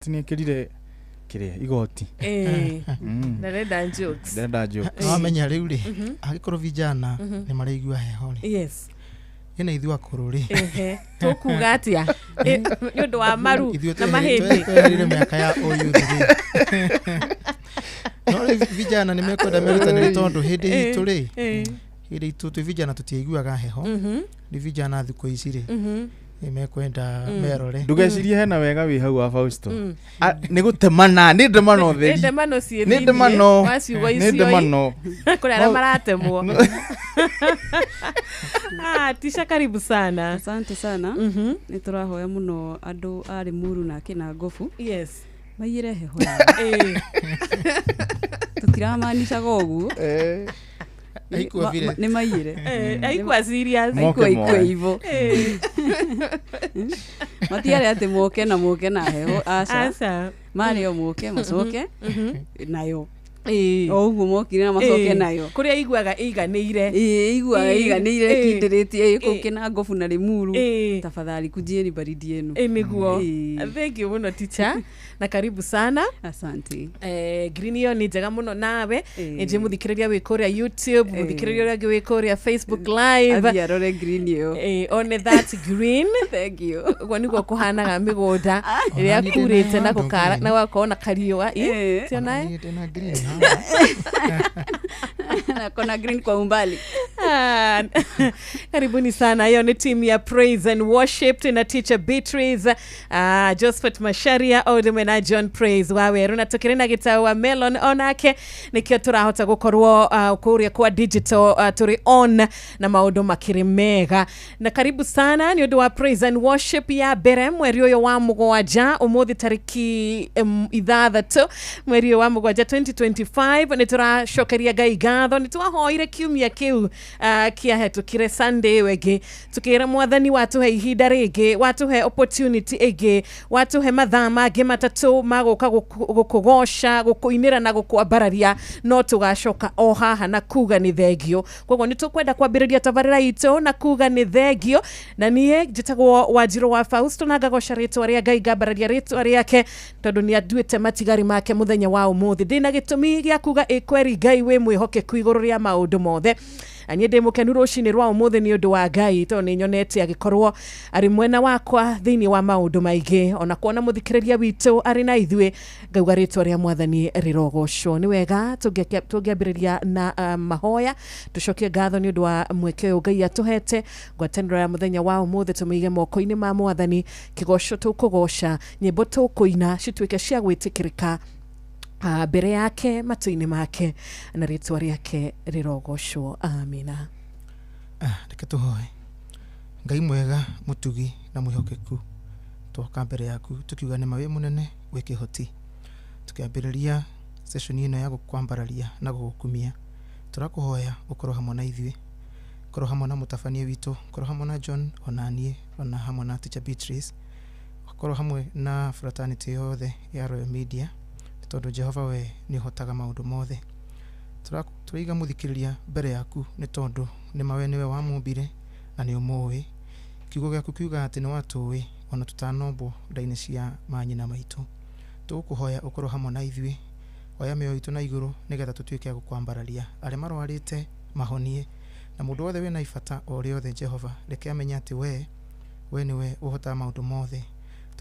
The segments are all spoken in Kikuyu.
Nĩ ekĩrire kĩrĩa igoti. Ndarenda jokes. Ndenda jokes. Wamenya rĩu rĩ, angĩkorwo vijana nĩ maraigua heho rĩ, ĩna ithuĩ akũrũ rĩ, Ehe, tũkuga atĩa nĩ ũndũ wa maru ithuĩ na mahĩndĩ? twehereire mĩaka ya ũyuthi rĩ, no rĩu vijana nĩ mekwenda merutanĩrie, tondũ hĩndĩ itũ rĩ, hĩndĩ itũ twĩ vijana tũtiaiguaga heho. Rĩ vijana thikũ ici rĩ, nĩ mekwenda merore. Ndũgecirie hena wega wĩ hau wa Fausto. Ah, nĩ gũtemana, nĩ ndemano Nĩ theri. ndemano ciĩ Nĩ thĩiniĩ ndemano. wa ciugo Nĩ icio. ndemano. Kũrĩ arĩa maratemwo. Ah, Tisha, karibu sana. Asante sana. Nä tå rahoya må no andå a Limuru na Kĩnangobu maiyĩre heho yao. Tå tiramanicaga å guo. Haikuwa vile. Nä maiyĩre. Haikuwa serious. Moke Haikuwa ikue moe. hivo. Matiarĩ atĩ moke na moke na heho, aca. Aca. Marĩ o moke macoke nayo o ũguo mokire na macoke nayo. Kũrĩa iguaga ĩiganĩire. Ĩĩ, iguaga ĩiganĩire, ĩkindĩrĩtie ĩ kũu Kĩnangobu na Limuru. Tafadhali kujieni baridi yenu. Nĩguo. Ĩĩ. Thank you mũno, teacher, na karibu sana. Asante. Green ĩyo nĩ njega mũno nawe. Nĩ mũthikĩrĩria wĩ kũrĩa YouTube, mũthikĩrĩria ũrĩa ũngĩ wĩ kũrĩa Facebook Live. Athiĩ arore green ĩyo. One that green. Thank you. Ũguo nĩguo kũhanaga mĩgũnda ĩrĩa Ona niĩ kurĩte ndĩna na handũ gũkara green. na gũgakorwo na kariũa. Eh. Tionae. Niĩ ndĩna green haha. Nakona green kwa umbali. Ah, karibuni sana. Hiyo ni timu ya praise and worship, tuna teacher Beatrice, Josephat Macharia o na John Praise Waweru, na tukĩrĩ na gĩtau wa Melon onake, nĩkĩo tũrahota gũkorwo kũrĩa kwa digital, tũrĩ on na maũndũ makĩrĩ mega. Na karibu sana nĩ ũndũ wa praise and worship ya mbere mweri ũyũ wa mũgwanja, ũmũthĩ tarĩki 6 mweri ũyũ wa mũgwanja 2025. Nĩ tũracokeria Ngai ngatho. Nĩ twahoire kiumia kĩu kĩahĩtũkire, Sunday ĩyo ĩngĩ, tukĩra Mwathani watũhe ihinda rĩngĩ, watũhe opportunity ĩngĩ, watũhe mathaa mangĩ 3 ma gũka gũkũgoca, gũkũinĩra na gũkwambararia, no tũgacoka o haha na kuga nĩ thengio. Koguo nĩ tũkwenda kwambĩrĩria tabarĩra itũ na kuga nĩ thengio, na niĩ njĩtagwo Wanjirũ wa Fausto, na ngagoca rĩtwa rĩa Ngai, ngambararia rĩtwa rĩake, tondũ nĩ anduĩte matigari make mũthenya wa ũmũthĩ. Ndĩna gĩtũmi gĩa kuga ĩ kweri Ngai wĩ mwĩhokeku igũrũ rĩa maũndũ mothe. Na niĩ ndĩ mũkenu rũcinĩ rwa ũmũthĩ nĩ ũndũ wa Ngai, tondũ nĩ nyonete agĩkorwo arĩ mwena wakwa thĩinĩ wa maũndũ maingĩ, ona kuona mũthikĩrĩria witũ arĩ na ithuĩ, ngauga rĩtwa rĩa Mwathani rĩrogocwo. Nĩ wega tũngĩambĩrĩria na mahoya, tũcokie ngatho nĩ ũndũ wa mweke ũyũ Ngai atũhete. Ngwatanĩro ya mũthenya wa ũmũthĩ tũmĩige moko-inĩ ma Mwathani. Kĩgoco tũkũgoca, nyĩmbo tũkũina, cituĩke cia gwĩtĩkĩrĩka mbere yake, matũ-inĩ make, na rĩtwa rĩake rĩrogocwo. Amina. Ah, reke tũhoe. Ngai mwega, mũtugi na mwĩhokeku, twoka mbere yaku tukiuga nĩ ma wĩ mũnene, wĩ kĩhoti. Tũkĩambĩrĩria session ĩno ya gũkwambararia na gũgũkumia, tũrakũhoya ũkorwo hamwe na ithuĩ, korwo hamwe na mũtabania witũ, korwo hamwe na John, ona niĩ, ona hamwe na teacher Beatrice, ũkorwo hamwe na fraternity yothe ya Royal Media, nĩ tondũ Jehova we nĩ ũhotaga maũndũ mothe. Tũraiga mũthikĩrĩria mbere yaku, nĩ tondũ nĩ ma we nĩwe wamũmbire na nĩ ũmũĩ. Kiugo gĩaku kiuga atĩ nĩ watũĩ ona tũtanombwo nda-inĩ cia manyina maitũ. Tũgũkũhoya ũkorwo hamwe na ithuĩ, oya mĩoyo itũ na igũrũ, nĩgetha tũtuĩke a gũkwambararia. Arĩa marwarĩte mahonie, na mũndũ wothe wĩna ibata o rĩothe, Jehova, reke amenye atĩ we nĩwe ũhotaga maũndũ mothe,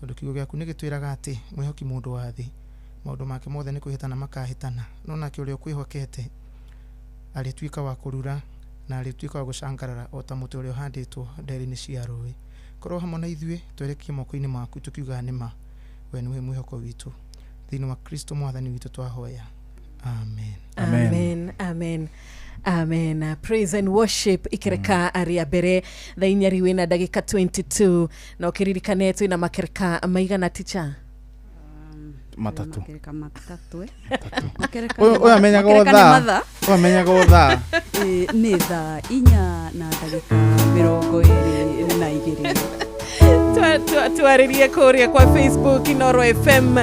tondũ kiugo gĩaku nĩ gĩtwĩraga atĩ mwĩhoki mũndũ wa thĩ, maũndũ make mothe nĩ kwĩhĩtana makahĩtana, no nake ũrĩa ũkwĩhokete arĩtuĩka wa kũrura na arĩtuĩka wa gũcangarara o ta mũtĩ ũrĩa ũhandĩtwo ndere-inĩ cia rũĩ. Korwo hamwe na ithuĩ, twerekie moko-inĩ maku, tukiuga nĩ ma we nĩwe mwĩhoko witũ. Thĩinĩ wa Kristo Mwathani witũ twahoya, amen. Amen. Amen, amen, amen. Praise and worship ikereka arĩa mbere thaa 4 riwĩ na ndagĩka 22, na ũkĩririkane twĩna makereka maigana, ticha? 3. Makereka 3, eh. 3. Makereka Ũyũ ũyũ amenyaga o makereka nĩ thaa. mathaa. Ũyũ amenyaga o thaa. Ĩ, nĩ thaa 4 na ndagĩka 22. Twarĩrie kũrĩa kwa Facebook Inoro FM,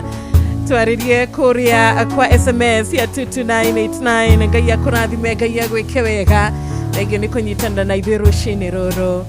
twarĩrie kũrĩa kwa SMS ya 22989. Ngai akũrathime, Ngai agwĩke wega. Thengio nĩ kũnyitanĩra na ithuĩ rũcinĩ rũrũ.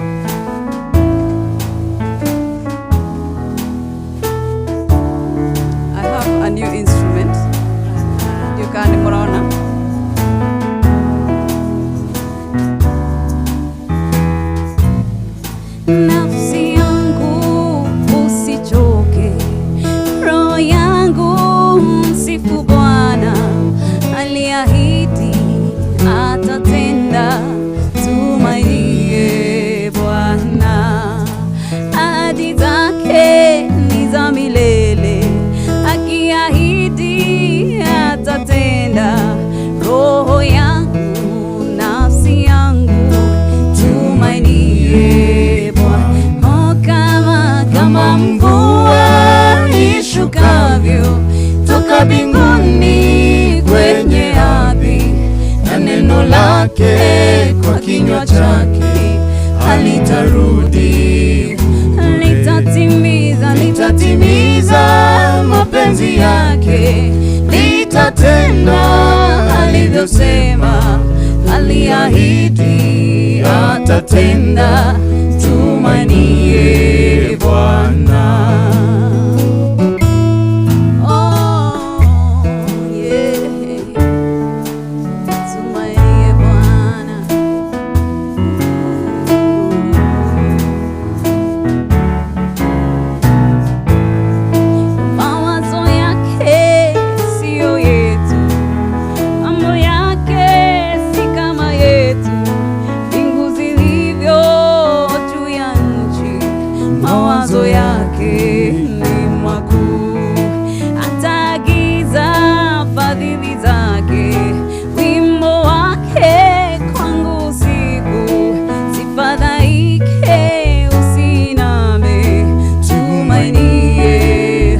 toka mbinguni kwenye ardhi, na neno lake kwa kinywa chake halitarudi bure. Litatimiza, litatimiza mapenzi yake, litatenda alivyosema, aliahidi atatenda. Tumainie Bwana. Oh, yeah. Tumainie Bwana. Mawazo yake siyo yetu, mambo yake si kama yetu. Mbingu zilivyo juu ya nchi, mawazo yake ni makuu. Ataagiza fadhili zake, wimbo wake kwangu usiku. Sifadhaike, usiname, tumainie.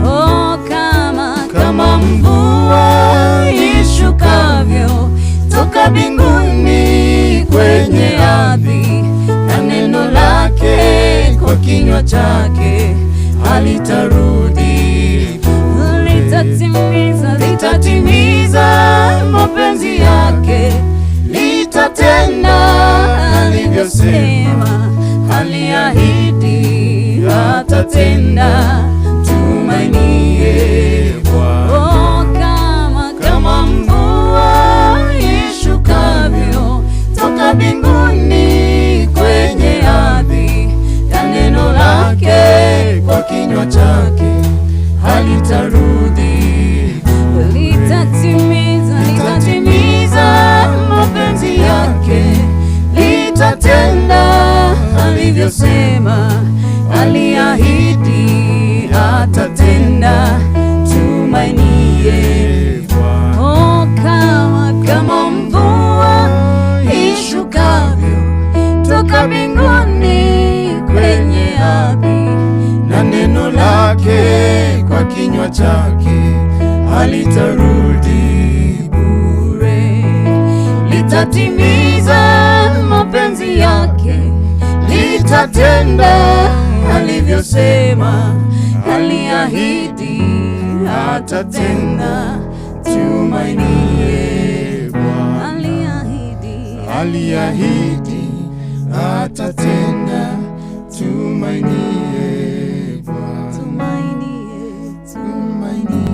Oh, kama Kama mvua ishukavyo toka mbinguni kwenye ardhi, na neno lake kwa kinywa chake halitarudi bure. Litatimiza, litatimiza mapenzi yake, litatenda alivyosema, aliahidi atatenda. Tumainie Bwana. Oh, kama Kama mvua ishukavyo toka mbinguni kwenye ardhi, na neno lake kwa kinywa chake halitarudi bure. Litatimiza, litatimiza mapenzi yake, litatenda alivyosema, aliahidi atatenda. Tumainie Bwana. Oh, kama Kama mvua ishukavyo toka mbinguni kwenye ardhi, na neno lake kwa kinywa chake halitarudi bure. Litatimiza mapenzi yake, litatenda alivyosema, aliahidi atatenda. Tumainie Bwana. Aliahidi, Aliahidi atatenda. Tumainie Bwana. Tumainie, Tumainie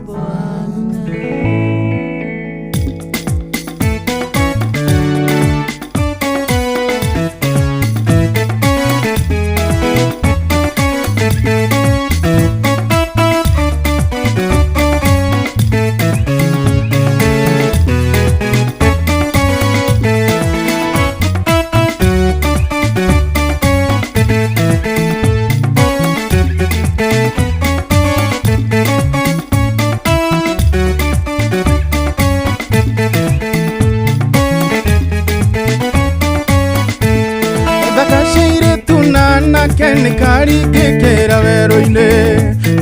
Bwana. Thaka cia airĩtu na anake nĩ karingĩkĩra werũ-inĩ,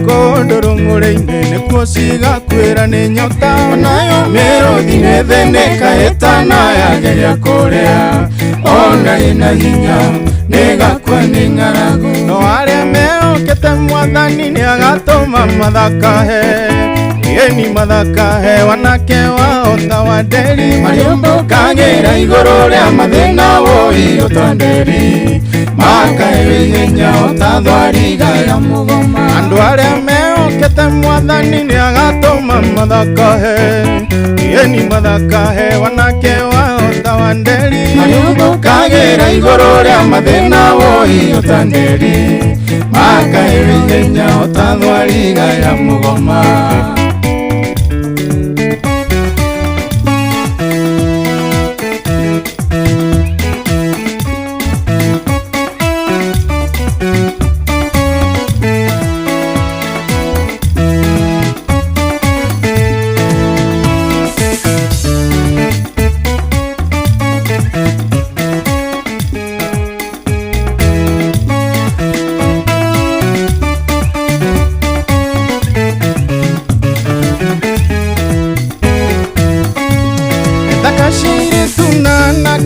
kũndũ rũng'ũrĩ-inĩ nĩkuo cigakuĩra nĩ nyota. Nayo mĩrũthi nĩ thĩnĩka ĩtanayageria kũrĩa, ona ĩna hinya nĩgakua nĩ ng'aragu. No arĩa mehokete Mwathani nĩ agatũma mathakahe, ĩni mathakahe wanake wao ta wa nderi. Mariũmbũkagĩra igũrũ rĩa mathĩna woi ota nderi, makahe ihenya ota thwariga ya mũgoma. Andũ arĩa mehokete Mwathani nĩ agatũma mathakahe, ĩni mathakahe wanake wao ta wa nderi. Mariũmbũkagĩra igũrũ rĩa mathĩna woi ota nderi, makahe ihenya ota thwariga ya mũgoma.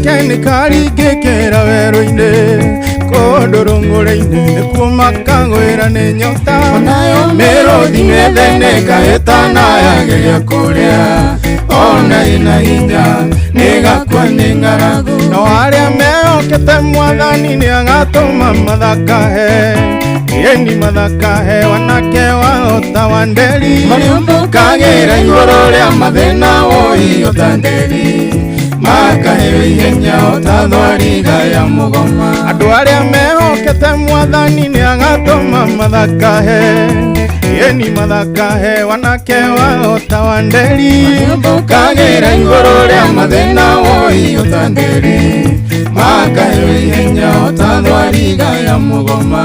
gake nĩkaringĩkĩra werũ-inĩ kũndũ rũng'ũrĩ-inĩ nĩkuo makagwĩra nĩ nyota onayo mĩrũthi mĩtheneka ĩtanayageria kũrĩa ona ĩna hinya nĩgakua nĩ ng'aragu no arĩa mehokete mwathani nĩagatũma mathakahe yeni mathakahe wanake wao ta wa nderi mariũmbũkagĩra igũrũ rĩa mathĩna woi ota nderi makaheo ihenya ota thwariga ya mũgoma andũ arĩa mehokete mwathani nĩagatũma mathakahe yeni mathakahe wanake wao ta wa nderi mariũmbũkagĩra igũrũ rĩa mathĩna woi ota nderi makaheo ihenya ota thwariga ya mũgoma.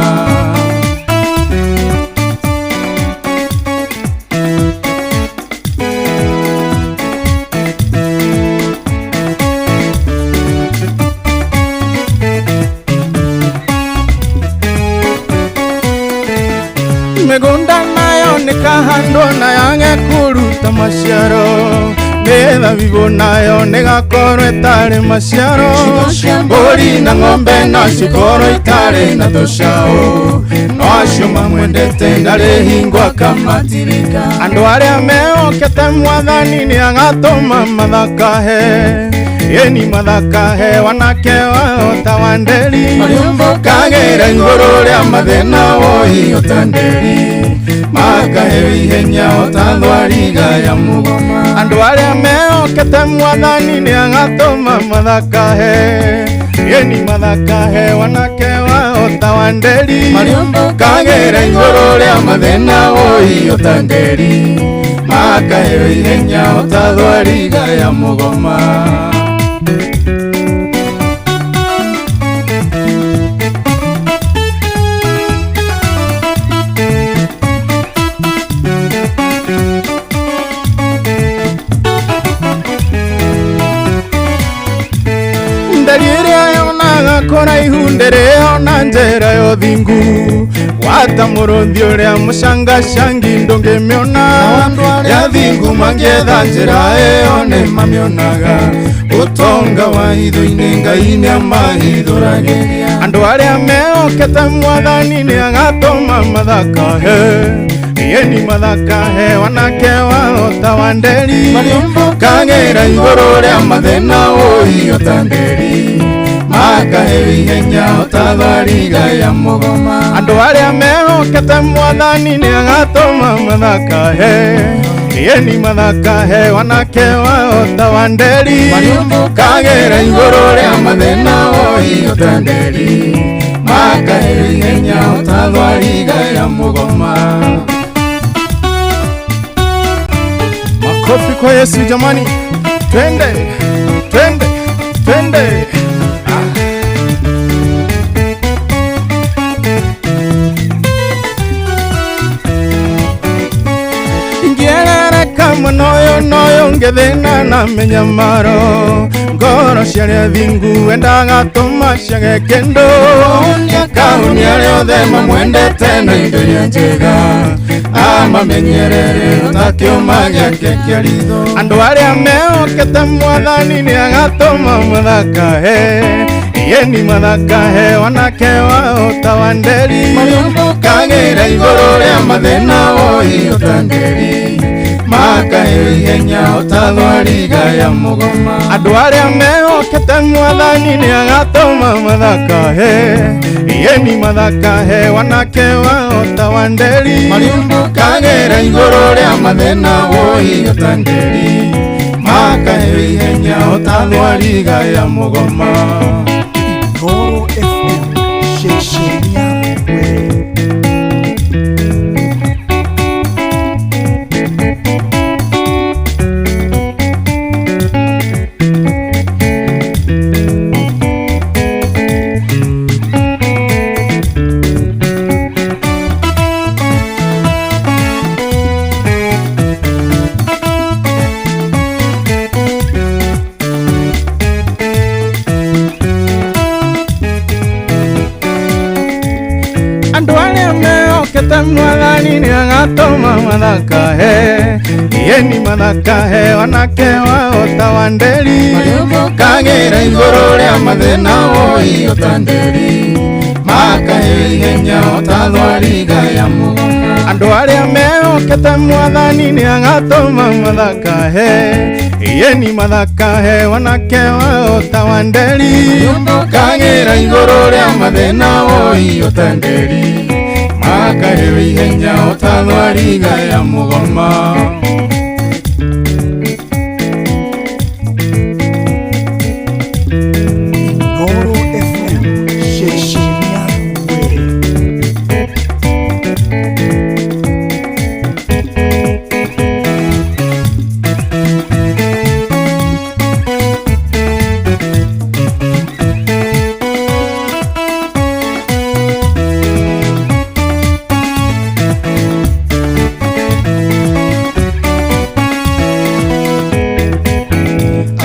Mĩgũnda nayo nĩkahandwo na yage kũruta maciaro mĩthabibũ nayo nĩgakorwo ĩtarĩ maciaro mbũri na ng'ombe no cikorwo itarĩ na tũcaũ no acio mamwendete ndarĩ hingo akamatirika andũ arĩa mehokete mwathani nĩagatũma mathakahe yeni mathakahe wanake wao ta wa nderi mariũmbũkagĩra igũrũ rĩa mathĩna woi ota nderi makaheo ihenya ota thwariga ya mũgoma andũ arĩa mehokete mwathani nĩagatũma mathakahe yeni mathakahe wanake wao ta wa nderi mariũmbũkagĩra igũrũ rĩa mathĩna woi ota nderi makaheo ihenya ota thwariga ya mũgoma. Nderi ĩrĩa yonaga kũraihu ndĩrĩona njĩra ya ũthingu gwata mũrũthi ũrĩa mũcangacangi ndũngĩmĩona andũ arĩa athingu mangĩetha njĩra ĩyo nĩmamĩonaga ũtonga wa hitho-inĩ Ngai nĩamahithũragĩria andũ arĩa mehokete mwathani nĩagatũma mathakahe yeni mathakahe wanake wao ta wa nderi mariũmbũkagĩra igũrũ rĩa mathĩna woi ota nderi makaheo ihenya ota thwariga ya mũgoma andũ arĩa mehokete mwathani nĩagatũma mathakahe yeni mathakahe wanake wao ta wa nderi mariũmbũkagĩra igũrũ rĩa mathĩna woi ota nderi makaheo ihenya ota thwariga ya mũgoma. Makofi kwa Yesu jamani, twende twende twende. Ingĩerereka noyo noyo ngĩthĩna na mĩnyamaro ngoro cia arĩa athingu endaga tũma ciage kĩndũ nĩakahunia arĩa othe mamwendete na indo iria njega amamenyerere ota kĩũma gĩake kĩa ritho andũ arĩa mehokete mwathani nĩagatũma mathakahe yeni mathakahe wanake wao ta wa nderi mariũmbũkagĩra igũrũ rĩa mathĩna woi ota nderi makaheo ihenya ota thwariga ya mũgoma andũ arĩa mehokete mwathani nĩagatũma mathakahe yeni mathakahe wanake wao ta wa nderi mariũmbũkagĩra igũrũ rĩa mathĩna woi ota nderi makaheo ihenya ota thwariga ya mũgoma. Inooro FM ceceni yaku we. agatũma mathakahe yeni mathakahe wanake wao ta wanderi kagĩra igũrũ rĩa mathĩna woi ota nderi makahe ihenya ota thwariga ya mũgoma andũ arĩa mehokete mwathani nĩ agatũma mathakahe yeni mathakahe wanake wao ta wanderi kagĩra igũrũ rĩa mathĩna woi ota nderi makahe ihenya ota thwariga ya mũgoma. Inooro FM ceceni yaku we.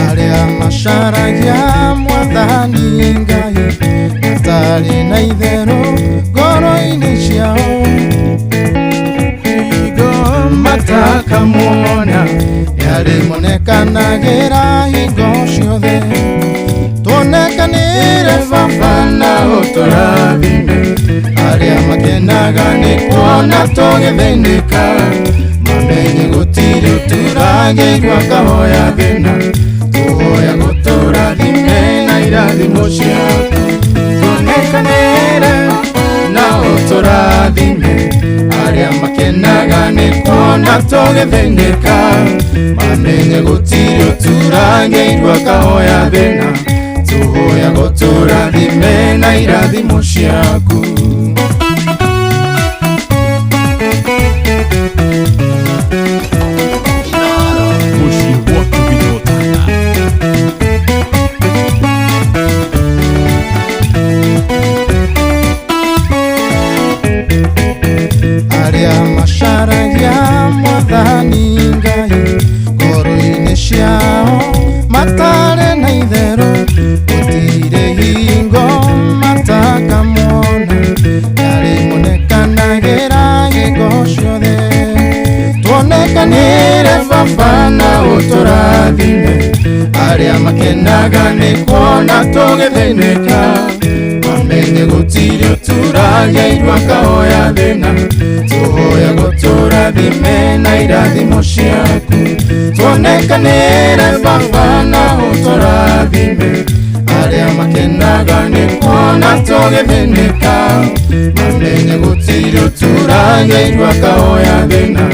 Arĩa macaragia mwathani Ngai matarĩ na itherũ ngoro-inĩ ciao Igo matakamuona yarĩmonekanagĩra hingo ciothe tuonekanĩre baba na ũtũrathime arĩa makenaga nĩ kuona tũgĩthĩnĩka mamenye gũtirĩ ũturagĩirwo akahoya thĩna tũhoya gũtũrathime na irathimo ciaku tuonekanĩre na ũtũrathime arĩa makenaga nĩ kuona tũgĩthĩnĩka mamenye gũtirĩ ũturagĩirwo akahoya thĩna tũhoya gũtũrathime na irathimo ciaku. Mũciĩ gwaku nginya Ũtana. Arĩa macaragia mwathani Ngai ngoro-inĩ ciao matarĩ na itherũ gũtirĩ hingo matakamuona yarĩmonekanagĩra hingo ciothe tuonekanĩre baba na ũtũrathime arĩa makenaga nĩ kuona tũgĩthĩnĩka mamenye gũtirĩ ũturagĩirwo akahoya thĩna tũhoya gũtũrathime na irathimo ciaku tuonekanĩre baba na ũtũrathime arĩa makenaga nĩ kuona tũgĩthĩnĩka mamenye gũtirĩ ũturagĩirwo akahoya thĩna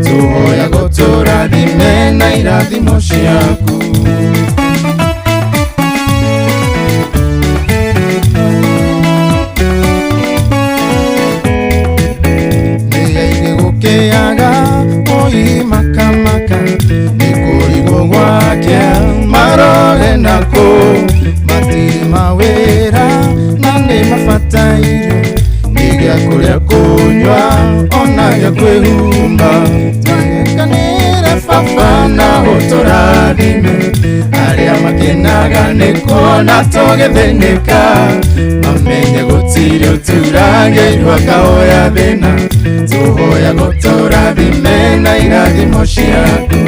tũhoya gũtũrathime na irathimo ciaku. Nĩyaige gũkĩaga oi makamaka nĩ kũrigwo gwake marore nako matirĩ mawĩra na nĩ mabatairio nĩ gĩa kũrĩa kũnyua ona gĩa kwĩhumba tuonekanĩre baba na ũtũrathime arĩa makenaga nĩ kuona tũgĩthĩnĩka mamenye gũtirĩ ũturagĩirwo akahoya thĩna tũhoya gũtũrathime na irathimo ciaku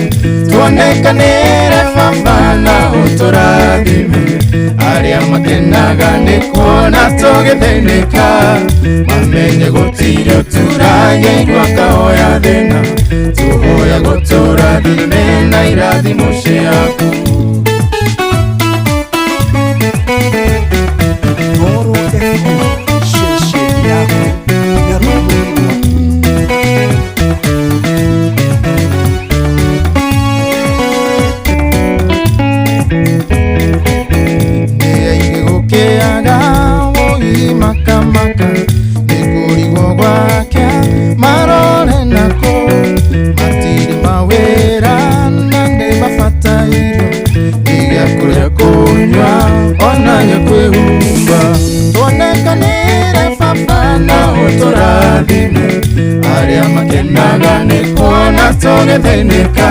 tuonekanĩre baba na ũtũrathime arĩa makenaga nĩ kuona tũgĩthĩnĩka mamenye gũtirĩ ũturagĩirwo akahoya thĩna tũhoya gũtũrathime na irathimo ciaku. Inooro FM ceceni yaku ya rũrĩrĩ rwaku. Nĩyaige gũkĩaga woi makamaka nĩ kũrigwo gwake marore nako matirĩ mawĩra na nĩ mabatairio nĩ gĩa kũrĩa kũnyua ona gĩa kwĩhumba tuonekanĩre baba na ũtũrathime arĩa makenaga nĩ kuona tũgĩthĩnĩka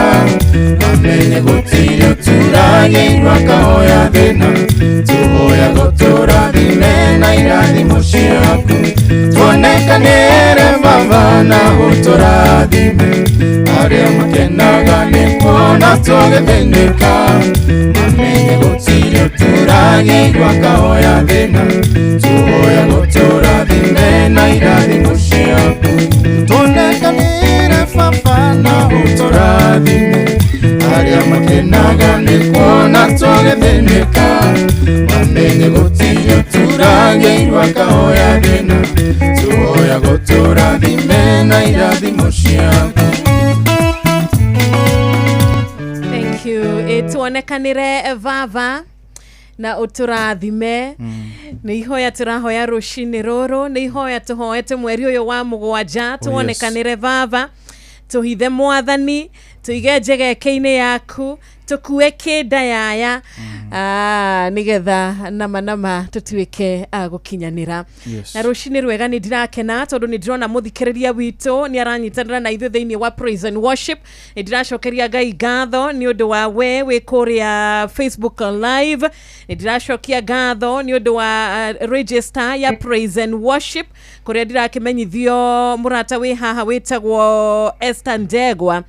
mamenye gũtirĩ ũturagĩirwo akahoya thĩna tũhoya gũtũrathime na irathimo ciaku tuonekanĩre baba. baba na ũtũrathime arĩa makenaga nĩ kuona tũgĩthĩnĩka mamenye gũtirĩ ũtũragĩirwo akahoya thĩna tuhoya gũtũrathime na irathimo ciaku tuonekanĩre baba na ũtũrathime arĩa makenaga nĩ kuona tũgĩthĩnĩka mamenye gũtirĩ ũtũragĩirwo akahoya thĩna tuhoya gũtũrathime na irathimo ciaku. Thank you. Tuonekanire vava na uturathime nä ihoya tũrahoya rũcinĩ rũrũ nĩ ihoya tũhoete mweri ũyũ wa mũgwanja tuonekanĩre vava tũhithe mwathani tũige njegeke-inĩ yaku tũkue kĩnda yaya nĩgetha nama nama tũtuĩke a gũkinyanĩra. Na rũcinĩ rwega nĩ ndirakena tondũ nĩ ndĩrona mũthikĩrĩria witũ nĩ aranyitanĩra na ithuĩ thĩinĩ wa praise and worship. Nĩ ndĩracokeria Ngai ngatho nĩ ũndũ wa we wĩ kũrĩa Facebook live. Nĩ ndĩracokia ngatho nĩ ũndũ wa register ya praise and worship kũrĩa ndĩrakĩmenyithio mũrata wĩ haha wĩtagwo Esther Ndegwa,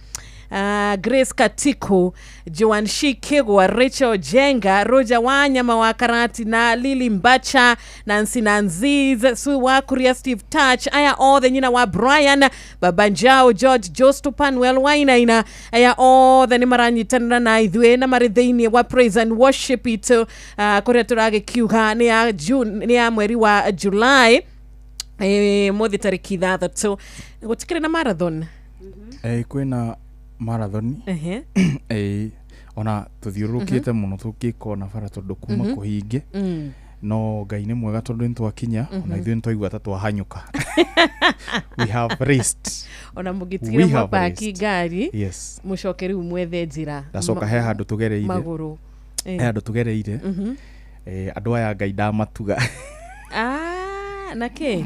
Grace Katiku, Joan Shikigwa, Rachel Jenga, Roger Wanyama wa Karati na Lily Mbacha, Nancy Nanziz, Sue Wakuria, Steve Touch, aya othe nyina wa Brian, Baba Njao, George Josto, Panuel Wainaina, aya othe nĩ maranyitanĩra na ithuĩ na marĩ thĩinĩ wa praise and worship itũ kũrĩa tũragĩkiuga nĩ ya June, nĩ ya mweri wa July mũthĩ tarĩki 6 gũtikĩrĩ na marathon. Kwĩna marathon ona tuthiũrũrũkĩte mũno tũngĩkona bara tondũ kuma kũhinge no Ngai nĩ mwega tondũ nĩ twakinya ona ithuĩ nĩ twaigua ta twahanyũka. We have raced. Ona mũngĩtigĩra mwapaki ngari mũcoke rĩu mwethe njĩra. Ndacoka he handũ tũgereire magũrũ. He handũ tũgereire andũ aya Ngai ndamatuga. Nakĩ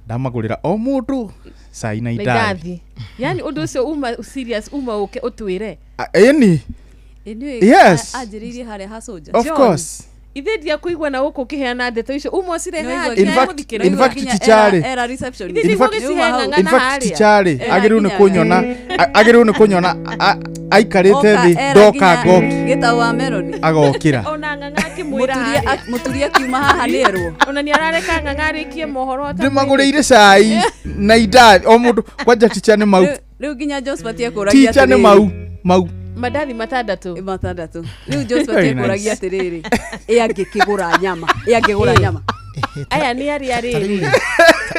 ndamagũrĩra o mũndũ cai na indathi. Yani ũndũ ũcio uma serious uma ũke ũtwĩre. Ĩni. Yes. Anjĩrĩirie harĩa ha soldier. Of course. Ithe ndia kũigua na gũkũ ũkĩheana ndeto icio uma ũcirehe haha. In fact ticharĩ. Era reception. In fact ticharĩ agĩrĩirwo nĩ kũnyona agĩrĩirwo nĩ kũnyona aikarĩte thĩ ndoka ngoki. Gĩtau wa Melody. Agokĩra. Ona ng'ang'a akĩmwĩra harĩa. Mũturia akiuma haha nĩ erwo. Ona nĩ arareka ng'ang'a arĩkie mohoro Ndĩmagũrĩire cai na indathi o mũndũ kwanja ticha nĩ mau. Rĩu nginya Josephat ekũragia atĩrĩrĩ. Ticha nĩ mau. Mandathi matandatũ. Matandatũ. Rĩu Josephat ekũragia atĩrĩrĩ ĩ angĩkĩgũra nyama ĩ angĩgũra nyama. Aya nĩ arĩa rĩrĩ.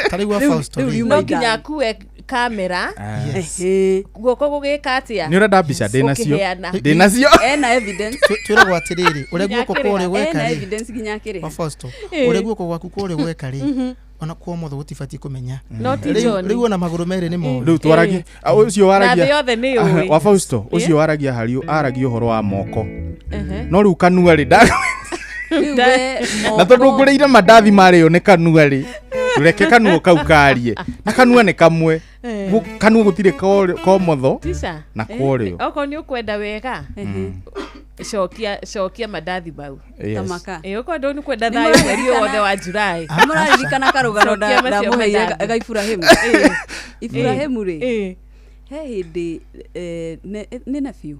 Ta rĩu wa Fausto no nginya akue kamera guoko gũgĩka atĩa? Nĩ ũrenda mbica ndĩnacio. Ndĩnacio. Ena evidence. Twĩragwo atĩrĩrĩ ũrĩa guoko kũrĩa gweka ena rĩ. Evidence nginya akĩrĩha. Wa Fausto ũrĩa guoko gwaku kũrĩa gweka rĩ ona kwa motho gũtibatiĩ kũmenya. Rĩu ona magũrũ merĩ nĩ moru. Rĩu twaragie ũcio waragia yothe nĩ ũĩ. Wa Fausto ũcio waragia harĩ aragia ũhoro wa moko. No rĩu kanua rĩ na tondũ ngũrĩire mandathi marĩo nĩ kanua rĩ reke kanua kau karie na kanua nĩ kamwe kanua gũtirĩ komotho na korĩo. Okorwo nĩ ũkwenda wega cokia mandathi mau. Tamaka. Okorwo nĩ ũkwenda thayũ mweri ũyũ wothe wa July. Mũraririkana karũgano ndamũheire ga Iburahĩmu. Iburahĩmu rĩ he hĩndĩ nĩ nephew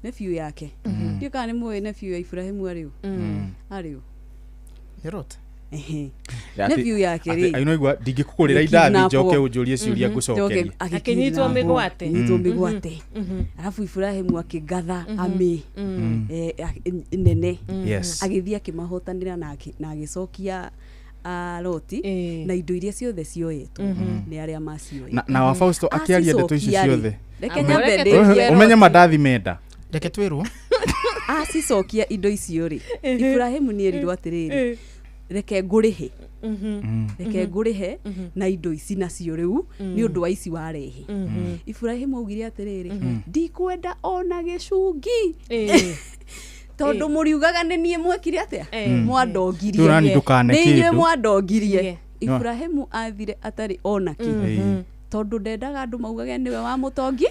nephew yake. Ndiũĩ kana nĩ mũĩ nephew ya Iburahĩmu arĩ ũ? Arĩ ũ? Nĩ Lot. Nephew yake rĩ ainoigua ndingĩkũgũrĩra indathi njoke ũnjũrie ciũria ngũcokerie. Akĩnyitwo mĩgwate. Nyitwo mĩgwate. Alafu Iburahĩmu akĩgatha amĩ nene. Agĩthiĩ akĩmahotanĩra na agĩcokia Loti na indo iria ciothe cioetwo nĩ arĩa macioete. Na wa Fausto akĩaria ndeto icio ciothe. Reke nyambe ndĩkie. Ũmenye mandathi menda. Reke twĩrwo. Acicokia indo icio rĩ Iburahĩmu nĩ erirwo atĩrĩrĩ reke ngũrĩhe. Reke ngũrĩhe na indo ici nacio rĩu nĩ ũndũ wa ici warehe. Iburahĩmu augire atĩrĩrĩ ndikwenda ona gĩcungi tondũ mũriugaga nĩ niĩ mwekire atĩa mwandongirie nĩ inyuĩ mwandongirie. Iburahĩmu athire atarĩ ona kĩ tondũ ndendaga andũ maugage nĩwe wa mũtongi.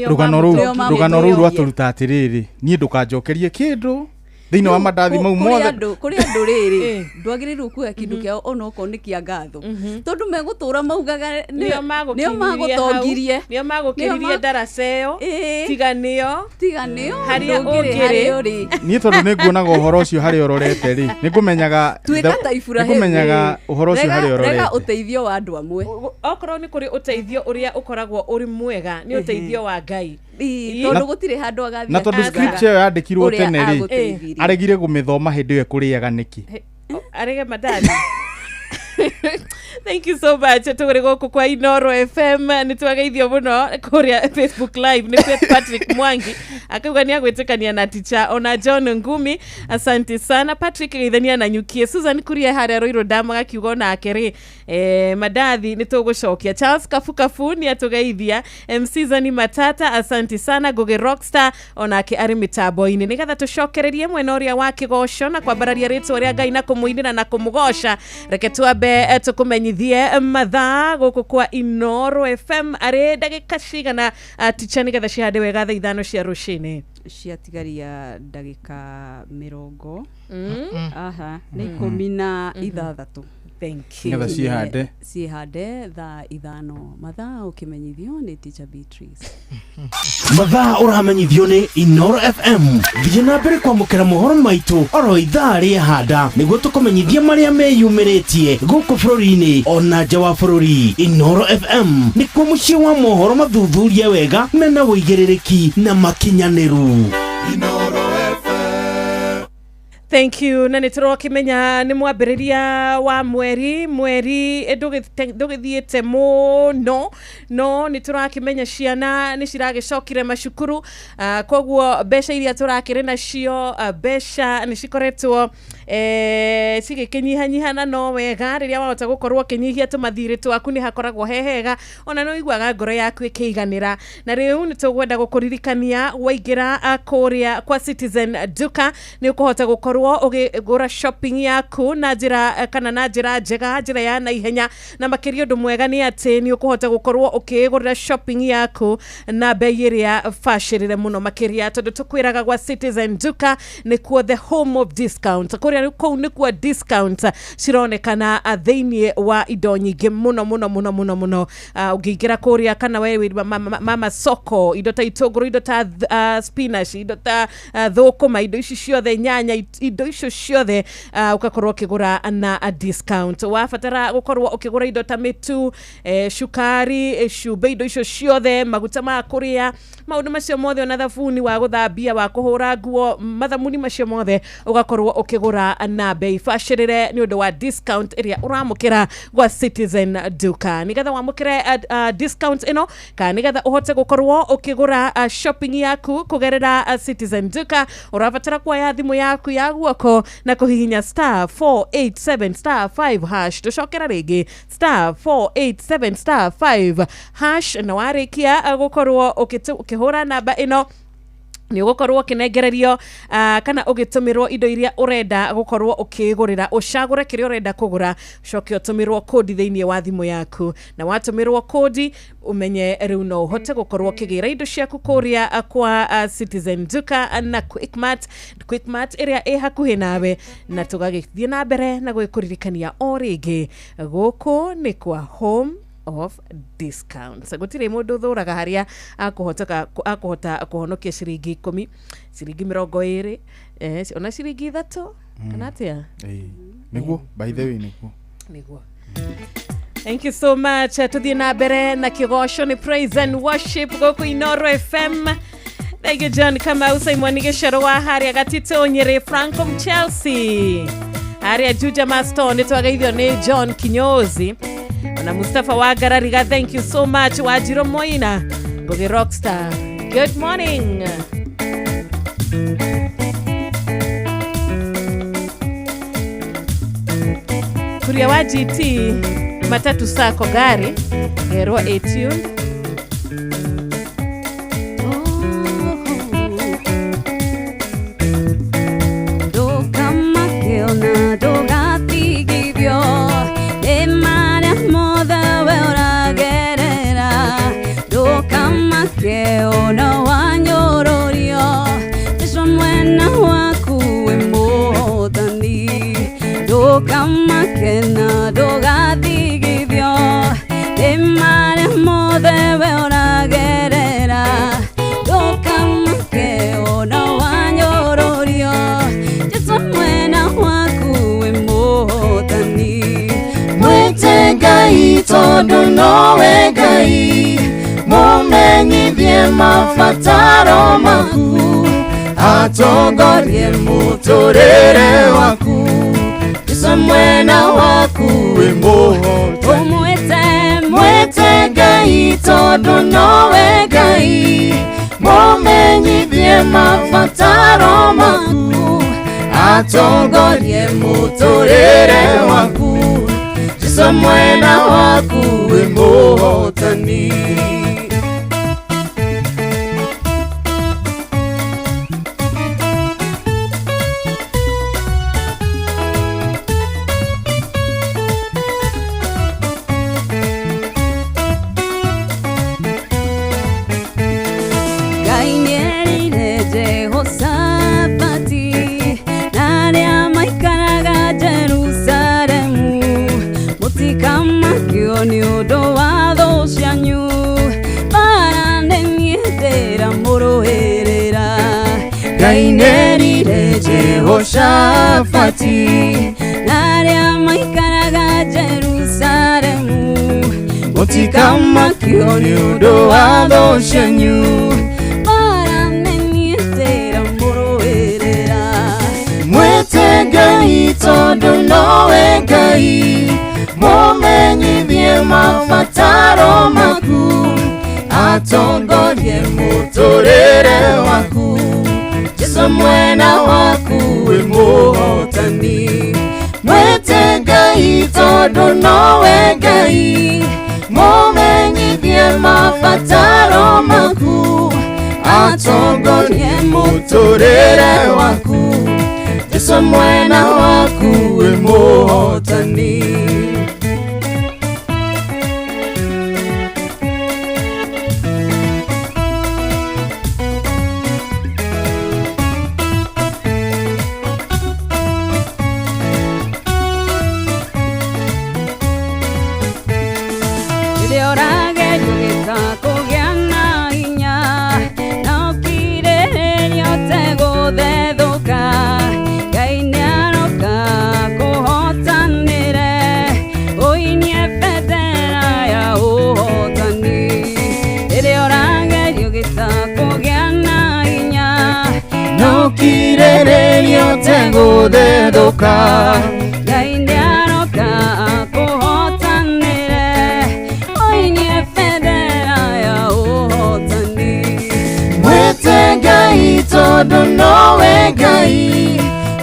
Rũgano rũu rwatũruta atĩrĩrĩ niĩ ndũkanjokerie kĩndũ Thĩinĩ wa mandathi mau Kũrĩ mothe. andũ, kũrĩ andũ rĩrĩ, Eh. ndwagĩrĩirwo kuoya kĩndũ kĩao onokorwo nĩ kĩa ngatho, tondũ megũtũra maugaga nĩo nĩo magũkinyirie hau, magũtongirie. nĩo magũkĩririe ndaraca ĩyo. Ĩĩ. Tiga nĩo Tiga nĩo harĩa ndũngĩrĩ ũngĩrĩ. harĩa ũrĩ. Niĩ tondũ nĩ nguonaga ũhoro ũcio harĩa ũrorete rĩ, nĩ ngũmenyaga. Tuĩka ta Iburahĩmu. Nĩ ngũmenyaga ũhoro ũcio harĩa Rega ũrorete. ũteithio wa andũ amwe. Okorwo nĩ kũrĩ ũteithio ũrĩa ũkoragwo ũrĩ mwega, nĩ ũteithio wa Ngai. Ii, tondũ gũtirĩ handũ agathiĩ Na tondũ akiugaga scripture ĩyo yandĩkirwo ũrĩa tene rĩ, agũteithirie. aregire kũmĩthoma hĩndĩ ĩyo ekũrĩaga nĩkĩ? Arege mandathi. Thank you so much. Tũrĩ gũkũ kwa Inoro FM, nĩ twageithio mũno kũrĩa Facebook Live nĩ Faith Patrick Mwangi, akauga nĩ agwĩtĩkania na ticha, ona John Ngumi, asante sana. Patrick geithania na nyukie. Susan Kuria harĩa Rũirũ Dam agakiuga onake rĩ, mandathi nĩ tũgũcokia. Charles Kabukabu nĩ atũgeithia. MC Zani Matata, asante sana. Ngugi Rockstar onake arĩ mĩtambo-inĩ, nĩgetha tũcokererie mwena ũrĩa wa kĩgoco na kwambararia rĩtwa rĩa Ngai na kũmũinĩra na kũmũgoca. Reke twambe tũkũmenyithie mathaa gũkũ kwa Inoro FM arĩ ndagĩka cigana, ticha, nĩgetha cihande wega thaa 5 cia rũcinĩ? Ciatigaria ndagĩka mĩrongo aha nĩ 16. Thank you. Nĩgetha ciĩhande. Ciĩhande thaa 5, mathaa ũkĩmenyithio nĩ teacher Beatrice. Mathaa ũramenyithio nĩ Inoro FM. Thiĩ na mbere kwamũkĩra mohoro maitũ oro ithaa rĩahanda nĩguo tũkũmenyithia marĩa meyumĩrĩtie gũkũ bũrũri-inĩ ona nja wa bũrũri. Inoro FM nĩkuo mũciĩ wa mohoro mathuthurie wega, mena ũigĩrĩrĩki na makinyanĩru. Thank you. Na nä tå rokĩmenya nĩ mwambĩrĩria wa mweri, mweri ndũgĩthiĩte mũno, no nĩ tũrakĩmenya ciana nĩ ciragĩcokire macukuru. Koguo mbeca iria tũrakĩrĩ nacio, mbeca nĩ cikoretwo cigĩkĩnyihanyiha, na no wega rĩrĩa wahota gũkorwo ũkĩnyihia tũmathirĩ twaku, nĩ hakoragwo he hega, ona nĩ ũiguaga ngoro yaku ĩkĩiganĩra. Na rĩu nĩ tũgwenda gũkũririkania, waingĩra kũrĩa kwa Citizen Duka, nĩ ũkũhota gũkorwo ũkĩgũra shopping yaku na njĩra kana na njĩra njega, njĩra ya naihenya, na makĩria ũndũ mwega nĩ atĩ nĩ ũkũhota gũkorwo ũkĩgũrĩra shopping yaku na bei ĩrĩa bacĩrĩre mũno makĩria, tondũ tũkwĩraga gwa Citizen Duka nĩkuo the home of discount. Kũrĩa kũu nĩkuo discount cironekana thĩinĩ wa indo nyingĩ mũno mũno mũno mũno mũno. Ũngĩingĩra kũrĩa kana we wĩ mama soko, indo ta itũngũrũ, indo ta spinach, indo ta thũkũma, indo ici ciothe, nyanya, indo icio ciothe, ũgakorwo ũkĩgũra na a discount. Wabatara gũkorwo ũkĩgũra indo ta mĩtu, cukari, cumbĩ, indo icio ciothe, maguta ma kũrĩa, maũndũ macio mothe, ona thabuni wa gũthambia, wa kũhũra nguo, mathamuni macio mothe, ũgakorwo ũkĩgũra na bei bacĩrĩre nĩ ũndũ wa discount ĩrĩa ũramũkĩra gwa Citizen Duka. Nĩgetha wamũkĩre discount ĩno, kana nĩgetha ũhote gũkorwo ũkĩgũra shopping yaku kũgerera Citizen Duka, ũrabatara kuoya thimũ yaku ya guoko na kũhihinya *487*5#. Tũcokera rĩngĩ, *487*5#, na warĩkia gũkorwo ũkĩhũra namba ĩno, nĩ ũgũkorwo ũkĩnengererio kana ũgĩtũmĩrwo indo iria ũrenda gũkorwo ũkĩgũrĩra. Ũcagũre kĩrĩa ũrenda kũgũra, ũcoke ũtũmĩrwo kũndi thĩinĩ wa thimũ yaku, na watũmĩrwo kũndi, ũmenye rĩu no ũhote gũkorwo ũkĩgĩra indo ciaku kũrĩa kwa Citizen Duka na Quickmart, Quickmart ĩrĩa ĩ hakuhĩ nawe. Na tũgagĩthiĩ na mbere na gwĩkũririkania o rĩngĩ, gũkũ nĩ kwa home of discounts. Gũtirĩ mũndũ ũthũraga harĩa akũhota kũhonokia ciringi 10, ciringi 20, ona ciringi 3, kana atĩa? Ĩĩ. Nĩguo, by the way, nĩguo. Nĩguo. Thank you so much. Tuthiĩ na mbere na kĩgoco, nĩ praise and worship gũkũ Inoro FM. Thank you, John Kamau, Simon Gĩcero wa harĩa Gatito Nyĩrĩ, Franco Chelsea harĩa Juja Masto, nĩ twageithio nĩ John Kinyozi na Mustafa wa Garariga. Thank you so much. Wajiro Moina, Ngugi Rockstar, good morning. Kuria wa GT matatu sako gari gerwo atune. Ndũkamakĩona, ndũgatigithio nĩ marĩa mothe we ũragerera. Ndũkamakĩona wanyũrũrio, Jesũ mwena waku wĩ Tondu nowe Ngai mumenyithie mabataro maku atongorie muturire waku Jesu mwena waku wi muhotani Mwĩte Mwĩte Ngai tondu nowe Ngai mumenyithie mabataro maku atongorie muturire waku Jesu mwena waku wi muhotani. Ngai nĩerire Jehoshafati na arĩa maikaraga Jerusalemu mũtikamakio nĩ ũndũ wa thũ cianyu mbaara nĩ niĩ ndĩramũrũĩrĩra. Ngai nĩerire Jehoshafati na arĩa maikaraga Jerusalemu mũtikamakio nĩ ũndũ wa thũ cianyu mbaara nĩ niĩ ndĩramũrũĩrĩra. Mwĩte Ngai tondu nowe Ngai mumenyithie mabataro maku atongorie muturire waku Jesu mwena waku wi muhotani. Mwĩte Ngai tondu nowe Ngai mumenyithie mabataro maku atongorie muturire waku Jesu mwena waku wi muhotani. Rĩrĩa ũragerio gĩtakũgĩa na hinya na ũkirĩrĩria ũtegũthethũka Ngai nĩaroka kũhotanĩre ũinie bendera ya ũhotani. Rĩrĩa ũragerio gĩtakũgĩa na hinya na ũkirĩrĩria ũtegũthethũka Ngai nĩaroka kũhotanĩre ũinie bendera ya ũhotani. Mwĩte Ngai tondu nowe Ngai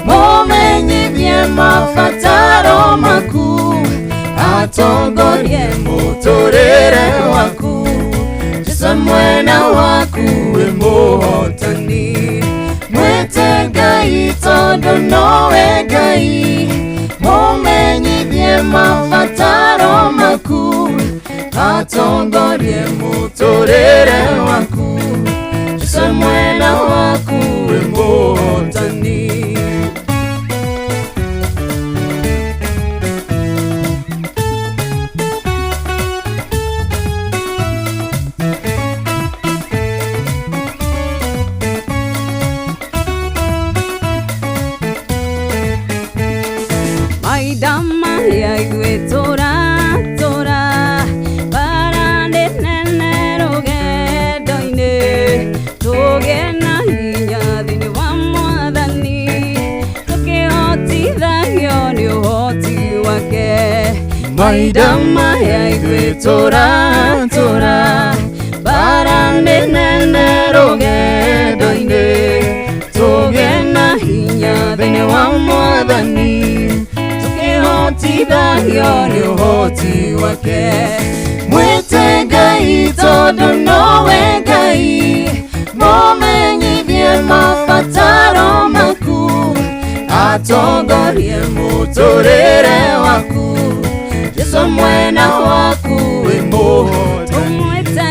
mumenyithie mabataro maku atongorie muturire waku Jesu mwena waku wi muhotani. Mwĩte Ngai tondu nowe Ngai mumenyithie mabataro maku atongorie muturire waku Jesu mwena waku wi muhotani. Mahinda marĩa ithuĩ tũratũra mbaara nĩ nene rũgendo-inĩ tũgĩe na hinya thĩinĩ wa Mwathani tũkĩhotithagio nĩ ũhoti wake. Mahinda maya ithuĩ tũratũra mbaara nĩ nene rũgendo-inĩ tũgĩe na hinya thĩinĩ wa Mwathani tũkĩhotithagio nĩ ũhoti wake. Mwĩte Ngai tondu nowe Ngai mumenyithie mabataro maku atongorie muturire waku Jesu mwena waku wi muhotani. Mwĩte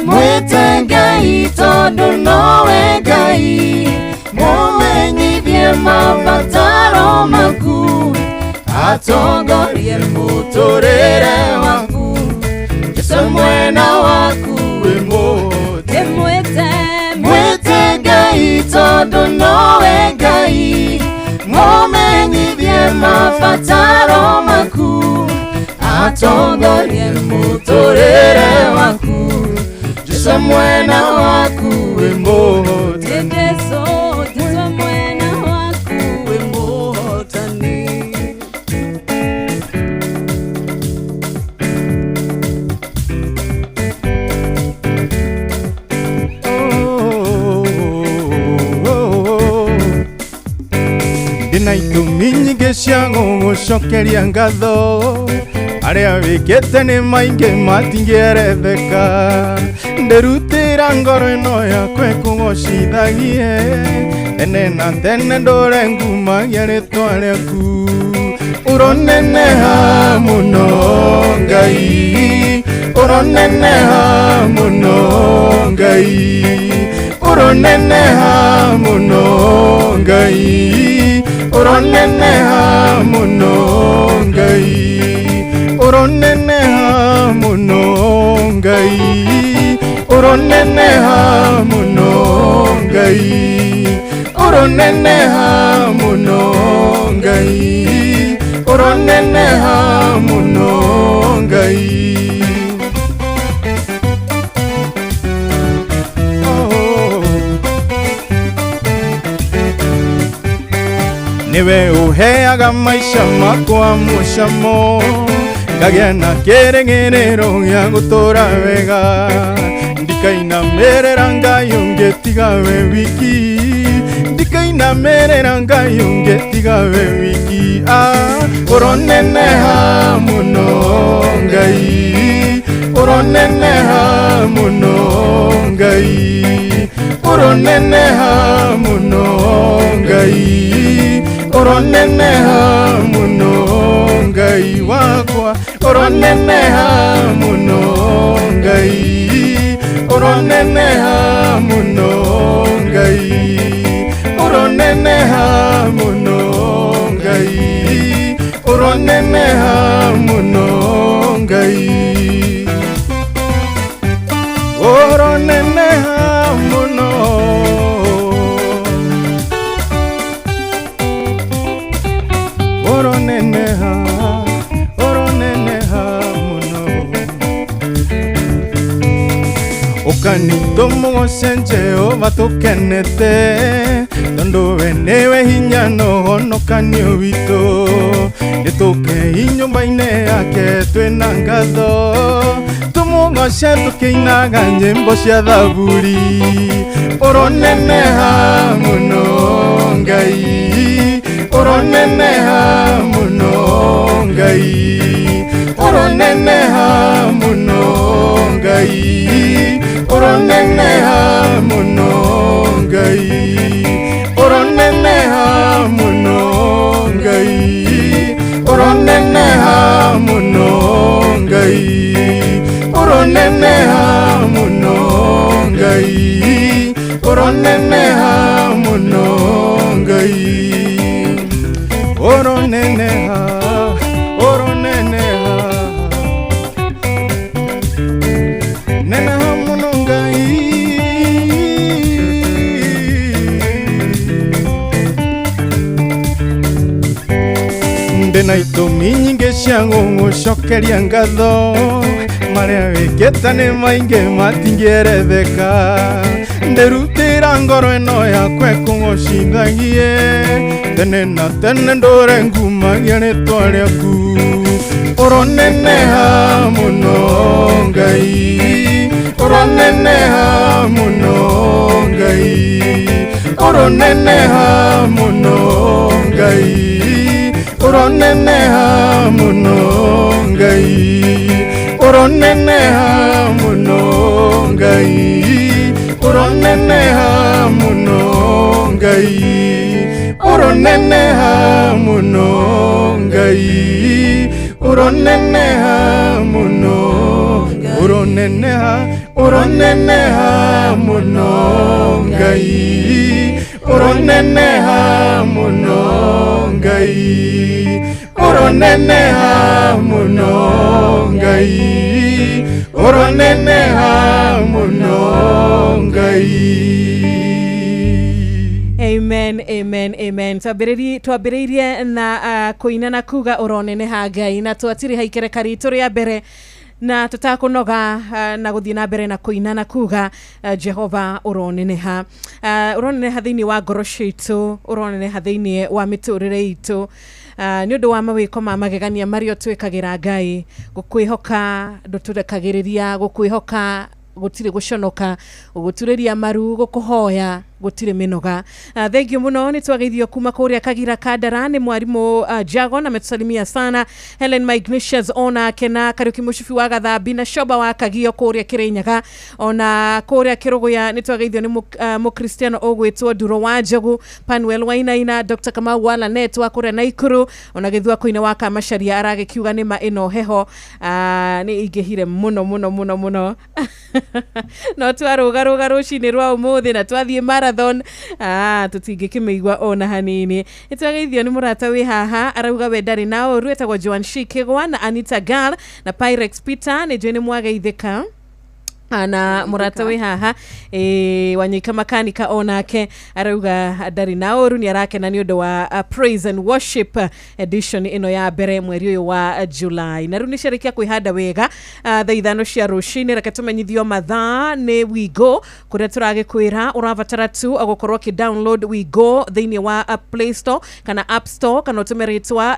Mwĩte Ngai tondu nowe Ngai mumenyithie mabataro maku atongorie muturire waku Jesu mwena waku wi muhotani. Mwĩte Mwĩte Ngai tondu nowe Ngai mumenyithie mabataro maku Matongorie mũtũrĩre waku Jesu mwena waku wĩ mũhotani Jesu Jesu mwena waku wĩ mũhotani Ndĩna itũmi nyingĩ cia gũgũcokeria ngatho arĩa wĩkĩte nĩ maingĩ matingĩeretheka ndĩrutĩra ngoro ĩno yakwa ĩkũgocithagie tene na tene ndũre ngumagia rĩtwa rĩaku ũroneneha mũno Ngai ũroneneha mũno Ngai ũroneneha mũno Ngai ũroneneha mũno Ngai ũroneneha mũno Ngai ũroneneha mũno Ngai ũroneneha mũno Ngai ũroneneha mũno Ngai Niwe uheaga maisha makwa mũcamo ngagĩa na kĩrĩgĩrĩro gĩa gũtũũra wega ndikainamĩrĩra Ngai ũngĩ tiga we wiki ndikainamĩrĩra Ngai ũngĩ tiga we wiki ũroneneha mũno Ngai ũroneneha mũno Ngai ũroneneha mũno Ngai ũroneneha mũno Ngai wakwa ũroneneha mũno Ngai ũroneneha mũno Ngai ũroneneha mũno Ngai ũroneneha mũno Ngai ũroneneha mũno ũroneneha ũroneneha mũno ũkani tũmũgoce Jehova tũkenete tondũ we nĩwe hinya na ũhonokanio witũ nĩtũkei nyũmba-inĩ yake twĩna ngatho tũmũgoce tũkĩinaga nyĩmbo cia thaburi ũroneneha mũno Ngai ũroneneha mũno Ngai ũroneneha mũno Ngai ũroneneha mũno Ngai ũroneneha mũno Ngai ũroneneha mũno Ngai ũroneneha mũno Ngai ũroneneha mũno Ngai ũroneneha ũroneneha neneha mũno Ngai ndĩna itũmi nyingĩ cia gũgũcokeria ngatho marĩa wĩkĩte nĩ maingĩ matingĩeretheka ndĩrutĩra ngoro ĩno yakwa ĩkũgocithagie tene na tene ndũre ngumagia rĩtwa rĩaku ũroneneha mũno Ngai ũroneneha mũno Ngai ũroneneha mũno Ngai ũroneneha mũno Ngai ũroneneha mũno Ngai ũroneneha mũno Ngai ũroneneha mũno Ngai ũroneneha mũno ũroneneha ũroneneha mũno Ngai ũroneneha mũno Ngai ũroneneha mũno Ngai ũroneneha mũno Ngai. Amen. Amen, amen. Twambĩrĩirie na kũina na kuga ũroneneha Ngai, na twatirĩ haikereka ritũ rĩa mbere na tũtakũnoga na gũthiĩ na mbere na kũina na kuga Jehova ũroneneha. Ũroneneha thĩinĩ wa ngoro citũ, ũroneneha thĩinĩ wa mĩtũrĩre itũ, nĩ ũndũ wa mawĩko ma magegania marĩa twĩkagĩra Ngai. Gũkwĩhoka ndũtũrekagĩrĩria, gũkwĩhoka gũtirĩ gũconoka, gũgũturĩria maru, gũkũhoya gũtirĩ mĩnoga. Thank you mũno, nĩ twageithio kuma kũrĩa Kagira Kandara nĩ mwarimũ Jago, na ametusalimia sana Helen Magnesius onake na Kariuki Mũcibi wa Gathambi na Shoba wa Kagio kũrĩa Kĩrĩnyaga, ona kũrĩa Kĩrũgũya nĩ twageithio nĩ mũkristiano ũgwĩtwo Nduro wa Njogu, Panuel Wainaina, Dr. Kamau wa Lanet wa kũrĩa Naikuru, ona Gĩthua-kũinĩ wa Kamacharia aragĩkiuga nĩ ma ĩno heho nĩ ingĩhire mũno mũno mũno mũno. No twarũgarũga rũcinĩ rwa ũmũthĩ na twathiĩ marathon, tũtingĩkĩmĩigua ona hanini. Nĩtwageithio nĩ mũrata wĩ haha arauga we ndarĩ na ũru, etagwo Joan Shikigwa na Anita Gal na Pyrex Peter, nĩ njũĩ nĩ mwageithĩka. Na mũrata wĩ haha Wanyika Makanika onake arauga ndarĩ na ũru, nĩ arakena nĩ ũndũ wa Praise and Worship edition ĩno ya mbere mweri ũyũ wa July. Na rĩu nĩ ciarĩkia kwĩhanda wega thaa 5 cia rũcinĩ. Reke tũmenyithio mathaa nĩ Wigo kũrĩa tũragĩkwĩra ũrabatara tu gũkorwo ũkĩ download Wigo thĩinĩ wa Play Store kana App Store, kana ũtũme rĩtwa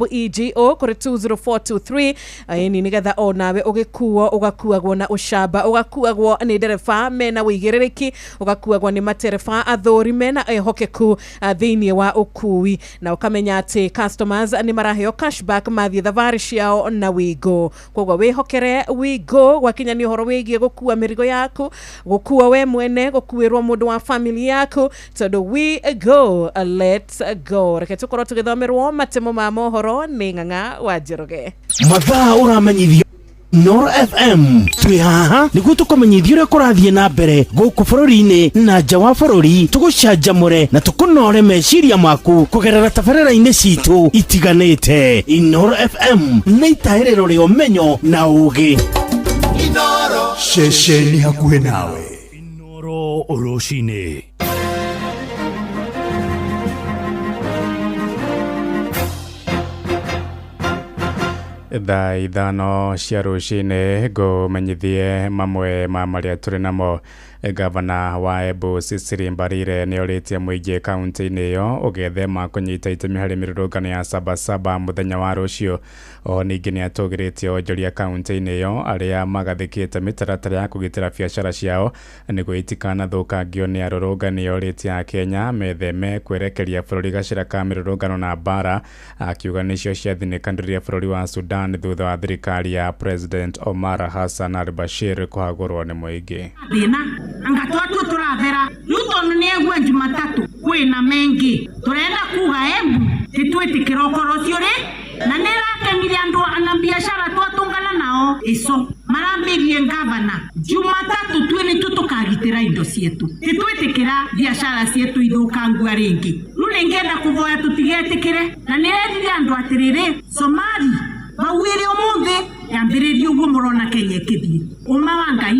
WEEGO kũrĩ 20423 ĩni, nĩgetha onawe ũgĩkuo ũgakuagwo na ũcamba, ũgakuagwo nĩ ndereba mena ũigĩrĩrĩki, ũgakuagwo nĩ matereba athũri mena ehokeku thĩinĩ wa ũkui, na ũkamenya atĩ customers nĩ maraheo cashback mathiĩ thabarĩ ciao na Wigo. Koguo wĩhokere Wigo gwakinya nĩ ũhoro wĩgiĩ gũkua mĩrigo yaku, gũkua we mwene, gũkuĩrwo mũndũ wa family yaku, tondũ we go, let's go. Reke tũkorwo tũgĩthomerwo matemo ma mohoro nĩ Ng'ang'a wa Njoroge. Mathaa ũramenyithio Inooro FM twĩ haha nĩguo tũkũmenyithia ũrĩa kũrathiĩ na mbere gũkũ bũrũri-inĩ na nja wa bũrũri, tũgũcanjamũre na tũkũnore meciria maku kũgerera tabarĩra-inĩ citũ itiganĩte. Inooro FM nĩ itahĩrĩro rĩa ũmenyo na ũũgĩ. Ceceni hakuhĩ nawe. Inooro rũcinĩ. Thaa 5 cia rũcinĩ ngũmenyithie mamwe ma marĩa tũrĩ namo. Gavana wa Embu Cecily Mbarire nĩ orĩtie mũingĩ kaunti-inĩ ĩyo ũgethema kũnyita itemi harĩ mĩrũrũngano ya Sabasaba mũthenya wa rũciũ. O ningĩ nĩ atũgĩrĩtie onjoria kaunti-inĩ ĩyo arĩa magathĩkĩte mĩtaratara ya kũgitĩra biacara ciao nĩguo itikanathũkangio nĩ arũrũngani. Orĩtie Akenya metheme kwerekeria bũrũri gacĩra ka mĩrũrũngano na mbara, akiuga nĩcio ciathinĩkanĩrie bũrũri wa Sudan thutha wa thirikari ya President Omar Hassan al-Bashir kũhagũrwo nĩ mũingĩ. Thĩna anga twatu tũrathera rĩu tondũ nĩ egua Jumatatu kwĩna mengi tũrenda kuga Embu titwĩtĩkĩra ũkoro ũcio rĩ, na nĩ ĩrakenire andũ na biacara twatũngana nao ico marambĩrie ngavana Jumatatu twĩ nĩtũ tũkagitĩra indo cietu, titwĩtĩkĩra biacara cietu ithũkangua rĩngĩ. Rĩu nĩngĩenda kũvoya tũtigetĩkĩre, na nĩrerire andũ atĩrĩrĩ Somali bauĩre ũmũthĩ yambĩrĩrie ũguo mũrona Kenya ĩkĩthiĩ. Ũma wa Ngai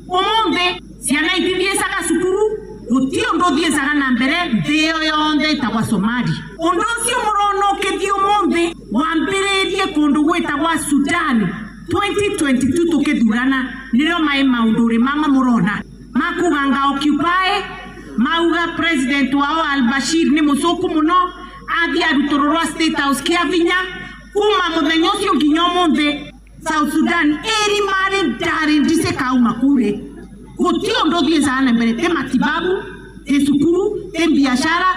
ũmũthĩ ciana itithiĩcaga cukuru, gũtirĩ ũndũ ũthiĩcaga na mbere thĩ ĩyo yonthe ĩtagwa Somali. Ũndũ ũcio mũrona ũkĩthiĩ ũmũthĩ wambĩrĩrie kũndũ gwĩtagwa Sudan 2022 tũkĩthurana, nĩrĩo maĩ maũndũ rĩ mama mũrona makuga nga occupy, mauga president wao al-Bashir nĩ mũcũku mũno, athiĩ arutũrũrwa State House kĩa vinya kuma mũthenya ũcio nginya ũmũthĩ South Sudan ĩri marĩ ndarĩ ndice kauma kure gũtirĩ ũndũ ũthiĩcaga na mbere, tĩ matibabu, tĩ cukuru, tĩ biacara.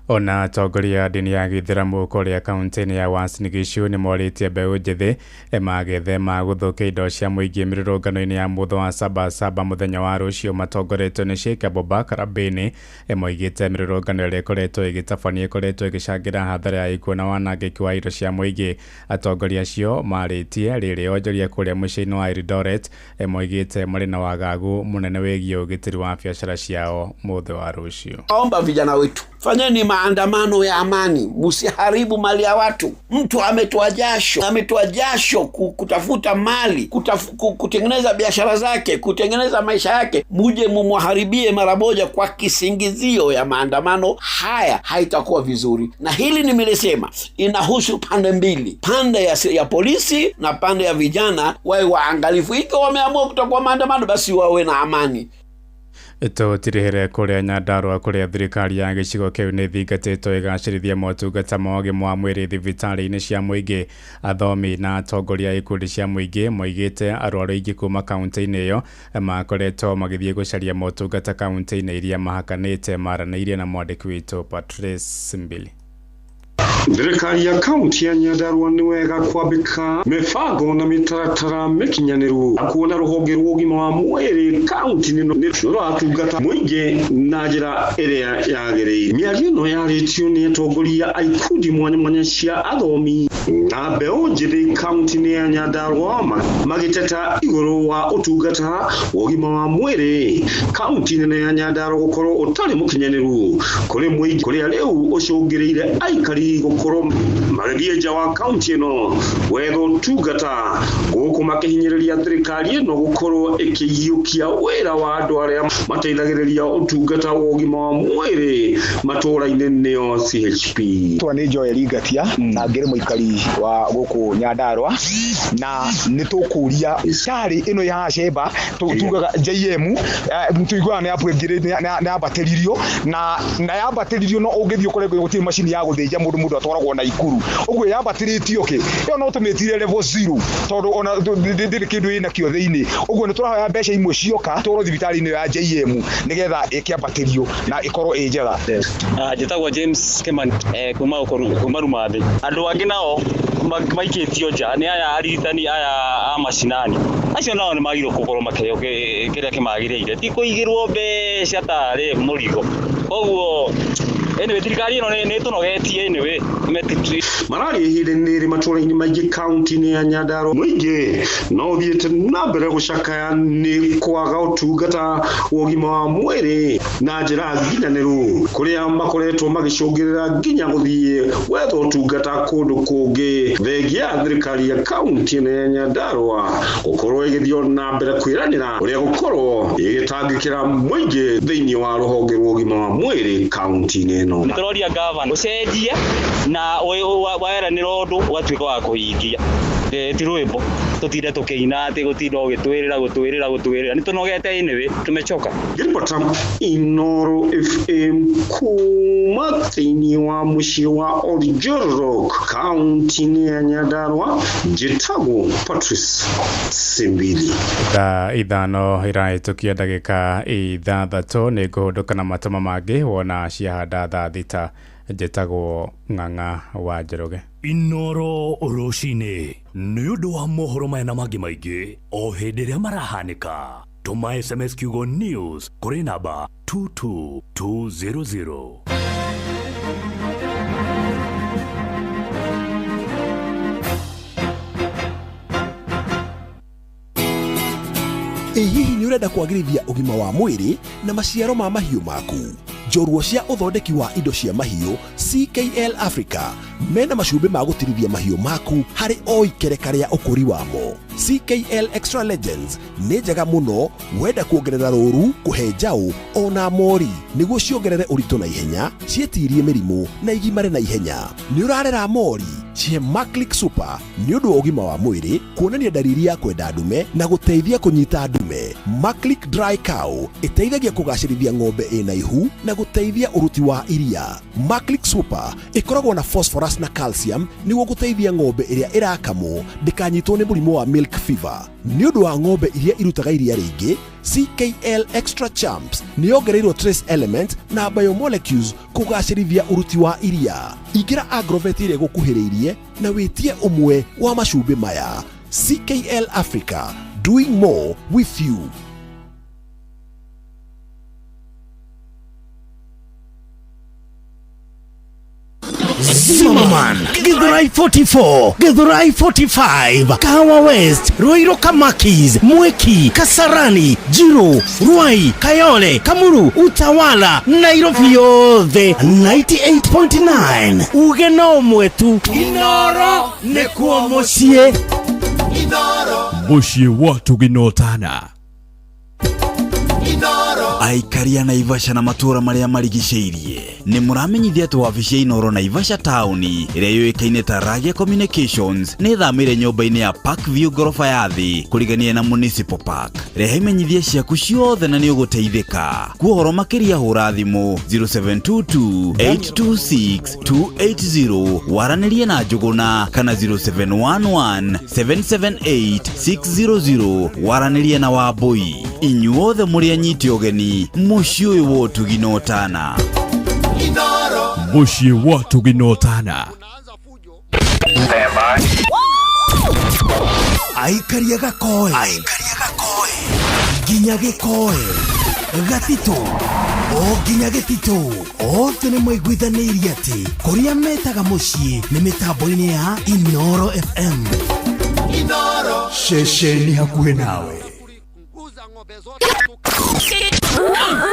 Ona atongoria a ndini ya gĩithĩramu kũrĩa kaunti-inĩ ya Uasin Gishu nĩ morĩtie mbeũ njĩthĩ magethema gũthũkia indo cia mũingĩ mĩrũrũngano-inĩ ya mũthũ wa Sabasaba mũthenya wa rũciũ matongoretio nĩ Sheikh Abubakar Abeni. Moigĩte mĩrũrũngano ĩrĩa ĩkoretwo ĩgĩtabania ĩkoretwo ĩgĩcangĩra hathara ya ikuũ na wanangĩki wa indo cia mũingĩ. Atongoria acio marĩtie rĩrĩ onjoria kũrĩa mũciĩ-inĩ wa Eldoret moigĩte marĩ na wagagu mũnene wĩgiĩ ũgitĩri wa biacara ciao mũthĩ wa rũciũ. Omba vijana wetu, fanyeni Maandamano ya amani, msiharibu mali ya watu. Mtu ametoa jasho, ametoa jasho kutafuta mali, kutengeneza biashara zake, kutengeneza maisha yake, muje mumwaharibie mara moja kwa kisingizio ya maandamano haya, haitakuwa vizuri. Na hili nimelisema, inahusu pande mbili, pande ya polisi na pande ya vijana. Wawe waangalifu. Ikiwa wameamua kutakuwa maandamano, basi wawe na amani. Tũtirihere kũrĩa Nyandarua kũrĩa thirikari ya gĩcigo kĩu nĩ thingatĩtwo ĩgacĩrithie motungata ma ũgima wa mwĩrĩ thibitarĩ-inĩ cia mũingĩ. Athomi na atongoria a ikundi cia mũingĩ moigĩte arwaru aingĩ kuma kaunti-inĩ ĩyo makoretwo magĩthiĩ gũcaria motungata kaunti-inĩ iria mahakanĩte. Maranĩirie na mwandĩki witũ Patrice Mbili. Thirikari ya kaunti ya Nyandarua nĩ wega kwambĩka mĩbango na mĩtaratara mĩkinyanĩru kuona rũhonge rwa ũgima wa mwĩrĩ kaunti-inĩ nĩ rũratungata mũingĩ na njĩra ĩrĩa yagĩrĩire. Mĩario ĩno yarĩtio nĩ atongoria a ikundi mwanya mwanya cia athomi na mbeũ njĩthĩ kaunti-inĩ ya Nyandarua magĩteta igũrũ wa ũtungata wa ũgima wa mwĩrĩ kaunti-inĩ ya Nyandarua gũkorwo ũtarĩ mũkinyanĩru kũrĩ mũingĩ, kũrĩa rĩu ũcũngĩrĩire aikari gũkorwo magĩthiĩ nja wa kaunti ĩno gwetha ũtungata, gũkũ makĩhinyĩrĩria thirikari ĩno gũkorwo ĩkĩiyũkia wĩra wa andũ arĩa mateithagĩrĩria ũtungata wa ũgima wa mwĩrĩ matũũra-inĩ nĩo CHP. Twa nĩ Joel Ngatia na ngĩrĩ mũikari wa gũkũ Nyandarua, na nĩ tũkũria carĩ ĩno ya Sheba tugaga JM tuiguaga nĩ yambatĩririo na yambatĩririo no ũngĩthiĩ ũkore gũtirĩ macini ya gũthĩnja mũndũ, mũndũ atwaragwo na Ikuru ũguo yambatĩrĩtio kĩ ĩyo no tũmĩtire level 0 tondũ ona ndĩrĩ kĩndũ ĩnakĩo thĩinĩ. Ũguo nĩ tũrahoya mbeca imwe cioka tũrwo thibitarĩ-inĩ ya JM nĩgetha ĩkĩambatĩrio na ĩkorwo ĩ njega. Njĩtagwo James Kimani kuma Rumathi. Andũ angĩ nao maikĩtio nja nĩ aya arigitani aya a macinani, acio nao nĩ magĩrĩirwo gũkorwo makĩheo kĩrĩa kĩmagĩrĩire, ti kũigĩrwo mbeca tarĩ mũrigo. Koguo anyway thirikari ĩno nĩ ĩtũnogetie anyway. Mararia ihinda-inĩ rĩrĩ matũũra-inĩ maingĩ kaunti-inĩ ya Nyandarua mũingĩ no ũthiĩte na mbere gũcakaya nĩ kwaga ũtungata wa ũgima wa mwĩrĩ na njĩra nginyanĩru, kũrĩa makoretwo magĩcũngĩrĩra nginya gũthiĩ gwetha ũtungata kũndũ kũngĩ, thengia ya thirikari ya kaunti ĩno ya Nyandarua gũkorwo ĩgĩthiĩ na mbere kwĩranĩra ũrĩa gũkorwo ĩgĩtangĩkĩra mũingĩ thĩinĩ wa rũhonge rwa ũgima wa mwĩrĩ kaunti-inĩ ĩno. Nĩ tũroria gavana ũcenjie na weranĩra ũndũ ũgatuĩka wa kũhingia, ti rwĩmbo tũtinde tũkĩina atĩ gũtinda ũgĩtwĩrĩra gũtwĩrĩra gũtwĩrĩra, nĩ tũnogete anyway, tumechoka. Ngĩribota Inooro FM kuma thĩinĩ wa mũciĩ wa Oljorok kaunti-inĩ ya Nyandarua, njĩtagwo Patrice Simbili. Thaa 5 irahĩtũkia ndagĩka 6 nĩ ngũhũndũka na matoma mangĩ wona ciahanda thaa 6. Njĩtagwo Ng'ang'a wa Njoroge. Inooro rũcinĩ nĩ ũndũ wa mohoro maya na mangĩ maingĩ o hĩndĩ ĩrĩa marahanĩka. Tũma SMS kiugo news kũrĩ namba 22200. Ĩ hihi nĩ ũrenda kwagĩrithia ũgima wa mwĩrĩ na maciaro ma mahiũ maku? Njorua cia ũthondeki wa indo cia mahiũ CKL Africa mena macumbĩ ma gũtirithia mahiũ maku harĩ o ikereka rĩa ũkũri wamo. CKL Extra Legends nĩ njega mũno wenda kuongerera rũru, kũhe njaũ ona mori nĩguo ciongerere ũritũ na ihenya, ciĩtirie mĩrimũ na igimare na ihenya. Nĩ ũrarera mori, cihe Maclick Super nĩ ũndũ wa ũgima wa mwĩrĩ, kuonania dalili ya kwenda ndume na gũteithia kũnyita ndume. Maclick Dry Cow ĩteithagia kũgacĩrithia ng'ombe ĩna ihu na gũteithia ũruti wa iria. Maclick Super ĩkoragwo na phosphorus na calcium nĩguo gũteithia ng'ombe ĩrĩa ĩrakamwo ndĩkanyitwo nĩ mũrimũ wa milk fever. Nĩ ũndũ wa ng'ombe iria irutaga iria rĩingĩ, CKL Extra Champs nĩ yongereirwo trace element na biomolecules kũgacĩrithia ũruti wa iria. Ingĩra Agrovet ĩrĩa ĩgũkuhĩrĩirie na wĩtie ũmwe wa macumbĩ maya. CKL Africa, doing more with you. Zimmerman, Githurai 44, Githurai 45, Kahawa West, Ruiru Kamakis, Mwiki, Kasarani, Jiru, Ruai, Kayole, Kamuru, Utawala, Nairobi yothe 98.9. Uge no mwetu Inoro nĩkuo mũciĩ. Mũciĩ wa tũginotana. Aikari a Naivasha na matũũra marĩa marigicĩirie nĩ mũramenyithia atĩ wabici ya Inoro Naivasha taũni ĩrĩa yũĩkaine ta Ragia Communications nĩ ĩthamĩire nyũmba-inĩ ya Park View ngoroba ya thĩ kũrigania na Municipal Park. Rehe imenyithia ciaku ciothe na nĩ ũgũteithĩka. Kwa ũhoro makĩria hũra thimũ 0722 826 280 waranĩrie na Njũgũna kana 0711 778 600 waranĩrie na Wambũi. Inyuothe mũrĩ anyiti ũgeni mũciĩ ũyũ wa ũtugi na ũtana. Mũciĩ wa ũtugi na ũtana. Aikaria gakoe nginya gĩkoe gatitũ o nginya gĩtitũ othe nĩ maiguithanĩirie atĩ kũrĩa metaga mũciĩ nĩ mĩtambo-inĩ ya Inoro FM. Ceceni hakuhĩ nawe.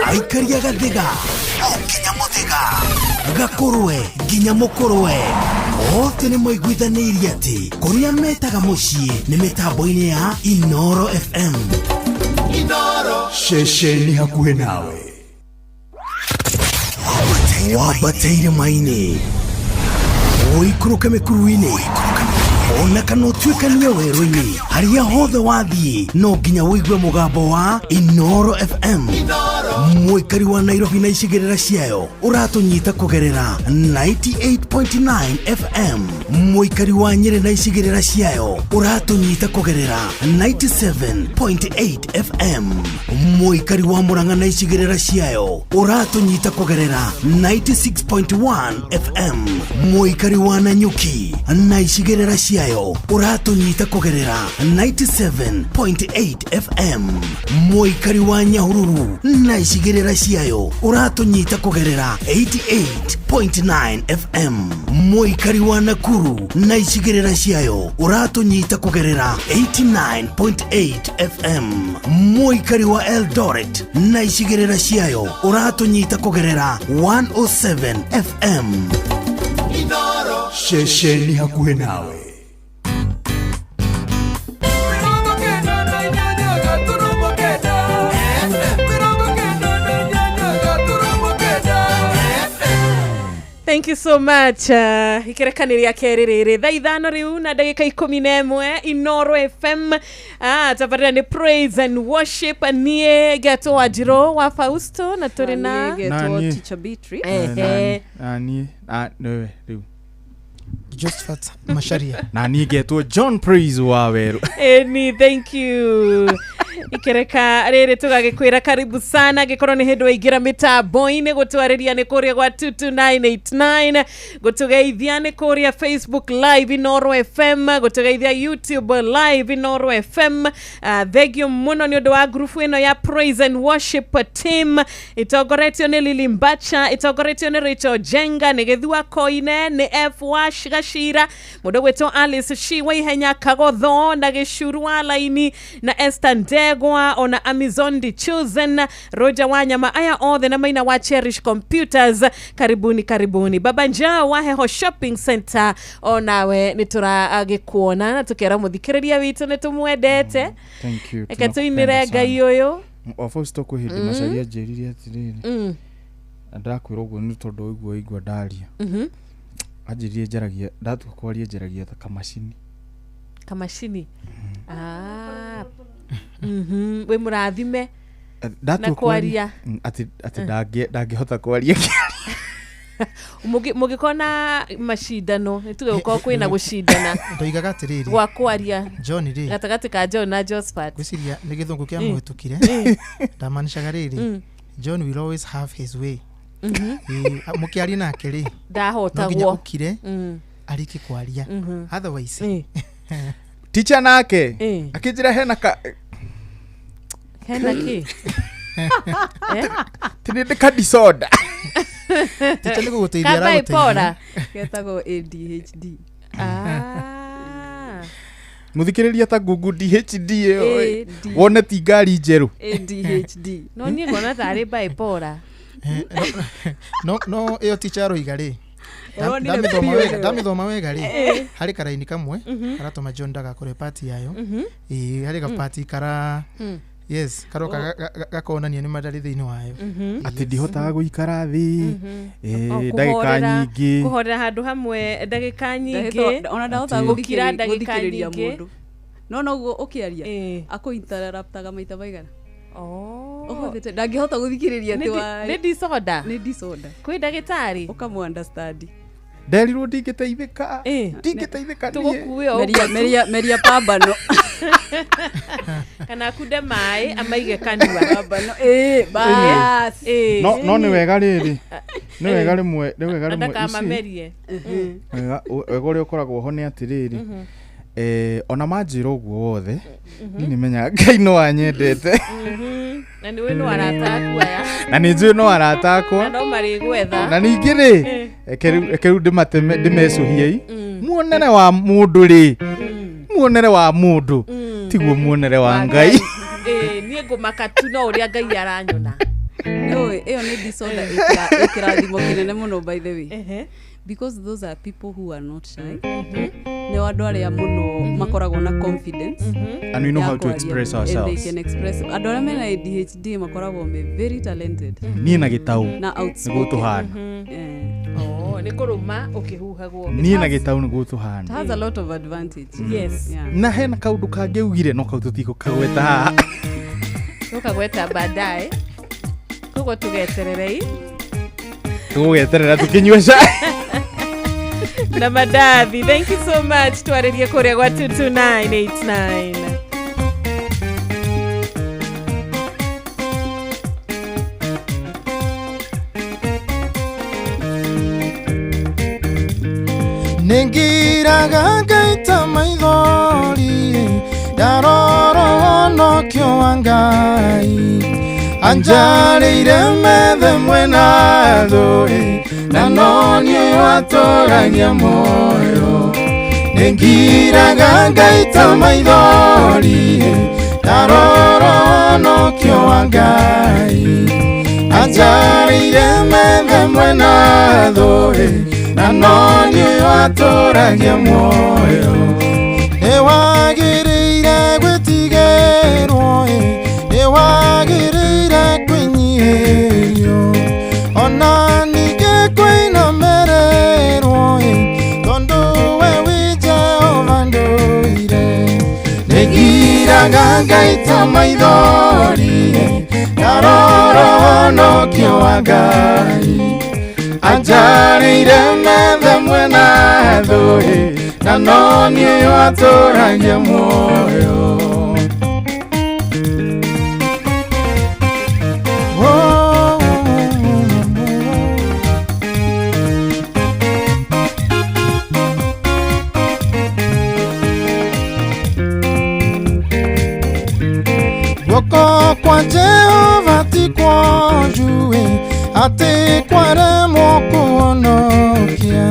Aikaria gathiga o nginya mũthiga gakũrwe nginya mũkũrwe othe nĩ maiguithanĩirie atĩ kũrĩa metaga mũciĩ nĩ mĩtambo-inĩ ya Inoro FM. Ceceni hakuhĩ nawe. Wambateire maini ũikũrũke mĩkuru-inĩ ona kana ũtuĩkanie werũ-inĩ harĩa hothe wathiĩ no nginya ũigue mũgambo wa Inoro FM. Mũikari wa Nairobi na icigĩrĩra ciayo ũratũnyita kũgerera 98.9 FM. Mũikari wa Nyĩrĩ na icigĩrĩra ciayo ũratũnyita kũgerera 97.8 FM. Mũikari wa Murang'a na icigĩrĩra ciayo ũratũnyita kũgerera 96.1 FM. Mũikari wa Nanyuki na icigĩrĩra ciayo ũratũnyita kũgerera 97.8 FM. Mũikari wa Nyahururu na icigĩrĩra ciayo ũratũnyita kũgerera 88.9 FM. Mũikari wa Nakuru na icigĩrĩra ciayo ũratũnyita kũgerera 89.8 FM. Mũikari wa Eldoret na icigĩrĩra ciayo ũratũnyita kũgerera 107 FM. Ceceni hakuhĩ nawe. Thank you so much. Ikerekani rĩa kerĩ rĩrĩ thaa 5 rĩu na ndagĩka 11 Inoro FM. Tabarĩra nĩ praise and worship. Niĩ ngetwo Wanjirũ wa Fausto na tũrĩ na Niĩ ngetwo Teacher Beatrice. Naniĩ nĩwe rĩu Josephat Macharia. Na niĩ ngetwo John Praise wa Werũ. Eni, thank you. Ikereka rĩrĩ tũgagĩkwĩra karibu sana gĩkorwo nĩ hĩndĩ waingĩra mĩtambo-inĩ gũtwarĩria nĩ kũrĩa gwa 22989 gũtũgeithia nĩ kũrĩa Facebook Live Inoro FM gũtũgeithia YouTube Live Inoro FM. Thengio mũno nĩ ũndũ wa grupu ĩno ya Praise and Worship Team ĩtongoretio nĩ Lily Mbacha, ĩtongoretio nĩ Rachel Jenga, nĩ Gĩthua Koine, nĩ F Wash Gacira, mũndũ gwĩtwo Alice Shi Waihenya Kagotho na Gĩcuru wa Laini na Esther Ndegwa ona Amazon The Chosen, Roger Wanyama, aya othe na maina wa Cherish Computers. Karibuni karibuni. Baba Njaa wa Heho Shopping Center onawe nĩ tũragĩkuona na tũkera mũthikĩrĩria witũ nĩ tũmwendete. Thank you. Reke tũinĩre Ngai ũyũ. O Fausto kwĩ hĩndĩ Macharia anjĩrire atĩrĩrĩ, na ndakwĩra ũguo nĩ tondũ ũigua igua ndaria. Anjĩrire njaragia ndatua kwaria njaragia ta kamacini. Kamacini. Wĩ mũrathime na kwaria atĩ ndangĩhota kwaria. Mũgĩkorwo macindano nĩ tuge gũkorwo kwĩna gũcindana ndoigaga atĩrĩrĩ gwa kwaria John rĩ gatagatĩ ka John na Josephat ngwĩciria nĩ gĩthũngũ kĩa mũhĩtũkire ndamaanishaga rĩrĩ John will always have his way. Mũkĩaria nake rĩ ndahotagwo no nginya ũkire arĩkie kwaria otherwise teacher nake akĩnjĩra hena ka hena kĩ tinĩ ndĩ ka disorder. Ticha nĩ gũgũteithia Ka aragũteithia. bipolar. Getagwo ADHD. Ah. Muthikĩrĩria ta Google DHD ĩyo ĩ, A D. wone ti ngari njerũ. ADHD. No niĩ nguona tarĩ bipolar. No ĩyo ticha aroiga rĩ, Ũronire ndamĩthoma biũ wega ĩyo. ndamĩthoma wega rĩ, Eh. harĩ karaini kamwe karatũma John ndagakorwe pati yayo. Ĩĩ, harĩ gapati kara, yes, karoka gakonania nĩ madarĩ thĩinĩ wayo. Atĩ ndihotaga gũikara thĩ O, ndagĩka nyingĩ. Kũhorera handũ hamwe ndagĩka nyingĩ. Ona ndahota Atĩ- Gũkira ndagĩka gũthikĩrĩria nyingĩ. mũndũ. No noguo ũkĩaria Eh. akũinterruptaga maita maigana. Oh. Ũhũthĩte ndangĩhota gũthikĩrĩria Nĩ atĩ wa nĩ disorder. Nĩ disorder. Kwĩ ndagĩtarĩ. Ũkamũ understand. Nderirwo ndingĩteithĩka. Eh. Ndingĩteithĩka niĩ. Tũgũkuue o Meria ũguo tu. meria meria pambano. Kana akunde maĩ amaige kanua. Pambano. Eh, bas. Eh. No nĩ wega rĩrĩ, nĩ wega rĩmwe, nĩ wega rĩmwe, you see, Ndakamamerie. wega wega ũrĩa ũkoragwo ho nĩ atĩrĩrĩ, ona manjĩra ũguo wothe, niĩ nĩmenyaga Ngai no anyendete. Na nĩ wĩ no arata aku aya. Na nĩ njũĩ no arata Na akwa. no marĩgwetha. Na ningĩ rĩ, reke rĩu ndĩmateme ndĩmecũhiei muonere wa mũndũ rĩ, muonere wa mũndũ tiguo muonere wa Ngai. Ĩĩ, niĩ ngũmaka tu no ũrĩa Ngai aranyona. Nĩũĩ ĩyo nĩ disorder ĩ kĩrathimo kĩnene mũno by the way. Ehe. Because those are people who are not shy. Nĩ andũ arĩa mũno makoragwo na confidence. And we know ya how to kwaria. express And they ourselves. can express. Andũ arĩa mena ADHD makoragwo me very talented. Niĩ na gĩtau Na nĩguo outspoken. tũhana. Eh. Oh, nĩ kũrũma ũkĩhuhagwo. Niĩ na gĩtau nĩguo tũhana. It has a lot of advantage. Yes. Yeah. Na hena kaũndũ kangĩ ugire no kau tũtigũkagweta haha. Tũkagweta baadaye. Koguo tũgetererei. Tũgũgeterera tũkĩnyua cai. Na madathi. Thank you so much. Twarĩrie kũrĩa gwa 22989. Nĩngiraga ngaita maithori ndarora ũhonokio wa Ngai anjarĩire methe mwena thũĩ na no niĩ watũragia muoyo. Nĩngiraga ngaita maithori ndarora ũhonokio wa Ngai anjarĩire methe mwena thũĩ na no niĩ watũragia muoyo. Nĩwagĩrĩire gwĩtigĩrwo ĩ, nĩwagĩrĩire kwĩnyihĩrio ona ningĩ kwĩnamĩrĩrwo ĩ, tondũ we wĩ Jehova ndũire. Nĩngiraga ngaita maithori ĩ, ndarora ũhonokio wa Ngai anjarĩire methe mwena thũĩ na no niĩ watũragia muoyo. Oh, guoko kwa Jehova ti kwonju ĩ, atĩ kwaremwo kũhonokia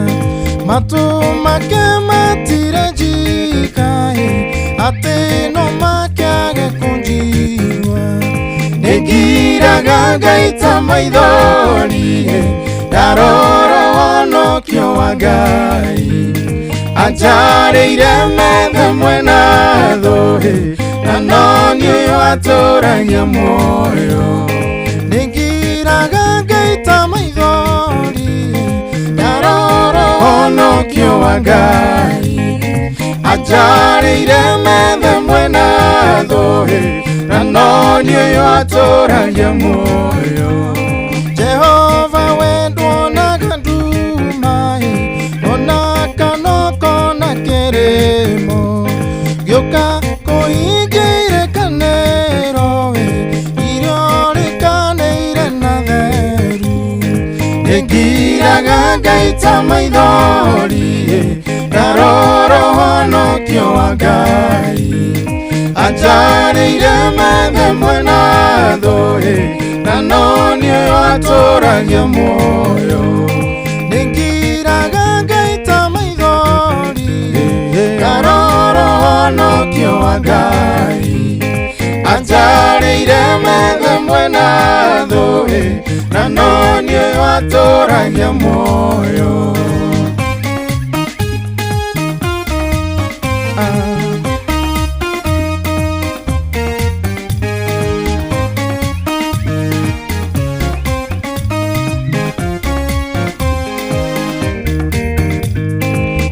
matũ make matirĩ njika ĩ, atĩ no makĩage kũnjigua. Nĩngiraga ngaita maithori ĩ, ndarora ũhonokio wa Ngai anjarĩire methe mwena thũĩ na no niĩ watũragia muoyo. Nĩngiraga ngaita maithori ndarora ũhonokio wa Ngai anjarĩire methe mwena thũĩ na no niĩ watũragia muoyo. Jehova we nduonaga nduma ĩ, ona kana ũkona kĩrĩmo gĩũka kũhingĩire kanĩro ĩ, irio rĩkanĩire na theru. Nĩngiraga ngaita maithori ĩ, ndarora ũhonokio wa Ngai anjarĩire methe mwena thũĩ na no niĩ watũragia atũragia muoyo. Nĩngiraga ngaita maithori ndarora ũhonokio wa Ngai anjarĩire metha mwena thũĩ na no niĩ ũyũ atũragia muoyo.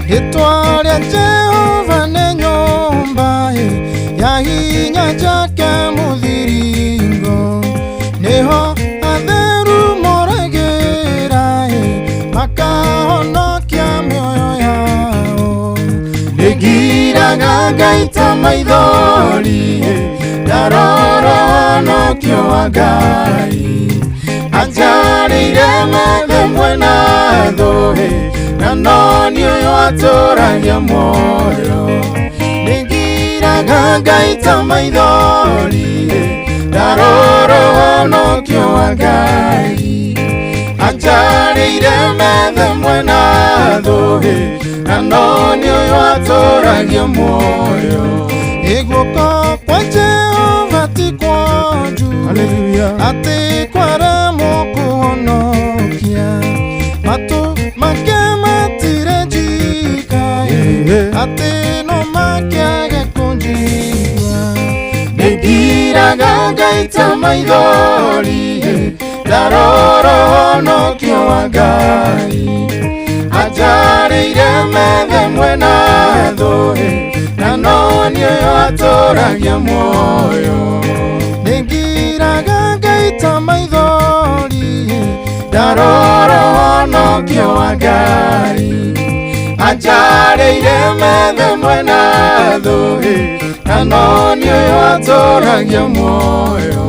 Rĩtwa rĩa Jehova nĩ nyũmba ya hinya njake mũthiringo, nĩho atheru moragĩra makahonokia mĩoyo yao. Nĩngiraga ngaita maithori ndarora ũhonokio wa Ngai anjarĩire metha mwena thũĩ na no niĩ ũyũ atũragia muoyo. Nĩngiraga ngaita maithori ndarora ũhonokio wa Ngai anjarĩire metha mwena thũĩ na no niĩ ũyũ atũragia muoyo. Guoko kwa Jehova ti kwonju atĩ kwaremwo kũhonokia, matũ make matirĩ njika atĩ no makĩage kũnjigua. Nĩngiraga ngaita maithori ndarora ũhonokio wa Ngai anjarĩire metha mwena thũĩ na no niĩ ũyũ atũragia muoyo. Nĩngiraga ngaita maithori ndarora ũhonokio wa Ngai anjarĩire metha mwena thũĩ na no niĩ ũyũ atũragia muoyo.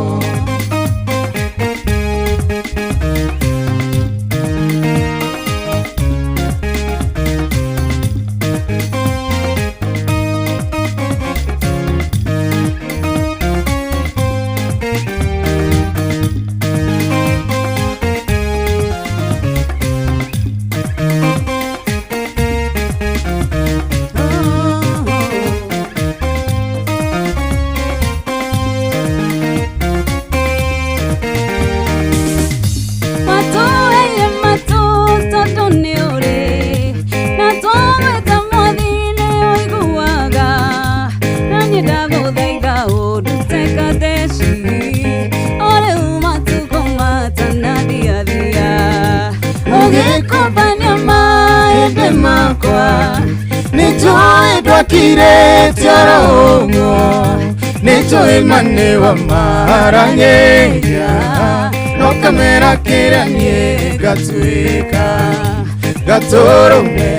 Nĩnjũĩ ma nĩ wa marangeria no kamera kĩrĩa niĩ ngatuĩka gatũrũme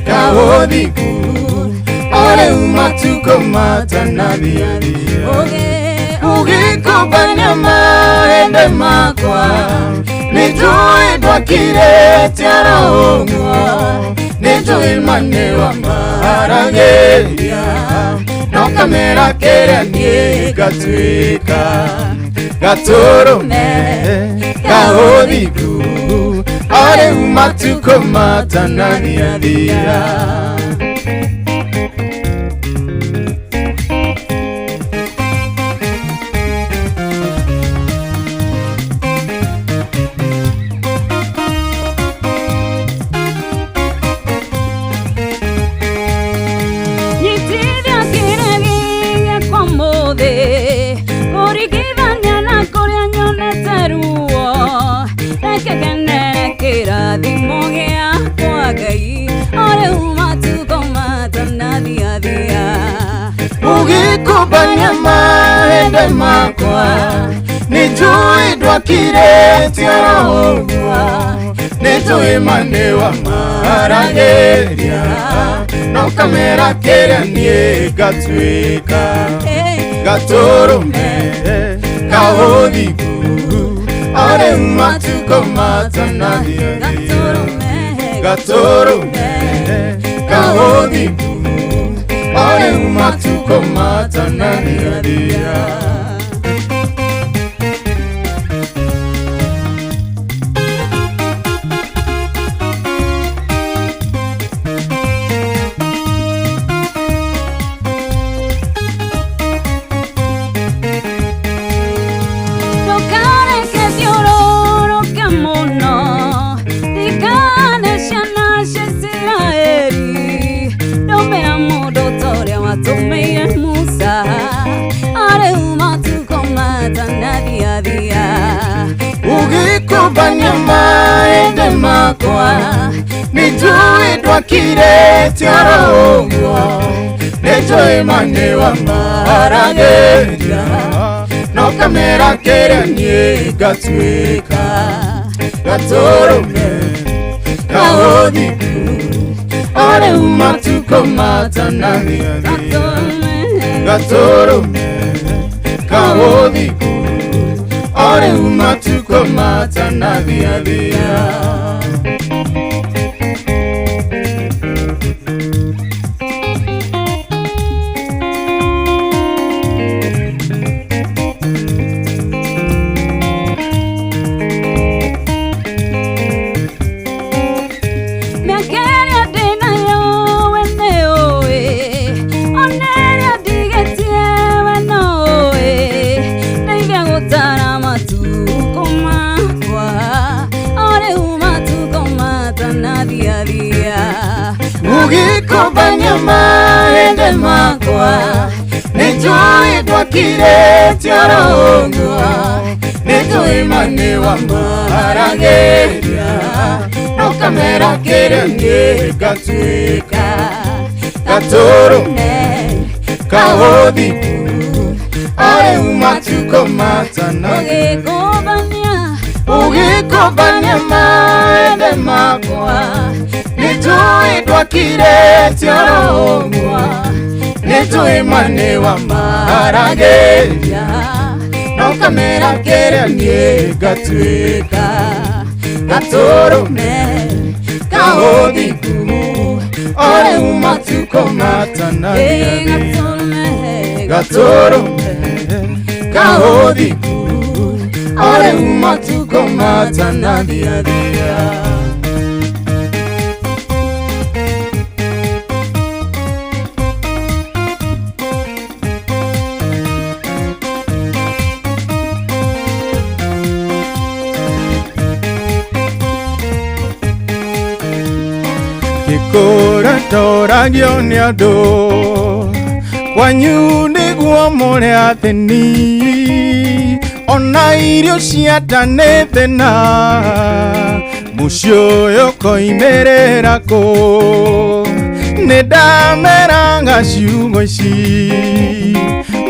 ka ũthingu o rĩu matukũ matanathiathia. Ũgĩkũmbania mahĩndĩ makwa nĩnjũĩ ndwakirĩte oro ũguo, nĩnjũĩ ma nĩ wa marangeria no kamera kĩrĩa niĩ ngatuĩka gatũrũme ka ũthingu o rĩu matukũ matanathiathia. Ũgĩkũmbania mahĩndĩ makwa nĩnjũĩ ndwakirĩte oro ũguo, nĩnjũĩ ma nĩ wa marangeria no kamera kĩrĩa niĩ ngatuĩka gatũrũme ka ũthingu o rĩu matukũ matanathiathia. Gatũrũme ka ũthingu o rĩu matukũ matanathiathia. Ũgĩkũmbania maĩndĩ makwa nĩnjũĩ ndwakirĩte oro ũguo nĩnjũĩ ma nĩ wa maragĩria no kamera kĩrĩa niĩ ngatuĩka gatũrũme ka ũthingu o rĩu matukũ matanathiathia gatũrũme ka ũthingu o rĩu matukũ matanathiathia. Mĩaka ĩrĩa ndĩnayo we nĩũĩ, ona ĩrĩa ndigĩtie we nĩũĩ, ndeithia gũtara matukũ makwa, o rĩu matukũ matanathiathia. Ũgĩkũmbania maĩndĩ makwa nĩnjũĩ ndwakirĩte oro ũguo nĩnjũĩ ma nĩ wa maragĩria no kamera kĩrĩa niĩ ngatuĩka gatũrũme ka ũthingu o rĩu matukũ matanathiathia. Ũgĩkũmbania Ũgĩkũmbania maĩndĩ makwa nĩnjũĩ ndwakirĩte oro ũguo nĩnjũĩ ma nĩ wa maragĩria no kamera kĩrĩa niĩ ngatuĩka gatũrũme ka ũthingu o rĩu matukũ matanathiathia gatũrũme ka ũthingu o rĩu matukũ matanathiathia. Gĩkũra ndoragio nĩ andũ kwanyu nĩguo mũrĩ athĩni ona irio cia nda nĩ thĩna mũciĩ ũyũ ũkoimĩrĩra kũ nĩ ndameraga ciugo ici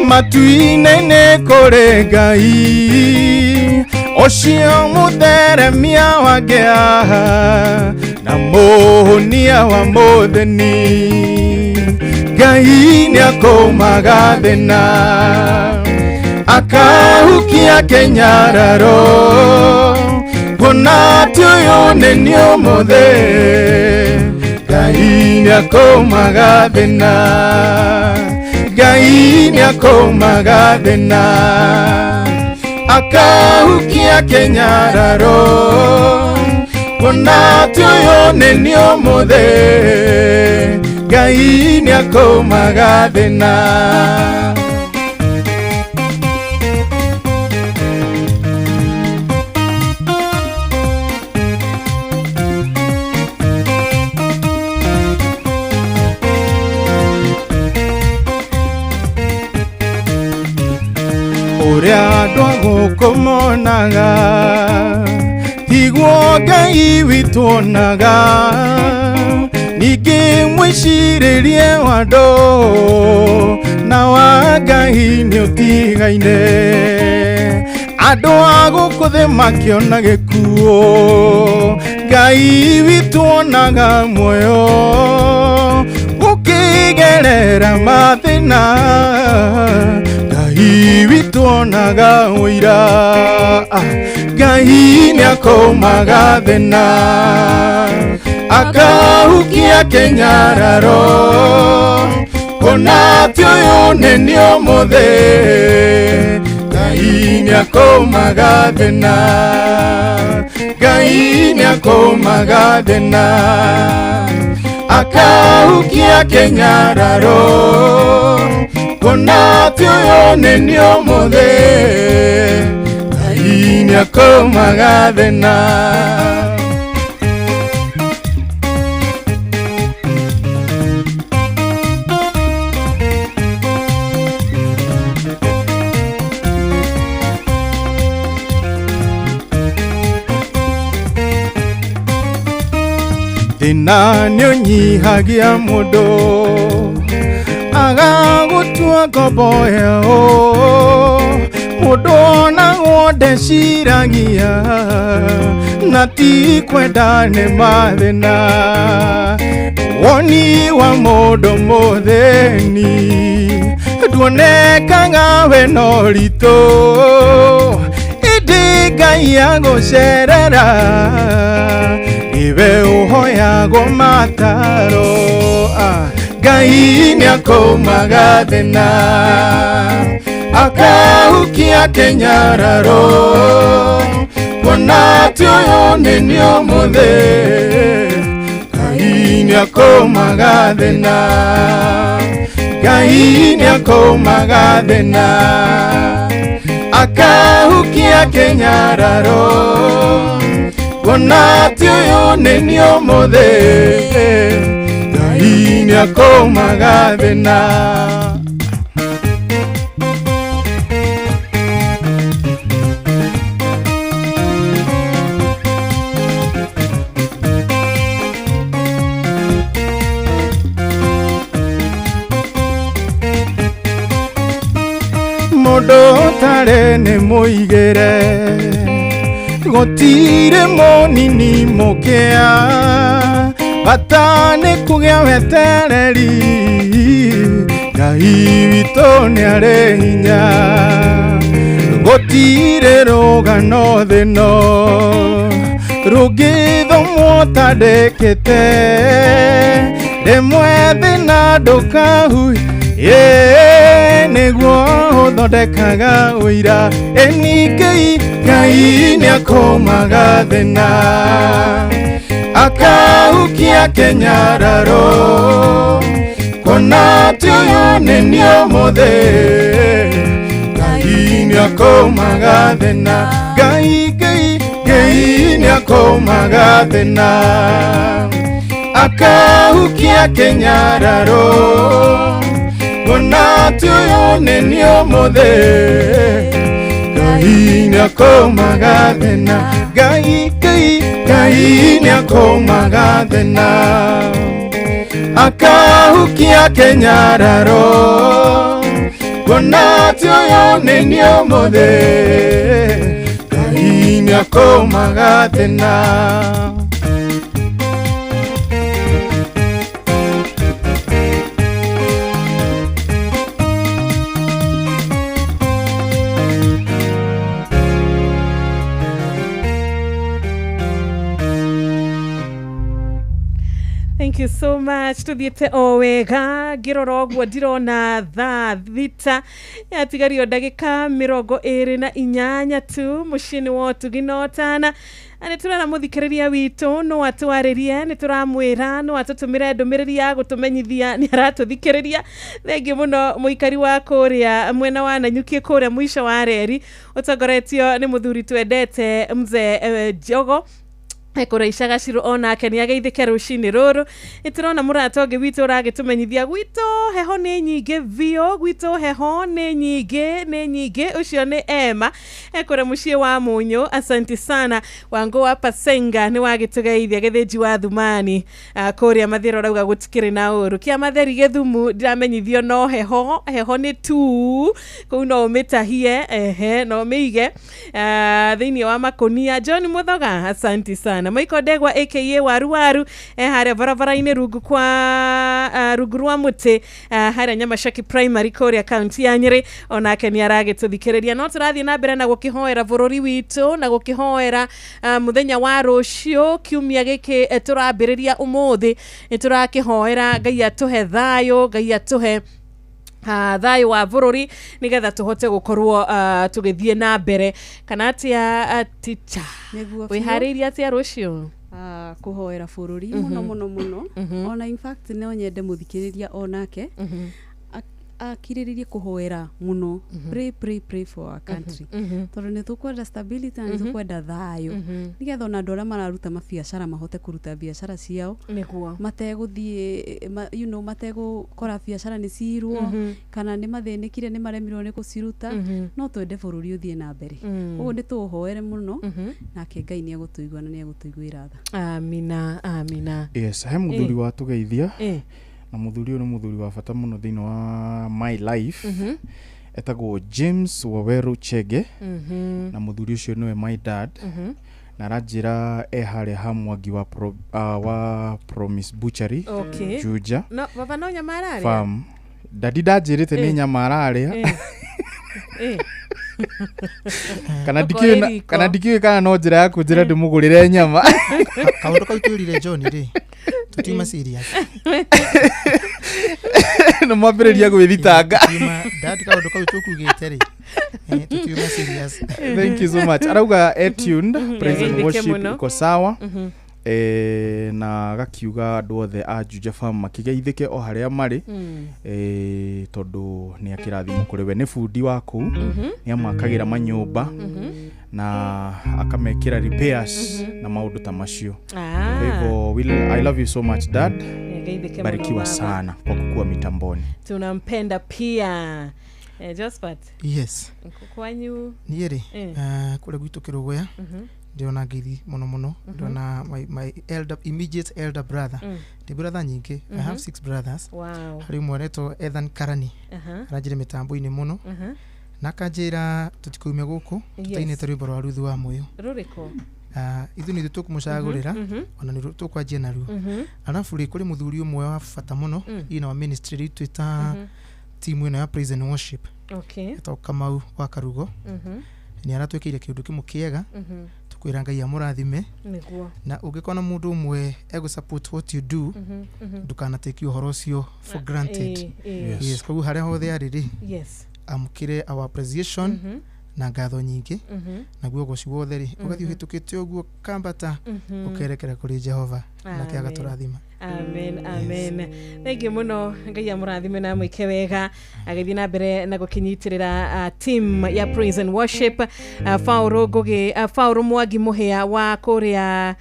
matu-inĩ nĩ kũrĩ Ngai ũcio mũtheremia wa ngĩa na mũhũnia wa mũthĩni Ngai nĩakũmaga thĩna akahukia kĩnyararo kuona atĩ ũyũ nĩ niĩ ũmũthĩ Ngai nĩakũmaga thĩna Ngai nĩakũmaga thĩna akahukia kĩnyararo kuona atĩ ũyũ nĩ niĩ ũmũthĩ Ngai nĩakũmaga thĩna. Ũrĩa andũ a gũkũ monaga tiguo Ngai witũ onaga ningĩ mwĩcirĩrie wa andũ na wa Ngai nĩ ũtigaine andũ a gũkũ thĩ makĩona gĩkuũ Ngai witũ onaga muoyo ũkĩgerera mathĩna Ngai witũ onaga ũira Ngai nĩakũmaga thĩna akahukia kĩnyararo kuona atĩ ũyũ nĩ niĩ ũmũthĩ Ngai nĩakũmaga thĩna Ngai nĩakũmaga thĩna akahukia kĩnyararo kuona atĩ ũyũ nĩ niĩ ũmũthĩ Ngai nĩakũmaga thĩna. Thĩna nĩũnyihagia mũndũ agagũtua ngombo yao mũndũ onagwo ndeciragia na ti kwenda nĩ mathĩna woni wa mũndũ mũthĩni nduonekaga wĩna ũritũ ĩndĩ Ngai agũcerera iwe ũhoyagwo mataro Ngai nĩakũmaga thĩna akahukia kĩnyararo kuona atĩ ũyũ nĩ niĩ ũmũthĩ Ngai nĩakũmaga thĩna Ngai nĩakũmaga thĩna akahukia kĩnyararo kuona atĩ ũyũ nĩ niĩ ũmũthĩ Ngai nĩakũmaga thĩna. Mũndũ ũtarĩ nĩ mũigĩre gũtirĩ mũnini mũkĩa bata nĩ kũgĩa wetereri Ngai witũ nĩarĩ hinya gũtirĩ rũgano thĩno rũngĩthomwo ũtandĩkĩte rĩmwe thĩna ndũkahuhie nĩguo ũthondekaga ũira ĩni Ngai Ngai nĩakũmaga thĩna akahukia kĩnyararo kuona atĩ ũyũ nĩ niĩ ũmũthĩ Ngai nĩakũmaga thĩna Ngai Ngai Ngai nĩakũmaga thĩna akahukia kĩnyararo kuona atĩ ũyũ nĩ niĩ ũmũthĩ Ngai nĩakũmaga thĩna Ngai Ngai Ngai nĩakũmaga thĩna akahukia kĩnyararo kuona atĩ ũyũ nĩ niĩ ũmũthĩ Ngai nĩakũmaga thĩna. Thank you so much. Tuthiĩte o wega ngĩrora ũguo ndirona thaa 6 yatigario ndagĩka 28 tu mũciĩ-inĩ wa ũtugi na ũtana. Nĩ tũrera mũthikĩrĩria witũ no atwarĩrie, nĩ tũramwĩra no atũtũmĩre ndũmĩrĩri ya gũtũmenyithia nĩ aratũthikĩrĩria. Thengiũ mũno mũikari wa kũrĩa mwena wa Nanyuki kũrĩa mũico wa reri ũtongoretio nĩ mũthuri twendete mzee Njogo kũrĩa Icagacirũ onake nĩ ageithĩke rũcinĩ rũrũ. Nĩ tũrona mũrata ũngĩ witũ ũragĩtũmenyithia gwitũ heho nĩ nyingĩ biũ, gwitũ heho nĩ nyingĩ nĩ nyingĩ. Ũcio nĩ Emma kũrĩa mũciĩ wa Mũnyũ. Asante sana. Wangũ wa Pasenga nĩ wagĩtũgeithia Gĩthĩnji wa Thumani kũrĩa Mathĩra ũrauga gũtikĩrĩ na ũru. Kĩa Matheri Gĩthumu ndiramenyithio no heho heho nĩ tu kũu no ũmĩtahie ehe no ũmĩige thĩinĩ wa makũnia. John Muthoga asante sana. Maiko Ndegwa aka Waru Waru harĩa barabara-inĩ rungu kwa rungu rwa mũtĩ harĩa Nyamasheke Primary kũrĩa kaunti ya Nyĩrĩ onake nĩ aragĩtũthikĩrĩria. No tũrathiĩ na mbere na gũkĩhoera bũrũri witũ na gũkĩhoera mũthenya wa rũciũ kiumia gĩkĩ tũrambĩrĩria ũmũthĩ. Nĩ tũrakĩhoera Ngai atũhe thayũ, Ngai atũhe thayũ wa bũrũri nĩgetha tũhote gũkorwo tũgĩthiĩ na mbere. Kana atĩa teacher, wĩharĩirie atĩa rũciũ? Kũhoera bũrũri mũno mũno mũno. Ona in fact no nyende mũthikĩrĩria onake Akirĩrĩrie kũhoera mũno. Pray, pray, pray for our country, tondũ nĩ tũkwenda stability na nĩ tũkwenda thayũ, nĩgetha ona andũ arĩa mararuta mabiacara mahote kũruta biacara ciao mategũthiĩ mategũkora biacara nĩ cirwo kana nĩ mathĩnĩkire, nĩ maremirwo nĩ gũciruta. No twende bũrũri ũthiĩ na mbere. Koguo nĩ tũũhoere mũno, nake Ngai nĩ egũtũigua na nĩ egũtũiguĩra tha. Amina, amina. Yes, he mũthuri watũgeithia, na mũthuri ũyũ nĩ mũthuri wa bata mũno thĩinĩ wa my life. Etagwo James Waweru Chege, na mũthuri ũcio nĩwe my dad, na aranjĩra e harĩa ha Mwangi wa Promise Butchery, Juja No baba, no nyama ararĩa? Farm. Dadi ndanjĩrĩte nĩ nyama ararĩa. Kana Okorwo ndikĩũĩ ĩ riko. Kana ndikĩũĩ kana no njĩra ya kũnjĩra ndĩmũgũrĩre nyama. Kaũndũ kau twĩrire John rĩ, tũtiuma serious. Nĩ mwambĩrĩria gwĩthitanga. Tũtiuma dad, kaũndũ kau tũkugĩte rĩ, tũtiuma serious. Thank you so much. Arauga e tuned, praise and Geithĩke worship mũno. iko sawa. Na agakiuga andũ othe a Juja Farm makĩgeithĩke o harĩa marĩ, tondũ nĩ akĩrathimo kũrĩ we. Nĩ bundi wa kũu, nĩ amakagĩra manyũmba na akamekĩra repairs na maũndũ ta macio. Ah. Kwa hivyo I love you so much, dad. Geithĩke mũno, Barikiwa baba. sana kwa kukua mitamboni. Tunampenda pia. Josphat. Yes. Kwanyu? Niĩ rĩ, kũrĩa gwitũ Kĩrũgũya, ndĩrona ngeithi mũno mũno. Ndĩrona my elder, immediate elder brother. Ndĩ brother nyingĩ. I have six brothers. Harĩ ũmwe aretwo Ethan Karani. Aranjĩra mĩtambo-inĩ mũno, na akanjĩra tũtikaume gũkũ tũtainĩte rwĩmbo rwa Ruthu wa Mũyũ. Rũrĩkũ? Ah, ithuĩ nĩ ithuĩ tũkũmũcagũrĩra, ona nĩ tũkwanjia naruo. Arabu rĩ, kũrĩ mũthuri ũmwe wa bata mũno ina wa ministry rĩu twĩ ta timu ĩno ya praise and worship, etagwo Kamau wa Karugo. Nĩ aratwĩkĩire kĩũndũ kĩmwe kĩega. Tũkwĩra Ngai amũrathime. Na ũngĩkona mũndũ ũmwe egũ support what you do, ndũkanatake ũhoro ũcio for granted. Yes. Yes, koguo harĩa hothe arĩ rĩ, amũkĩre our appreciation na ngatho nyingĩ. Naguo ũgoci wothe rĩ, ũgathiĩ ũhĩtũkĩte ũguo kambata, ũkerekera kũrĩ Jehova, nake Amen. agatũrathima. Amen, amen. Thank you mũno. Ngai amũrathime na amwĩke wega agĩthiĩ na mbere na gũkĩnyitĩrĩra team ya praise and worship. Faũrũ Ngũgĩ, Faũrũ Mwangi Mũhĩa wa kũrĩa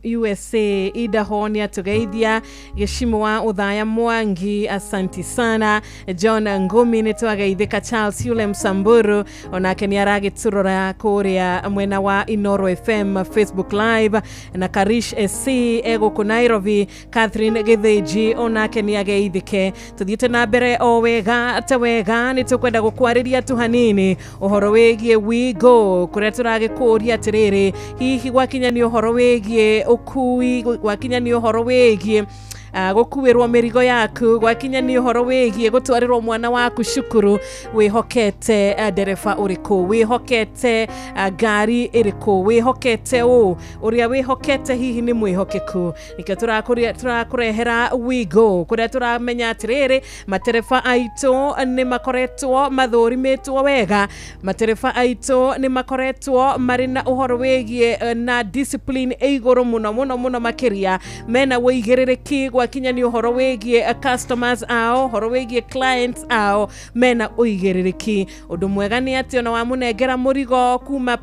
USA, Idaho, nĩ atũgeithia. Gĩcimo wa Ũthaya Mwangi, asanti sana. John Ngumi, nĩ twageithĩka. Charles Yule Msamburu onake nĩ aragĩtũrora kũrĩa mwena wa Inoro FM Facebook Live, na Karish SC egũkũ Nairobi. Catherine Gĩthĩnji onake nĩ ageithĩke. Tũthiĩte na mbere o wega ta wega. Nĩ tũkwenda gũkwarĩria tu hanini ũhoro wĩgiĩ Wigo, kũrĩa tũragĩkũria atĩrĩrĩ, hihi gwakinya nĩ ũhoro wĩgiĩ ũkui, gwakinya nĩ ũhoro wĩgiĩ gũkuĩrwo mĩrigo yaku, gwakinya nĩ ũhoro wĩgiĩ gũtwarĩrwo mwana waku cukuru, wĩhokete ndereba ũrĩkũ, wĩhokete ngari ĩrĩkũ, wĩhokete ũ? Ũrĩa wĩhokete hihi nĩ mwĩhokeku? Nĩkĩo tũrakũrehera Wigo, kũrĩa tũramenya atĩrĩrĩ, matereba aitũ nĩ makoretwo mathũrimĩtwo wega, matereba aitũ nĩ makoretwo marĩ na ũhoro wĩgiĩ na discipline ĩ igũrũ mũno mũno mũno makĩria, mena ũigĩrĩrĩki gwakinya nĩ ũhoro wĩgiĩ customers ao, ũhoro wĩgiĩ clients ao, mena ũigĩrĩrĩki. Ũndũ mwega nĩ atĩ ona wamũnengera mũrigo kuma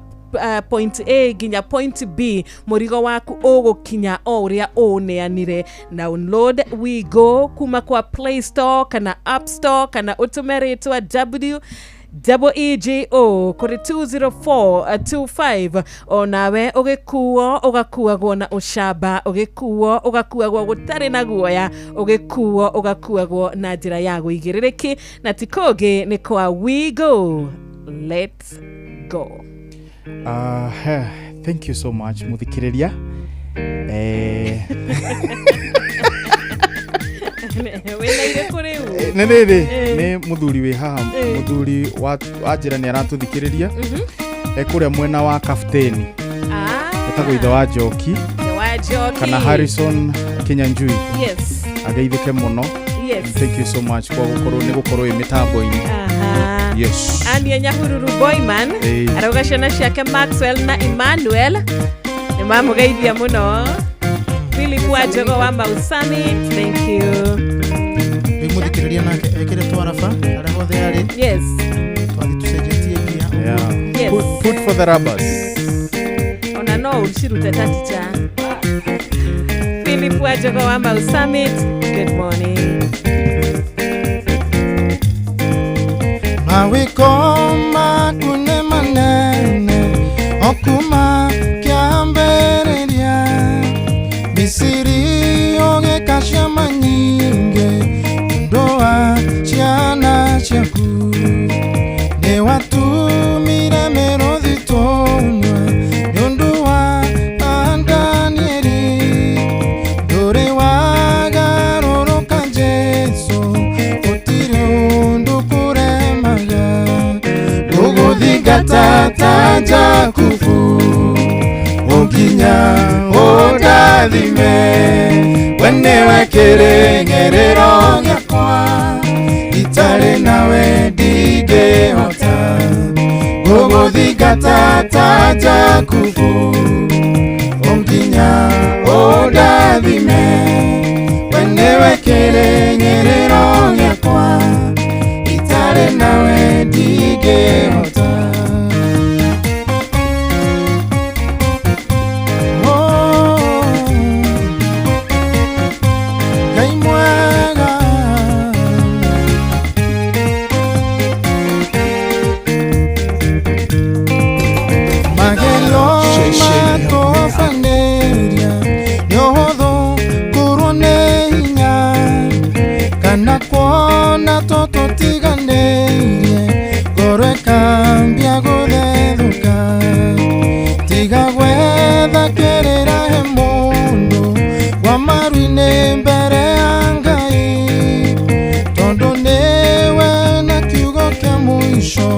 point A nginya point B, mũrigo waku ũgũkinya o ũrĩa ũũneanire. Download Wigo kuma kwa Play Store kana App Store, kana ũtũme rĩtwa W EEGO kũrĩ 20425. Onawe ũgĩkuo ũgakuagwo na ũcamba, ũgĩkuo ũgakuagwo gũtarĩ na guoya, ũgĩkuo ũgakuagwo na njĩra ya wĩigĩrĩrĩki, na ti kũngĩ nĩ kwa Wigo. Let's go. Thank you so much, muthikiriria. Wĩna irĩkũ rĩu? Nĩ rĩrĩ, nĩ mũthuri wĩ haha, mũthuri wa njĩra nĩ aratũthikĩrĩria e kũrĩa mwena wa Kapteni, etagwo ithe wa Njoki. Wa Njoki. Kana Harrison Kinyanjui. Ageithĩke mũno. Thank you so much kwa gũkorwo nĩ gũkorwo wĩ mĩtambo-inĩ. Yes. Ania Nyahururu Boyman arauga ciana ciake Maxwell na Emmanuel nĩ mamũgeithia mũno. Philip wa Njogo wa Mau Summit, thank you. Rĩu mũthikĩrĩria. Twaria nake ekĩre twaraba harĩa hothe arĩ. Yes. Twathi tũcenjetie ngia. Yeah. Yes. Food for the rubbers. Ona no ucirute ta teacher. Philip Wajogo wa Mau Summit, good morning. Mawiko maku nĩ manene okuma kĩambĩrĩria Misiri ũgĩka ciama nyingĩ ũndũ wa ciana ciaku nĩwatumire mĩrũthi tũnyua nĩ ũndũ wa Danieli ndũrĩ wagarũrũka Jesũ gũtirĩ ũndũ kũremaga ngũgũthingata ta Jakubu nginya ũndathime we nĩwe kĩrĩgĩrĩro gĩakwa itarĩ nawe ndingĩhota ngũgũthingata ta Jakubu nginya ũndathime we nĩwe kĩrĩgĩrĩro gĩakwa itarĩ nawe ndingĩhota. Ngai mwega magerio matũbanĩria nĩ ũhũthũ kũrwo nĩ hinya kana kuona tũtũtiganĩirie ngoro ĩkambia gũthethũka tiga gwetha kĩrĩra he mũndũ wa maru-inĩ mbere ya Ngai tondũ nĩwe na kiugo kĩa mũico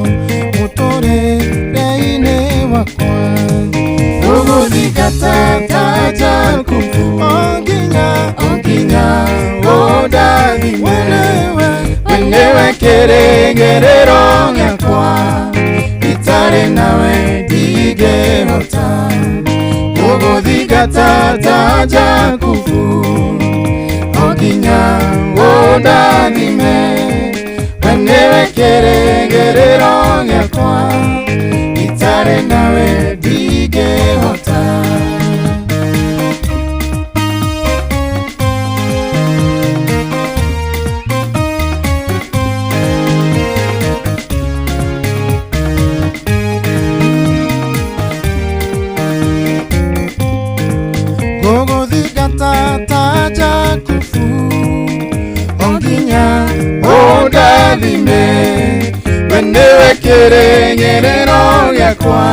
mũtũrĩre-inĩ wakwa ngũgũthingata ta Jakubu o nginya ũndathime we nĩwe kĩrĩgĩrĩro gĩakwa itarĩ nawe ndingĩhota ngũgũthingata ta Jakubu o nginya ũndathime we nĩwe kĩrĩgĩrĩro gĩakwa itarĩ nawe ndingĩhota. Ngũgũthingata ta Jakubu o nginya ũndathime we nĩwe kĩrĩgĩrĩro gĩakwa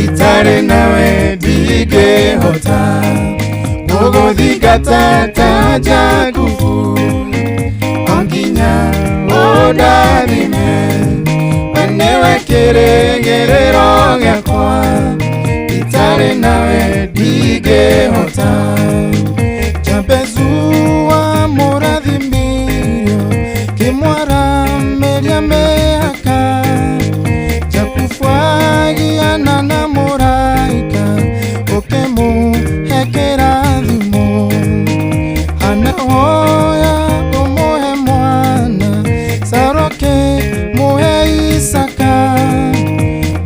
itarĩ nawe ndingĩhota ngũgũthingata ta Jakubu o nginya ũndathime we nĩwe kĩrĩgĩrĩro gĩakwa itarĩ nawe ndingĩhota. Jabezu wa mũrathimirio kĩmwaramĩria mĩhaka Jakubu agiana na mũraika ũkĩmũhe kĩrathimo Hana hoya ũmũhe mwana Sara ũkĩmũhe Isaka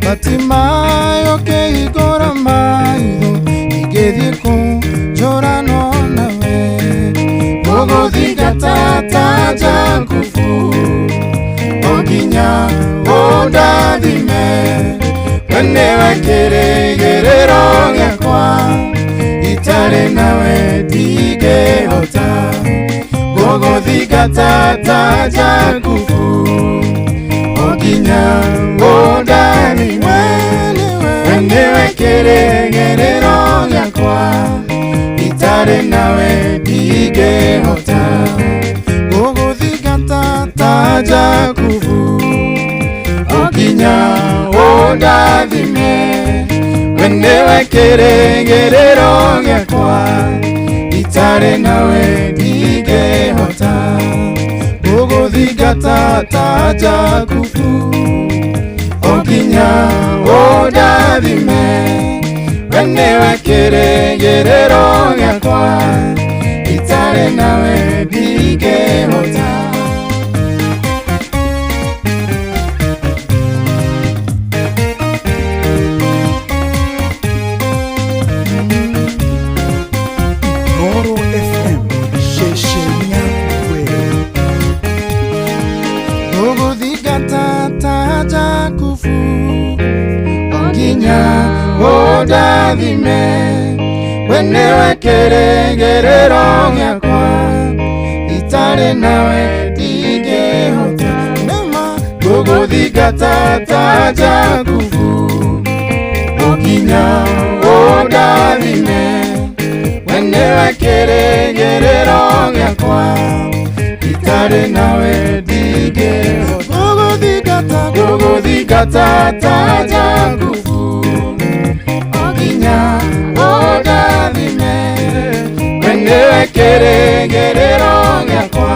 Batimayo kĩhingũra maitho ingĩthiĩ kũ njũrano nawe ngũgũthingata ta Jakubu o nginya ũndathime we nĩwe kĩrĩgĩrĩro gĩakwa itarĩ nawe ndingĩhota ngũgũthingata ta Jakubu o nginya ũndathime we nĩwe kĩrĩgĩrĩro gĩakwa itarĩ nawe ndingĩhota ngũgũthingata ta Jakubu o nginya ũndathime we nĩwe kĩrĩgĩrĩro gĩakwa itarĩ nawe ndingĩhota ngũgũthingata ta Jakubu o nginya ũndathime we nĩwe kĩrĩgĩrĩro gĩakwa itarĩ nawe ndingĩhota. Nginya ũndathime, we nĩwe kĩrĩgĩrĩro gĩakwa, itarĩ nawe ndingĩhota. Nĩma ngũgũthingata ta Jakubu, nginya ũndathime, we nĩwe kĩrĩgĩrĩro gĩakwa, itarĩ nawe ndingĩhota. Ngũgũthingata, ngũgũthingata ta Jakubu, nginya ũndathime, we nĩwe kĩrĩgĩrĩro gĩakwa,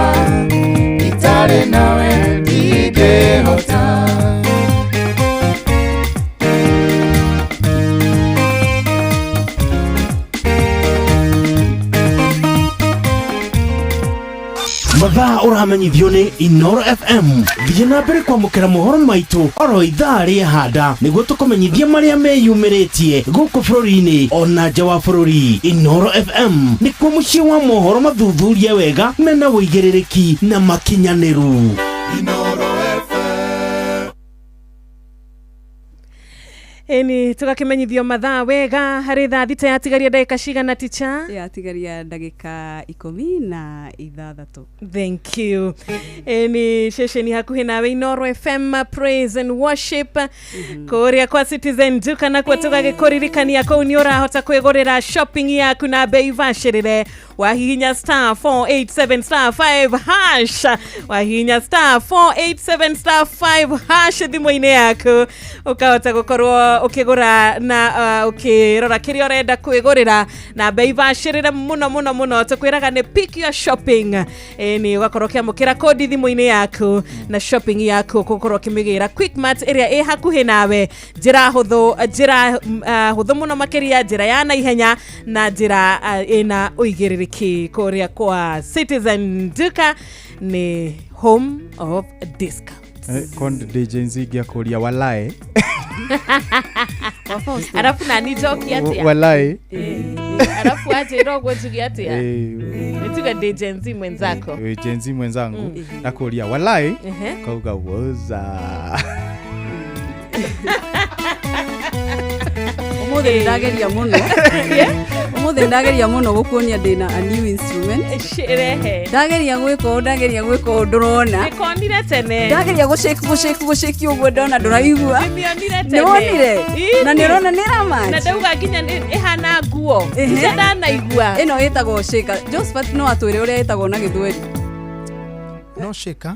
itarĩ nawe ndingĩhota. Mathaa ũramenyithio nĩ Inoro FM. Thiĩ na mbere kwamũkĩra mohoro maitũ oro ithaa rĩahanda nĩguo tũkũmenyithie marĩa meyumĩrĩtie gũkũ bũrũri-inĩ ona nja wa bũrũri. Inoro FM nĩkuo mũciĩ wa mohoro mathuthurie wega mena ũigĩrĩrĩki na makinyanĩru. Ĩni tũgakĩmenyithio mathaa wega harĩ thaa thita yatigaria ndagĩka cigana ticha? Yatigaria ndagĩka 16. Thank you. Ĩni ceceni hakuhĩ nawe Inoro FM Praise and Worship kũrĩa kwa Citizen Duka nakuo tũgagĩkũririkania kũu nĩ ũrahota kwĩgũrĩra shopping yaku na bei bacĩrĩre. Wahihinya star 487 star 5 hash, wahihinya star 487 star 5 hash thimũ-inĩ yaku ũkahota gũkorwo ũkĩgũra na ũkĩrora kĩrĩa ũrenda kwĩgũrĩra na bei bacĩrĩre mũno mũno mũno. Tũkwĩraga nĩ pick your shopping. Ĩni ũgakorwo ũkĩamũkĩra kodi thimũ-inĩ yaku na shopping yaku ũgũkorwo ũkĩmĩgĩra Quickmart ĩrĩa ĩ hakuhĩ nawe, njĩra hũthũ, njĩra hũthũ mũno makĩria, njĩra ya naihenya na njĩra ĩna ũigĩrĩrĩki kũrĩa kwa Citizen Duka nĩ home of discounts. Kondi DJ Nzigi akũria walai. Arafu nani njoki atia? Walai. Arafu anjĩra ũguo njuge atia? Nituge ndĩ Gen Z mwenzako. Gen Z mwenzangu nakũria walai kauga woza. Ũmũthĩ ndageria mũno. Ũmũthĩ ndageria mũno gũkuonia ndĩna a new instrument. Rehe. Ndageria gwĩka ũũ, ndageria gwĩka ũũ ndũrona. Nĩkonire tene. Ndageria gũshake gũshake gũshake ũguo ndona ndũraigua. Ndĩmĩonire tene. Nĩwonire? Na nĩ ũrona nĩ ĩramatch. Na ndauga nginya ĩhana nguo. Icio ndanaigua. Ĩno ĩtagwo shaker. Josephat no atwĩre ũrĩa ĩtagwo na Gĩthweri. No shaker.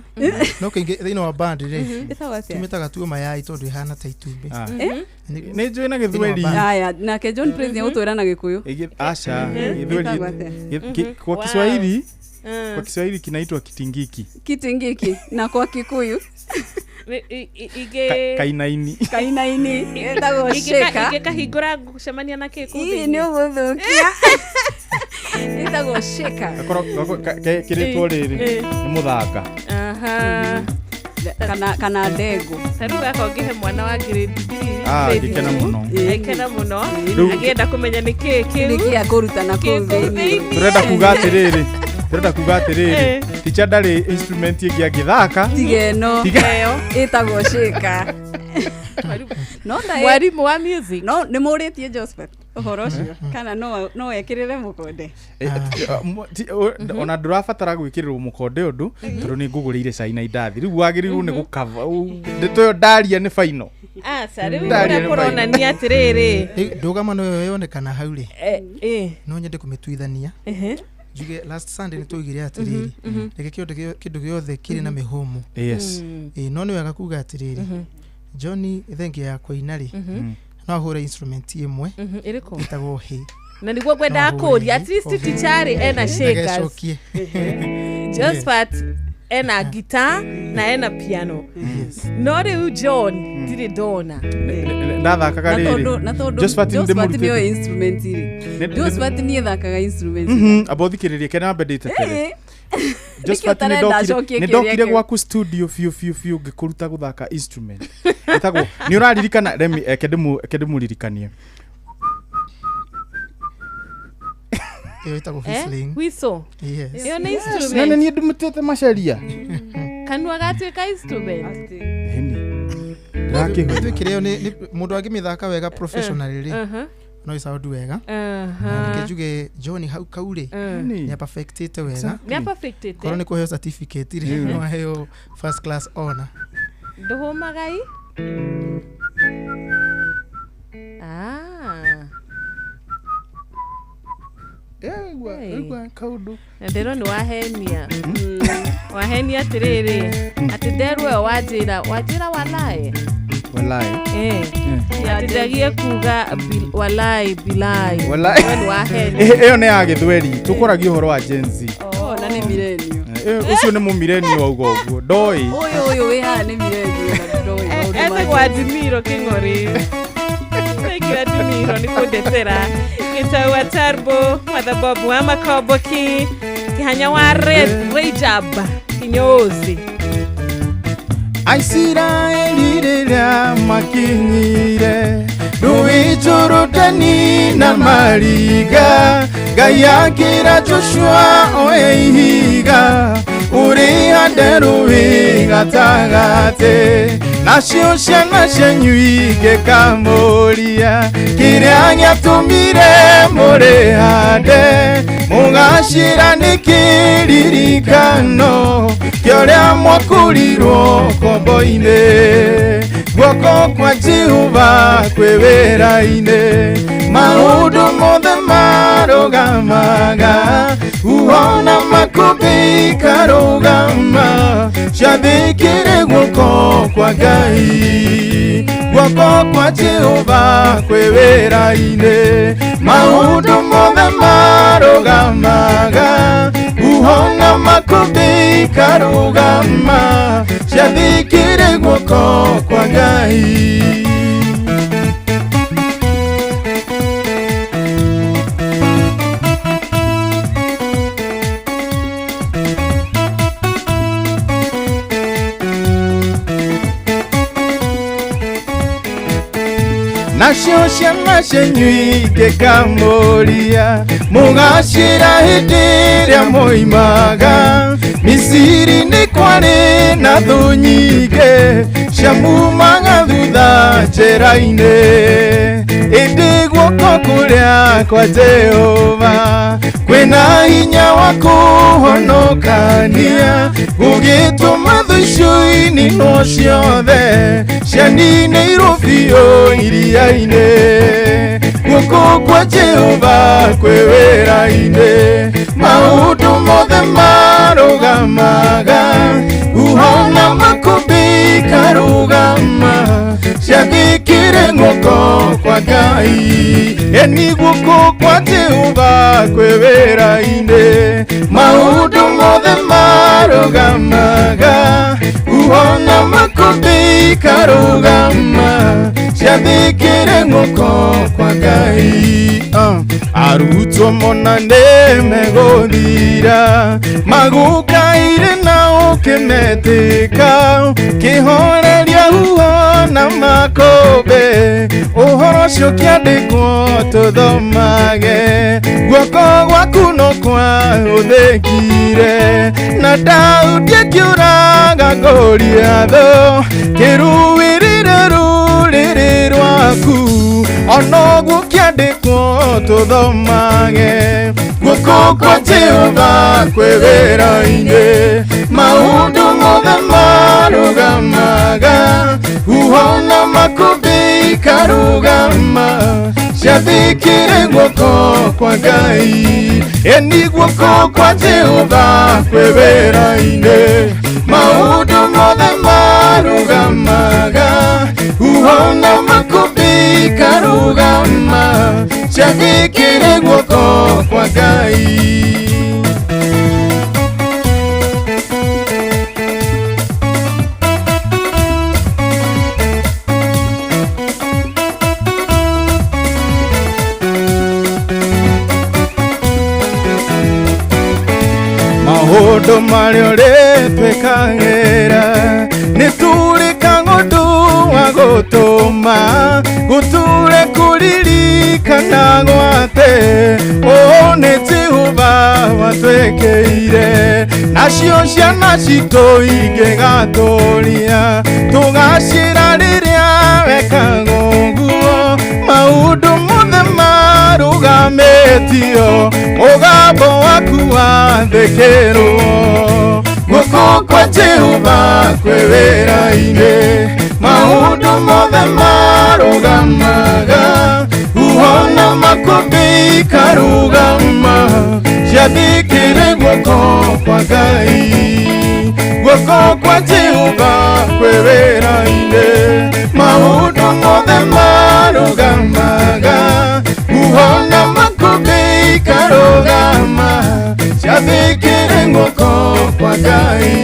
No kaingĩ thĩinĩ wa band rĩ, Ĩtagwo atĩa? tũmĩtaga tuo mayai tondũ ĩhana ta itumbĩ. Nĩ njũĩ na Gĩthweri. Haya, nake John Praise nĩegũtwĩra na Gĩkũyũ. Aca, Gĩthweri kwa Kiswahili, kwa Kiswahili kinaitwa kitingiki. Kitingiki na kwa Kikuyu kainaini. Kainaini ĩtagwo shaker. Ingĩkahingũra ngũcemania na kĩ kũu thĩinĩ? Nĩ ũgũthũkia. Ĩtagwo shaker. Kĩrĩtwo rĩrĩ nĩ mũthanga. Aha. Kana ndengũ. Ta rĩu gaka ũngĩhe mwana wa grade 3. Angĩkena mũno. Angĩkena mũno. Angĩenda kũmenya nĩ kĩĩ kĩu. Nĩ kĩĩ akũruta na kũu thĩinĩ. Tũrenda kuga atĩrĩrĩ. Tũrenda kuga atĩrĩrĩ. Ticha ndarĩ instrument ĩngĩ angĩthaka. Tiga ĩno. Ĩtagwo shaker. Mwarimu wa music. No nĩ mũrĩtie Josephat ũhoro ũcio kana no ekĩrĩre mũkonde. Ona ndũrabatara gwĩkĩrĩrwo mũkonde ũndũ tondũ nĩ ngũgũrĩire cai na indathi. Rĩu wagĩrĩirwo nĩ gũkava. Ndeto ĩyo ndaria nĩ final. Aca rĩu ũrĩa kũronania atĩrĩrĩ. Ndũgamano ĩyo yonekana hau rĩ. No nyende kũmĩtuithania. Njuge last Sunday nĩ twaugire atĩrĩrĩ, reke kĩndũ gĩothe kĩrĩ na mĩhũmũ. Yes. No nĩ wega kuga atĩrĩrĩ, Johnny thengia ya kũina rĩ, no ahũre instrument ĩmwe ĩrĩkũ? Ĩtagwo hĩ. Na nĩguo ngwendaga kũria, at least teacher rĩ ena shakers. Josephat ena guitar na ena piano. No rĩu John ndirĩ ndona. Ndathakaga rĩrĩ. Na tondũ Josephat nĩoĩ instrument rĩ. Josephat niĩ thakaga instrument. Amba ũthikĩrĩrie kena ambe ndĩtetere. Josephat nĩ ndokire gwaku studio biũ biũ biũ ngĩkũruta gũthaka instrument. Ĩtagwo nĩ ũraririkana remi eke ndĩmũririkanie. Ĩyo ĩtagwo whistling. Whistle. Yes. Ĩyo nĩ instrument. Na nĩ niĩ ndĩmũtĩte macaria. Kanua gatuĩka instrument. Hĩni. Twĩkĩre ĩyo mũndũ angĩmĩthaka wega professionally rĩ no ĩsound wega. Na reke njuge John hau kau rĩ nĩ perfectĩte wega. Nĩ perfectĩte. Korwo nĩ kũheo certificate rĩ no aheo first class honor. Ndũhũmagai. Ndĩro nĩ wahenia. Wahenia atĩrĩrĩ atĩ nderwo ĩyo wanjĩra walai. Walai. Atĩ ndagie kuga walai bilai. Walai. We nĩ wahenia. Ĩyo nĩ ya gĩthweri tũkoragia ũhoro wa Gen Z. Na nĩ millennial. Ũcio nĩ mũmilenio wauga ũguo ndoĩ. Ũyũ wĩ haha nĩ millennial na ndoĩ maũndũ ma Etagwo Adimiro Kĩng'ori. Thank you Adimiro nĩ kũndetera. Gĩtau Tarbo, Mother Bob wa Makomboki, Kĩhanya wa Rejab Kinyozi. Aisiraeli rĩrĩa makinyire rũĩ Jorodani na mariga, Ngai akĩra Joshua oe ihiga ũrĩhande rũĩ gatagatĩ, nacio ciana cianyu ingĩkamũria kĩrĩa gĩatũmire mũrĩhande, mũgacĩra nĩ kĩririkano kĩa ũrĩa mwakũrirwo ngombo-inĩ. Guoko kwa Jehova kwĩ wĩra-inĩ, maũndũ mothe marũgamaga, huho na makũmbĩ ikarũgama, ciathĩkĩre guoko kwa Ngai. Guoko kwa Jehova kwĩ wĩra-inĩ, maũndũ mothe marũgamaga, huho na makũmbĩ ikarũgama, ciathĩkĩre guoko kwa Ngai. Nacio ciana cianyu ingĩkamũria mũgacĩra hĩndĩ ĩrĩa moimaga Misiri nĩ kwarĩ na thũ nyingĩ ciamumaga thutha njĩra-inĩ, ĩndĩ guoko kũrĩa kwa Jehova kwĩna hinya wa kũhonokania, gũgĩtũma thũ icio ininwo ciothe cianinĩirwo biũ iria-inĩ. Guoko kwa Jehova kwĩ wĩra-inĩ, maũndũ mothe marũgamaga, huho na makũmbĩ ikarũgama, ciathĩkĩre guoko kwa Ngai. Ĩni guoko kwa Jehova kwĩ wĩra-inĩ, maũndũ mothe marũgamaga, huho na makũmbĩ ikarũgama, ciathĩkĩre guoko kwa Ngai. Arutwo mona nĩ megũthira, magũkaire na ũkĩmetĩka, kĩhoreria huho na makũmbĩ, ũhoro ũcio ũkĩandĩkwo tũthomage. Guoko gwaku no kwahũthĩkire, na Daudi akĩũraga Goliathũ, kĩrũĩrĩre rũrĩrĩ rwaku, onoguo kĩandĩkwo tũthomage. Guoko kwa Jehova kwĩ wĩra-inĩ, maũndũ mothe marũgamaga, huho na makũmbĩ ikarũgama, ciathĩkĩre guoko kwa Ngai. Ĩni guoko kwa Jehova kwĩ wĩra-inĩ, maũndũ mothe marũgamaga, huho na makũmbĩ ikarũgama, ciathĩkĩre guoko kwa Ngai. Maũndũ marĩa ũrĩtwĩkagĩra nĩ tũrĩkaga ũndũ wa gũtũma gũtũre kũririkanagwo atĩ ũũ nĩ Jehova watwĩkĩire, nacio ciana citũ ingĩgatũria tũgacĩra rĩrĩa wekaga ũguo maũndũ mothe marũgamĩtio mũgambo waku wathĩkĩrwo guoko kwa Jehova kwĩ wĩra-inĩ maũndũ mothe marũgamaga huho na makũmbĩ ikarũgama ciathĩkĩre guoko kwa Ngai guoko kwa Jehova kwĩ wĩra-inĩ maũndũ mothe marũgamaga huho na makũmbĩ ikarũgama ciathĩkĩre guoko kwa Ngai.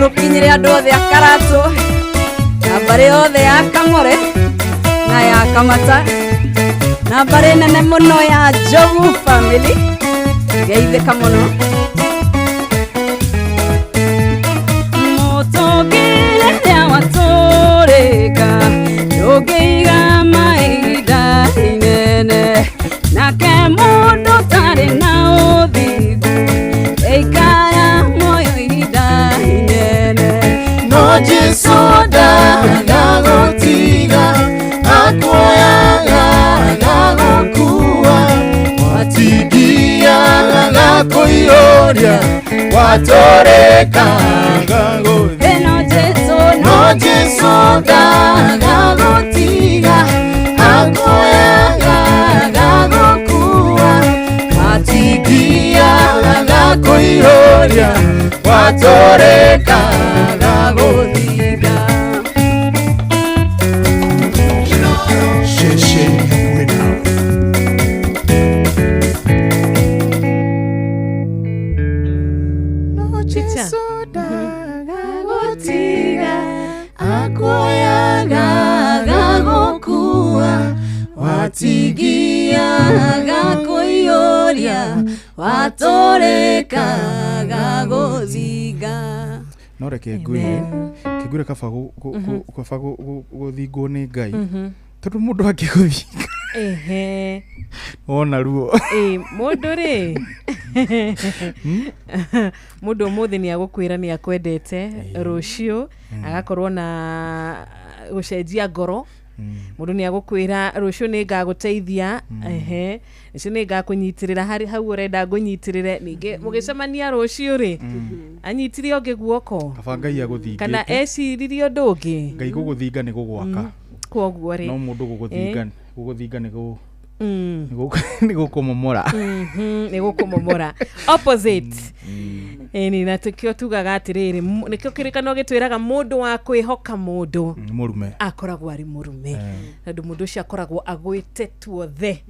Rukinyire andu othe akaratu na mbari othe ya Kang'ore na ya Kamata na mbari nene muno ya Njogu family geithĩka mũno. Mũtũngĩre rĩa watũrĩka ndũngĩiga mahinda inene nake mũndũ ũtarĩ na ũthingu aikara muoyo ihinda inene. No Jesu ndagagũtiga akuoyaga agagũkua watigiaga agakũiyũria watũrĩkaga gũthiĩ. No Jesu ndagagũtiga akuoyaga agagũkua watigiaga agakũiyũria watũrĩkaga gũthiga. Ũtigiaga kũiyũria watũrekaga gũthinga. No reke ngwĩre kĩngwĩre kaba kaba gũthingwo nĩ Ngai tondũ mũndũ angĩgũthinga ehe wona ruo mũndũ rĩ mũndũ ũmũthĩ nĩ agũkwĩra nĩ akwendete, rũciũ agakorwo na gũcenjia ngoro. Mũndũ nĩ agũkwĩra rũciũ nĩ ngagũteithia, ehe rũciũ nĩ ngakũnyitĩrĩra harĩ hau ũrenda ngũnyitĩrĩre, ningĩ mũgĩcemania rũciũ rĩ anyitire ũngĩ guoko kaba Ngai agũthingĩte kana eciririe ũndũ ũngĩ. Ngai gũgũthinga nĩ gũgwaka kwoguo rĩ no mũndũ gũgũthinga nĩ nĩ gũkũmomora nĩ gũkũmomora opposite. Ĩni na tũkĩo tugaga atĩrĩrĩ nĩkĩo kĩrĩkanĩro gĩtwĩraga mũndũ wa kwĩhoka mũndũ mũrume akoragwo arĩ mũrume, tondũ mũndũ ũcio akoragwo agwĩte tuothe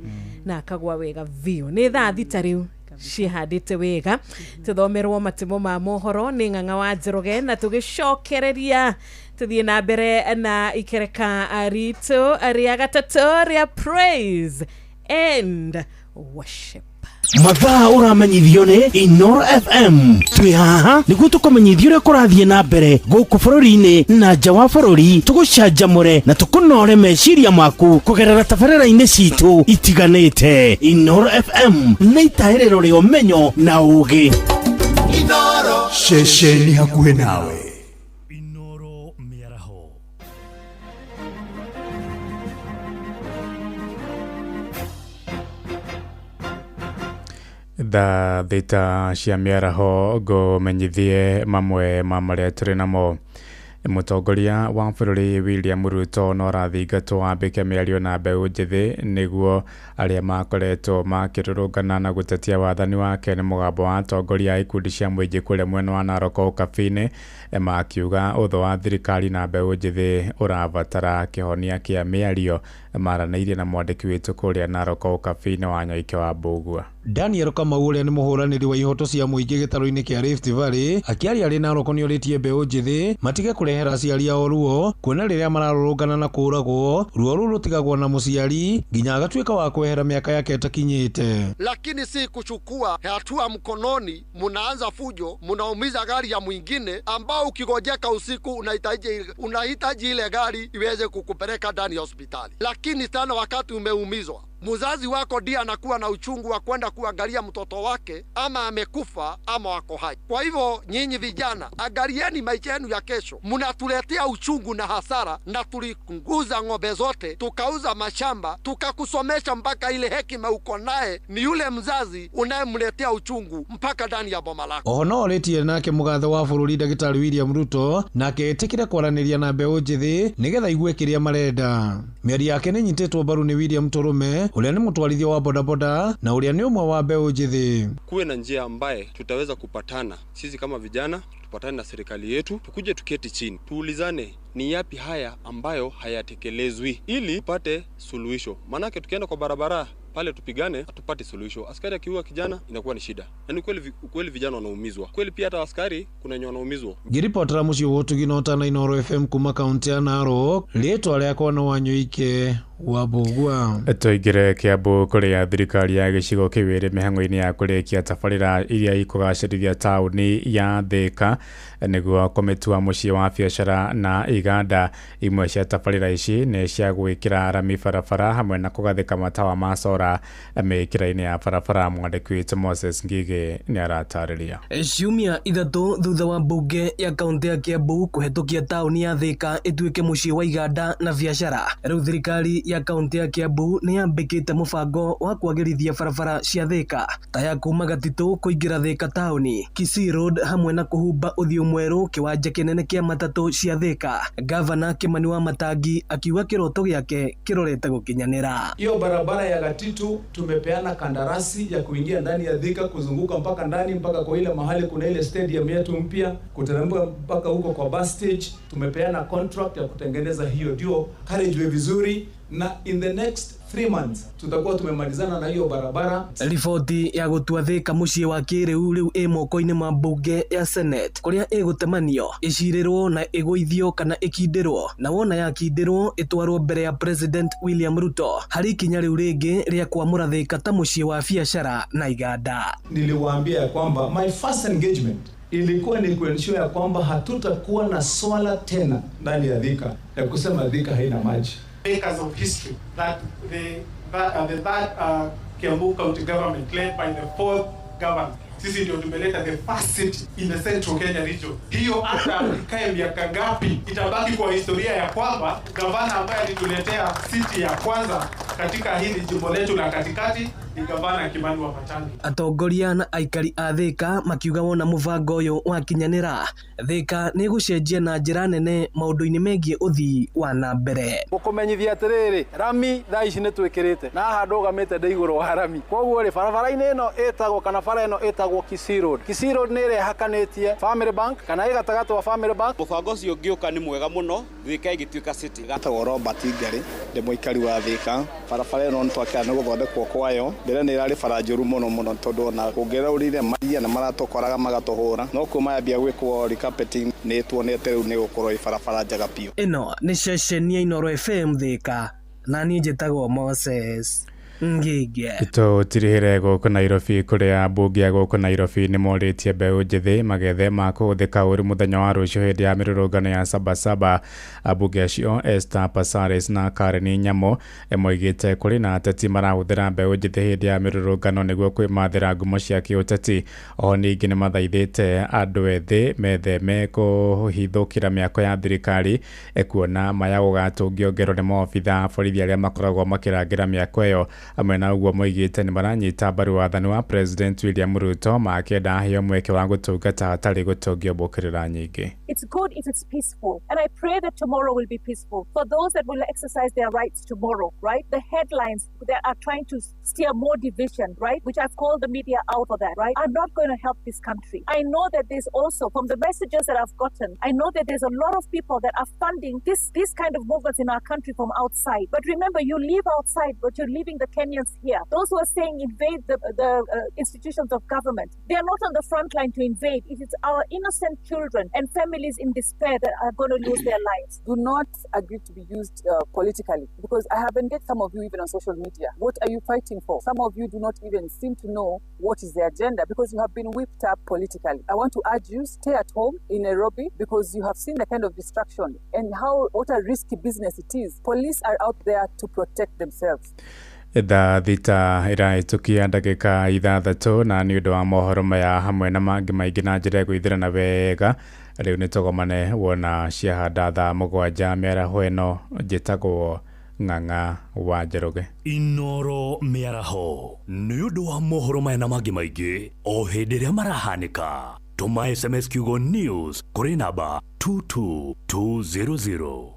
na akagwa wega biũ. Nĩ thaa 6 rĩu ciĩhandĩte wega tũthomerwo matemo ma mohoro nĩ Ng'ang'a wa Njoroge, na tũgĩcokereria tũthiĩ na mbere na ikereka ritũ rĩa gatatũ rĩa praise and worship. Mathaa ũramenyithio nĩ Inoro FM. Twĩ haha nĩguo tũkũmenyithie ũrĩa kũrathiĩ na mbere gũkũ bũrũri-inĩ na nja wa bũrũri, tũgũcanjamũre na tũkũnore meciria maku kũgerera tabarĩra-inĩ citũ itiganĩte. Inoro FM nĩ itahĩrĩro rĩa ũmenyo na ũũgĩ. Inoro ceceni hakuhĩ nawe. Inoro mĩaraho. Thaa 6 cia mĩaraho ngũmenyithie mamwe ma marĩa tũrĩ namo. Mũtongoria wa bũrũri William Ruto no arathingatwo ambĩke mĩario na mbeũ njĩthĩ nĩguo arĩa makoretwo makĩrũrũngana na gũtetia wathani wake nĩ mũgambo wa atongoria a ikundi cia mũingĩ kũrĩa mwena wa Narok Ũkabi-inĩ makiuga ũthũ wa thirikari na mbeũ njĩthĩ ũrabatara kĩhonia kĩa mĩario. Maranĩirie na mwandĩki witũ kũrĩa Narok Ũkabi-inĩ wa Nyaike wa Mbũgua. Daniel Kamau ũrĩa nĩ mũhũranĩri wa ihoto cia mũingĩ gĩtarũ-inĩ kĩa Rift Valley akĩaria arĩ Narok nĩorĩtie mbeũ njĩthĩ matige kũrehera aciari ao ruo kuona rĩrĩa mararũrũngana na kũũragwo ruo rũu rũtigagwo na mũciari nginya agatuĩka wa kwehera mĩaka yake ĩtakinyĩte. Lakini si kuchukua hatua mkononi, munaanza fujo, munaumiza gari ya mwingine ambao ukigojeka usiku unahitaji ile gari iweze kukupeleka ndani ya hospitali. Lakini tena wakati umeumizwa, muzazi wako ndiye anakuwa na uchungu wa kwenda kuangalia mtoto wake ama amekufa ama wako hai. Kwa hivyo nyinyi vijana, angalieni maisha yenu ya kesho. Mnatuletea uchungu na hasara, na tulikunguza ng'ombe zote, tukauza mashamba, tukakusomesha mpaka ile hekima uko naye ni yule mzazi unayemletea uchungu mpaka ndani ya boma lako. Oho no orĩtie nake mũgathe wa bũrũri Ndagĩtarĩ William Ruto nake etĩkĩre kwaranĩria na mbeũ njĩthĩ nĩgetha igue kĩrĩa marenda. Mĩario yake nĩnyitĩtwo mbaru nĩ William Tũrũme ũrĩa nĩ mũtwarithia wa bodaboda na ũrĩa nĩ ũmwe wa mbeũ njĩthĩ. Kuwe na njia ambaye tutaweza kupatana sisi kama vijana, tupatane na serikali yetu, tukuje tuketi chini, tuulizane ni yapi haya ambayo hayatekelezwi ili tupate suluhisho. Manake tukienda kwa barabara pale tupigane, hatupati suluhisho. Askari akiua kijana inakuwa ni shida. Na ni kweli vijana wanaumizwa. Kweli pia hata askari kuna wenye wanaumizwa. Ngiripotera muciĩ wa ũtugi na ũtana Inoro FM kuma kaunti ya Narok, rĩtwa rĩakwa no Wanyoike wa Mbũgua. Tũingĩre Kiambu kũrĩa thirikari ya gĩcigo kĩu ĩrĩ mĩhang'o-inĩ ya kũrĩkia tabarĩra iria ikũgacĩrithia taũni ya Thika nĩguo kũmĩtua mũciĩ wa biacara na iganda. Imwe cia tabarĩra ici nĩ cia gwĩkĩra rami barabara hamwe na kũgathĩka matawa ma cora mĩkĩra-inĩ ya barabara. Mwandĩki witũ Moses Ngigĩ nĩ aratarĩria. Ciumia 3 thutha wa mbunge ya kaunti ya Kiambu kũhetũkia taũni ya Thika ĩtuĩke mũciĩ wa iganda na biacara, rĩu thirikari ya kaunti ya Kiambu nĩ yambĩkĩte mũbango wa kwagĩrithia barabara cia Thika ta ya kuma Gatitũ kũingĩra Thika taũni, Kisii Road hamwe na kũhumba ũthiũ mwerũ kĩwanja kĩnene kĩa matatũ cia Thika. Gavana Kimani wa Matangi akiuga kĩroto gĩake kĩrorete gũkinyanĩra. Hiyo barabara ya Gatitu tumepeana kandarasi ya kuingia ndani ya Thika, kuzunguka mpaka ndani mpaka kwa ile mahali kuna ile stadium yetu mpya, kuteremka mpaka huko kwa bus stage. Tumepeana contract ya kutengeneza hiyo ndio carriageway vizuri, Na in the next 3 months tutakuwa tumemalizana na hiyo barabara. Riboti ya gũtua Thika mũciĩ wa kĩrĩu rĩu ĩ moko-inĩ ma mbunge ya Senate, kũrĩa ĩgũtemanio, ĩcirĩrwo na ĩgũithio kana ĩkindĩrwo, na wona yakindĩrwo ĩtwarwo mbere ya President William Ruto harĩ ikinya rĩu rĩngĩ rĩa kwamũra Thika ta mũciĩ wa biacara na iganda. Niliwaambia ya kwamba my first engagement ilikuwa ni kuensure ya kwamba hatutakuwa na swala tena ndani ya Thika ya kusema Thika haina maji. Makers of history that the third Kiambu County government, led by the fourth governor, sisi ndio tumeleta the first city in the Central Kenya region. Hiyo hata ikae miaka ngapi, itabaki kwa historia ya kwamba gavana ambaye alituletea city ya kwanza katika hili jimbo letu la katikati ni Gavana Kimani Wamatangi. Atongoria na aikari a Thika makiuga wona mũbango ũyũ wakinyanĩra, Thika nĩ ĩgũcenjia na njĩra nene maũndũ-inĩ megiĩ ũthii wa na mbere. Gũkũmenyithia atĩrĩrĩ, rami thaa ici nĩ twĩkĩrĩte na haha ndũgamĩte ndĩ igũrũ wa rami. Koguo rĩ, barabara-inĩ ĩno ĩtagwo, kana bara ĩno ĩtagwo Kisii Road. Kisii Road nĩ ĩrĩa ĩhakanĩtie Family Bank, kana ĩ gatagatĩ wa Family Bank. Mũbango ũcio ũngĩũka nĩ mwega mũno, Thika ĩgĩtuĩka city. Gatagwo Robert Ngari, ndĩ mũikari wa Thika. Barabara ĩno nĩ twakĩra nĩ gũthondekwo kwayo. Mbere nĩ ĩrarĩ bara njũru mũno mũno, tondũ ona kũngĩraurire maria nĩ maratũkoraga magatũhũra, no kuma yambia gwĩkwo recarpeting nĩ tuonete rĩu nĩ gũkorwo ĩ barabara njega biũ. Ĩno nĩ ceceni ya Inooro FM Thika, na niĩ njĩtagwo Moses Ngige. Tũtirihĩre gũkũ Nairobi, kũrĩa mbunge ya gũkũ Nairobi nĩ morĩtie mbeũ njĩthĩ magethema kũhũthĩka ũru mũthenya wa rũciũ hĩndĩ ya mĩrũrũngano ya Sabasaba. Ambunge acio Esther Passaris na Karen Nyamu moigĩte kũrĩ na ateti marahũthĩra mbeũ njĩthĩ hĩndĩ ya mĩrũrũngano nĩguo kwĩmathĩra ngumo cia kĩũteti. Oho ningĩ nĩ mathaithĩte andũ ethĩ metheme kũhithũkĩra mĩako ya thirikari, kuona maya gũgatũngio ngero nĩ maobitha a borithi arĩa makoragwo makĩrangĩra mĩako ĩyo. Hamwe na ũguo, moigĩte nĩ maranyita mbaru wathani wa President William Ruto, makĩenda aheo mweke wa gũtungata hatarĩ gũtũngio mbũkĩrĩra nyingĩ. It's good if it's peaceful. And I pray that tomorrow will be peaceful. For those that will exercise their rights tomorrow, right? The headlines that are trying to steer more division, right? Which I've called the media out for that, right? Are not going to help this country. I know that there's also, from the messages that I've gotten, I know that there's a lot of people that are funding this kind of movements in our country from outside. But remember, you live outside, but you're leaving the Kenyans here. Those who are saying invade the institutions of government, they are not on the front line to invade. It is our innocent children and families in despair that are going to lose their lives. Do not agree to be used politically, because I have engaged some of you even on social media. What are you fighting for? Some of you do not even seem to know what is the agenda because you have been whipped up politically. I want to urge you, stay at home in Nairobi, because you have seen the kind of destruction and how what a risky business it is. Police are out there to protect themselves. Thaa 6 ĩrahĩtũkia ndagĩka 6, na nĩ ũndũ wa mohoro maya hamwe na mangĩ maingĩ na njĩra ĩgũithĩrana wega, rĩu nĩ tũgomane wona ciahanda thaa 7 mĩaraho ĩno. Njĩtagwo Ng'ang'a wa Njoroge. Inoro mĩaraho, nĩ ũndũ wa mohoro maya na mangĩ maingĩ o hĩndĩ ĩrĩa marahanĩka, tũma SMS kiugo NEWS kũrĩ namba 22200.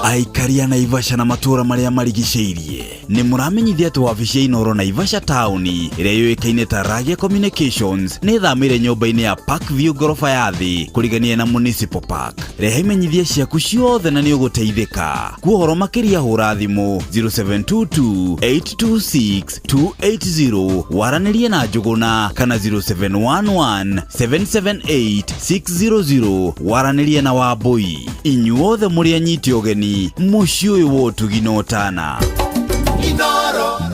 Aikari a Naivasha na matũũra marĩa marigicĩirie nĩ mũramenyithia atĩ wabici ya Inooro Naivasha taũni, ĩrĩa yũĩkaine ta Ragia Communications, nĩ ĩthamĩire nyũmba-inĩ ya Park View, ngoroba ya thĩ kũrigania na Municipal Park. Rehe imenyithia ciaku ciothe na nĩ ũgũteithĩka. Kuohoro makĩria, hũra thimũ 0722 826 280 waranĩrie na Njũgũna, kana 0711 778 600 waranĩrie na Wambũi. Inyuothe mũrĩ anyiti ũgeni mũciĩ ũyũ wa ũtugi na ũtana.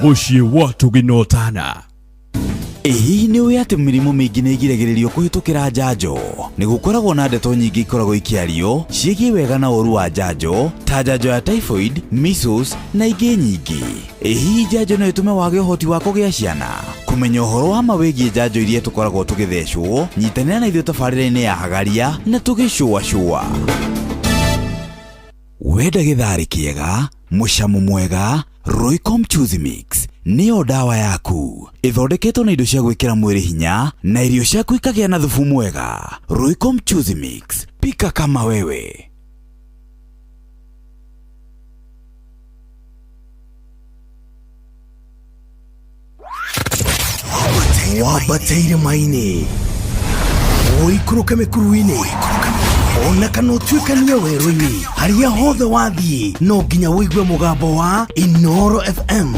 Mũciĩ wa ũtugi na ũtana. Ĩ hihi nĩ ũĩ atĩ mĩrimũ mĩingĩ nĩ ĩgiragĩrĩrio kũhĩtũkĩra njanjo? Nĩ gũkoragwo na ndeto nyingĩ ikoragwo ikĩario ciĩgiĩ wega na ũru wa njanjo, ta njanjo ya typhoid, measles na ingĩ nyingĩ. Ĩ hihi njanjo no ĩtũme wage ũhoti wa kũgĩa ciana? Kũmenya ũhoro wa ma wĩgiĩ njanjo iria tũkoragwo tũgĩthecwo, nyitanĩra na ithuĩ tabarĩra-inĩ ya Hagaria na tũgĩcũacũa. Wenda gĩtharĩ kĩega. Mũcamo mwega Royco Mchuzi Mix nĩyo ndawa yaku. Ĩthondeketwo na indo cia gwĩkĩra mwĩrĩ hinya na irio ciaku ikagĩa na thubu mwega. Royco Mchuzi Mix, pika kama wewe. Wambateire maini ũikũrũke mĩkuru-inĩ ona kana ũtuĩkanie werũ-inĩ harĩa hothe wathiĩ no nginya ũigue mũgambo wa Inoro FM.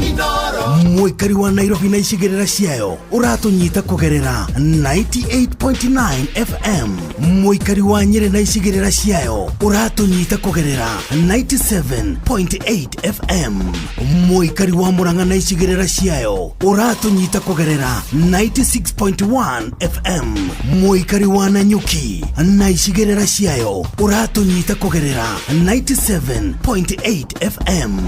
Mũikari wa Nairobi na icigĩrĩra ciayo ũratũnyita kũgerera 98.9 FM. Mũikari wa Nyĩrĩ na icigĩrĩra ciayo ũratũnyita kũgerera 97.8 FM. Mũikari wa Murang'a na icigĩrĩra ciayo ũratũnyita kũgerera 96.1 FM. Mũikari wa Nanyuki na icigĩrĩra ciayo ũratũnyita kũgerera 97.8 FM.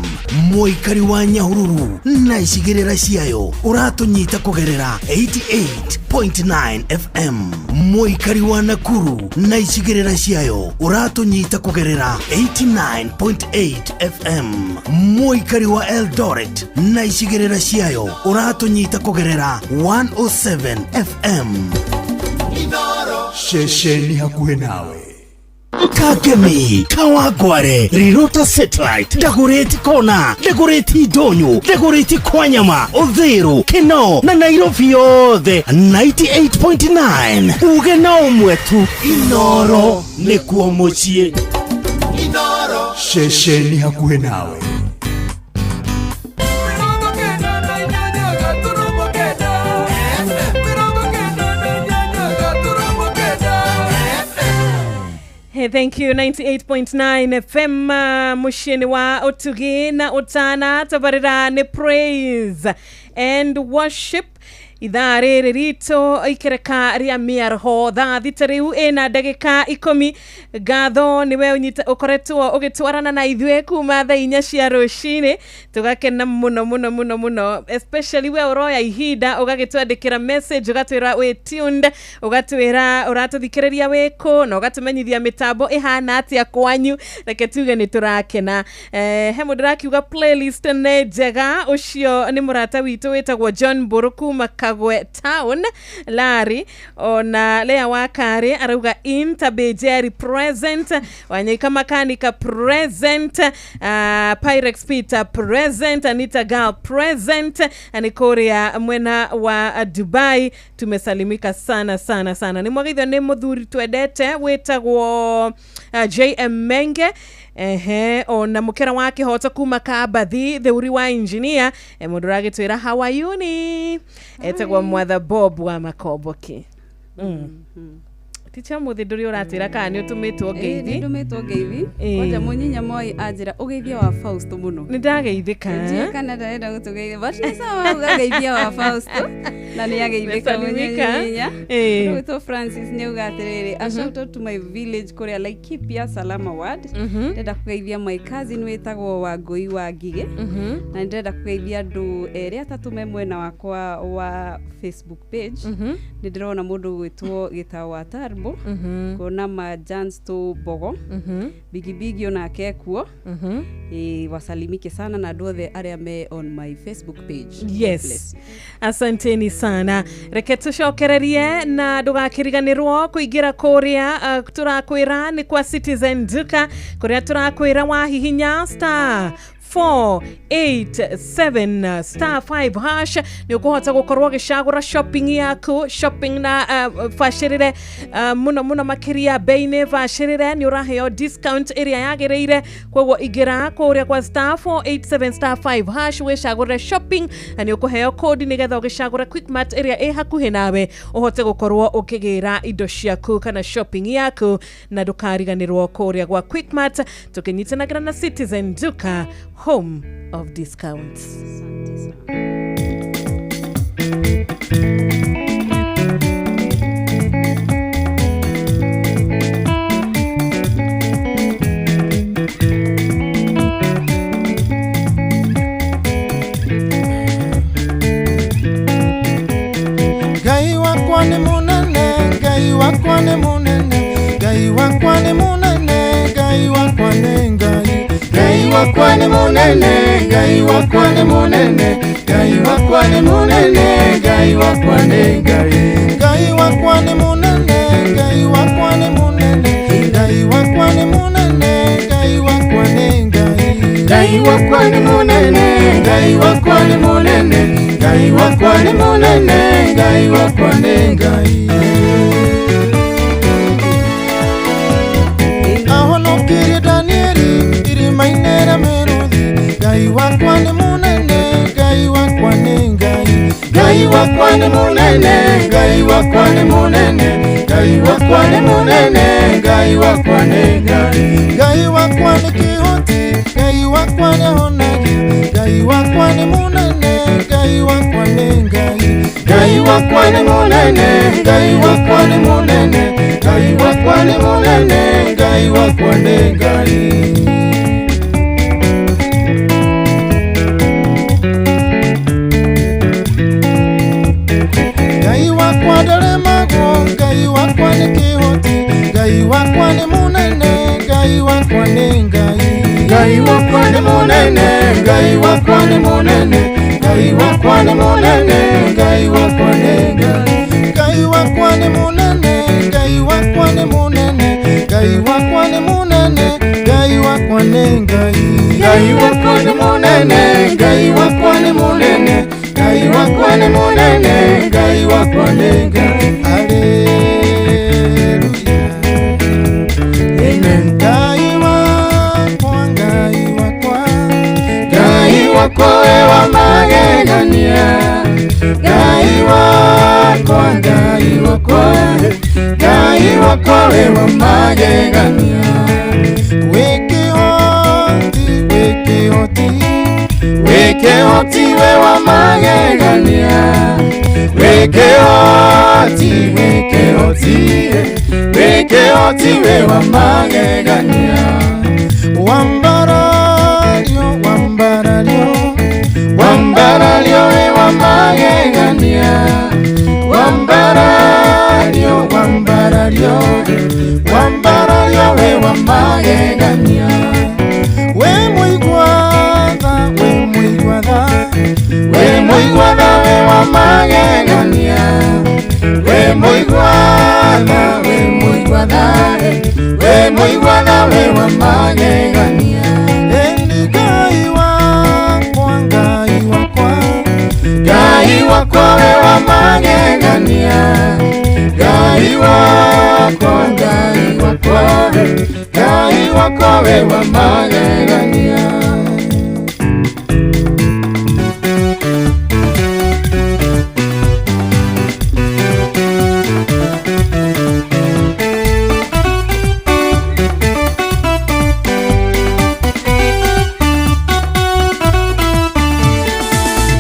Mũikari wa Nyahururu na icigĩrĩra ciayo ũratũnyita kũgerera 88.9 FM. Mũikari wa Nakuru na icigĩrĩra ciayo ũratũnyita kũgerera 89.8 FM. Mũikari wa Eldoret na icigĩrĩra ciayo ũratũnyita kũgerera 107 FM. Ceceni hakuhĩ nawe. Kagemi, Kawangware, Rirota Satellite, Dagoretti Kona, Dagoretti Ndonyo, Dagoretti Kwanyama, Uthiru, Kinoo na Nairobi yothe 98.9. Uge na ũmwe tu, Inoro nĩkuo mũciĩ. Ceceni hakuhĩ nawe. Hey, thank you. 98.9 FM, muciĩ wa ũtugi na ũtana tabarĩra nĩ praise and worship. Ithaa rĩrĩ ritũ ikereka rĩa mĩaraho thaa thita rĩu ĩna ndagĩka 10. Ngatho nĩwe ũkoretwo ũgĩtwarana na ithuĩ kuma thaa 4 cia rũcinĩ, tũgakena mũno mũno mũno mũno, especially we ũroya ihinda ũgagĩtwandĩkĩra message ũgatwĩra wĩ tuned, ũgatwĩra ũratũthikĩrĩria wĩ kũ na ũgatũmenyithia mĩtambo ĩhana atĩa kwanyu. Reke tuge nĩ tũrakena. He mũndũ ũrakiuga playlist nĩ njega, ũcio nĩ mũrata witũ wĩtagwo John Mbũrũ kuma Kagwe Town Larry. Ona Lea Wakari arauga Intabejeri present, Wanyaika Makanika present, Pyrex Peter present, Anita Gal present, Anikoria mwena wa Dubai. Tumesalimika sana sana sana. Ni mwagithio nĩ mũthuri twendete wĩtagwo JM Menge. Ehe, ona mukera wa kĩhoto kuma Kabathi theuri wa engineer, mũndũ ũragĩtwĩra how are you ni etagwo Mwatha Bob wa Makomboki. Ticha mũthĩ ndũrĩ ũratwĩra kana nĩ ũtũmĩtwo ngeithi? Nĩ ndũmĩtwo ngeithi. Kwanja mũnyinya Moi anjĩra ũgeithia wa Fausto mũno. Nĩ ndageithĩka. Ndiũĩ kana ndarenda gũtũgeithia, but nĩ sawa ũgageithia wa Fausto na nĩ ageithĩka mũnyinya. Rĩu Francis nĩ auga atĩrĩrĩ, a shout out to my village kũrĩa Laikipia Salama Ward. Ndĩrenda kũgeithia my cousin wĩtagwo Wangũi wa Ngigĩ. Na ndĩrenda kũgeithia andũ erĩ atatũ me mwena wakwa wa Facebook page. Nĩ ndĩrona mũndũ ũgwĩtwo Gĩtao wa Tarbo, kona ma Jansto Bogo, Bigibigi onake kuo. Wasalimike sana na andũ othe arĩa me on my Facebook page. Yes, asanteni sana. Reke tũcokererie na ndũgakĩriganĩrwo kũingĩra kũrĩa tũrakwĩra nĩ kwa Citizen Duka, kũrĩa tũrakwĩra wahihinya star 487 star 5 hash nĩ ũkũhota gũkorwo ũgĩcagũra shopping yaku, shopping na bacĩrĩre mũno mũno makĩria bei-inĩ bacĩrĩre, nĩ ũraheo discount ĩrĩa yagĩrĩire. Koguo ingĩra kũrĩa kwa star 487 star 5 hash wĩcagũre shopping na nĩ ũkũheo code nĩgetha ũgĩcagũre Quickmart ĩrĩa ĩ hakuhĩ nawe ũhote gũkorwo ũkĩgĩra indo ciaku kana shopping yaku, na ndũkariganĩrwo kũrĩa gwa Quickmart tũkĩnyitanagĩra na Citizen Duka, home of discounts. Ngai wakwa nĩ mũnene, Ngai wakwa nĩ mũnene, Ngai wakwa nĩ mũnene, Ngai wakwa nĩ Ngai. Ngai wakwa nĩ mũnene. munene, Ngai wakwa nĩ munene, Ngai wakwa nĩ munene, Ngai wakwa nĩ Ngai. Ngai wakwa nĩ munene, Ngai wakwa nĩ munene, Ngai wakwa nĩ munene, Ngai wakwa nĩ Ngai. Ngai wakwa nĩ munene, Ngai wakwa nĩ munene, Ngai wakwa nĩ munene, Ngai wakwa nĩ Ngai. Ahonokirie Danieli irima-inĩ rĩa mĩrũthi, Ngai wakwa nĩ munene, Ngai wakwa nĩ Ngai. Ngai wakwa nĩ munene, Ngai wakwa nĩ munene, Ngai wakwa nĩ munene, Ngai wakwa nĩ Ngai. Ngai wakwa nĩ kĩhoti, Ngai wakwa nĩ ahonagia, Ngai wakwa nĩ munene, Ngai wakwa nĩ Ngai. Ngai wakwa nĩ munene, Ngai wakwa nĩ munene, Ngai wakwa nĩ munene, Ngai wakwa nĩ Ngai. Ngai wakwa ndaremagwo, Ngai wakwa nĩ kĩhoti, Ngai wakwa nĩ munene, Ngai wakwa nĩ Ngai. Ngai wakwa nĩ munene, Ngai wakwa nĩ munene, Ngai wakwa nĩ munene, Ngai wakwa nĩ Ngai. Ngai wakwa nĩ munene, Ngai wakwa nĩ munene, Ngai wakwa nĩ munene, Ngai wakwa nĩ Ngai. Ngai wakwa nĩ munene, Ngai wakwa nĩ munene, Ngai wakwa nĩ munene, Ngai wakwa nĩ Ngai. Haleluya. Amen. Ngai wakwa, Ngai wakwa, Ngai wakwa we wa magegania, Ngai wakwa, Ngai wakwa, Ngai wakwa we wa magegania. Wĩ kĩhoti, wĩ kĩhoti, Wĩ kĩhoti we wa magegania, wĩ kĩhoti, wĩ kĩhoti, wĩ kĩhoti we wa magegania. Wambarario, wambarario, Wambarario we wa magegania, wambarario, wambarario, wambarario we wa magegania. Wĩ mũigua tha, wĩ mũigua tha, We mũigua tha we wa magegania, we mũigua tha, we mũigua tha, we mũigua tha we wa magegania. Ĩni Ngai wakwa, Ngai wakwa, Ngai wakwa we wa magegania, Ngai wakwa, Ngai wakwa, Ngai wakwa we wa magegania.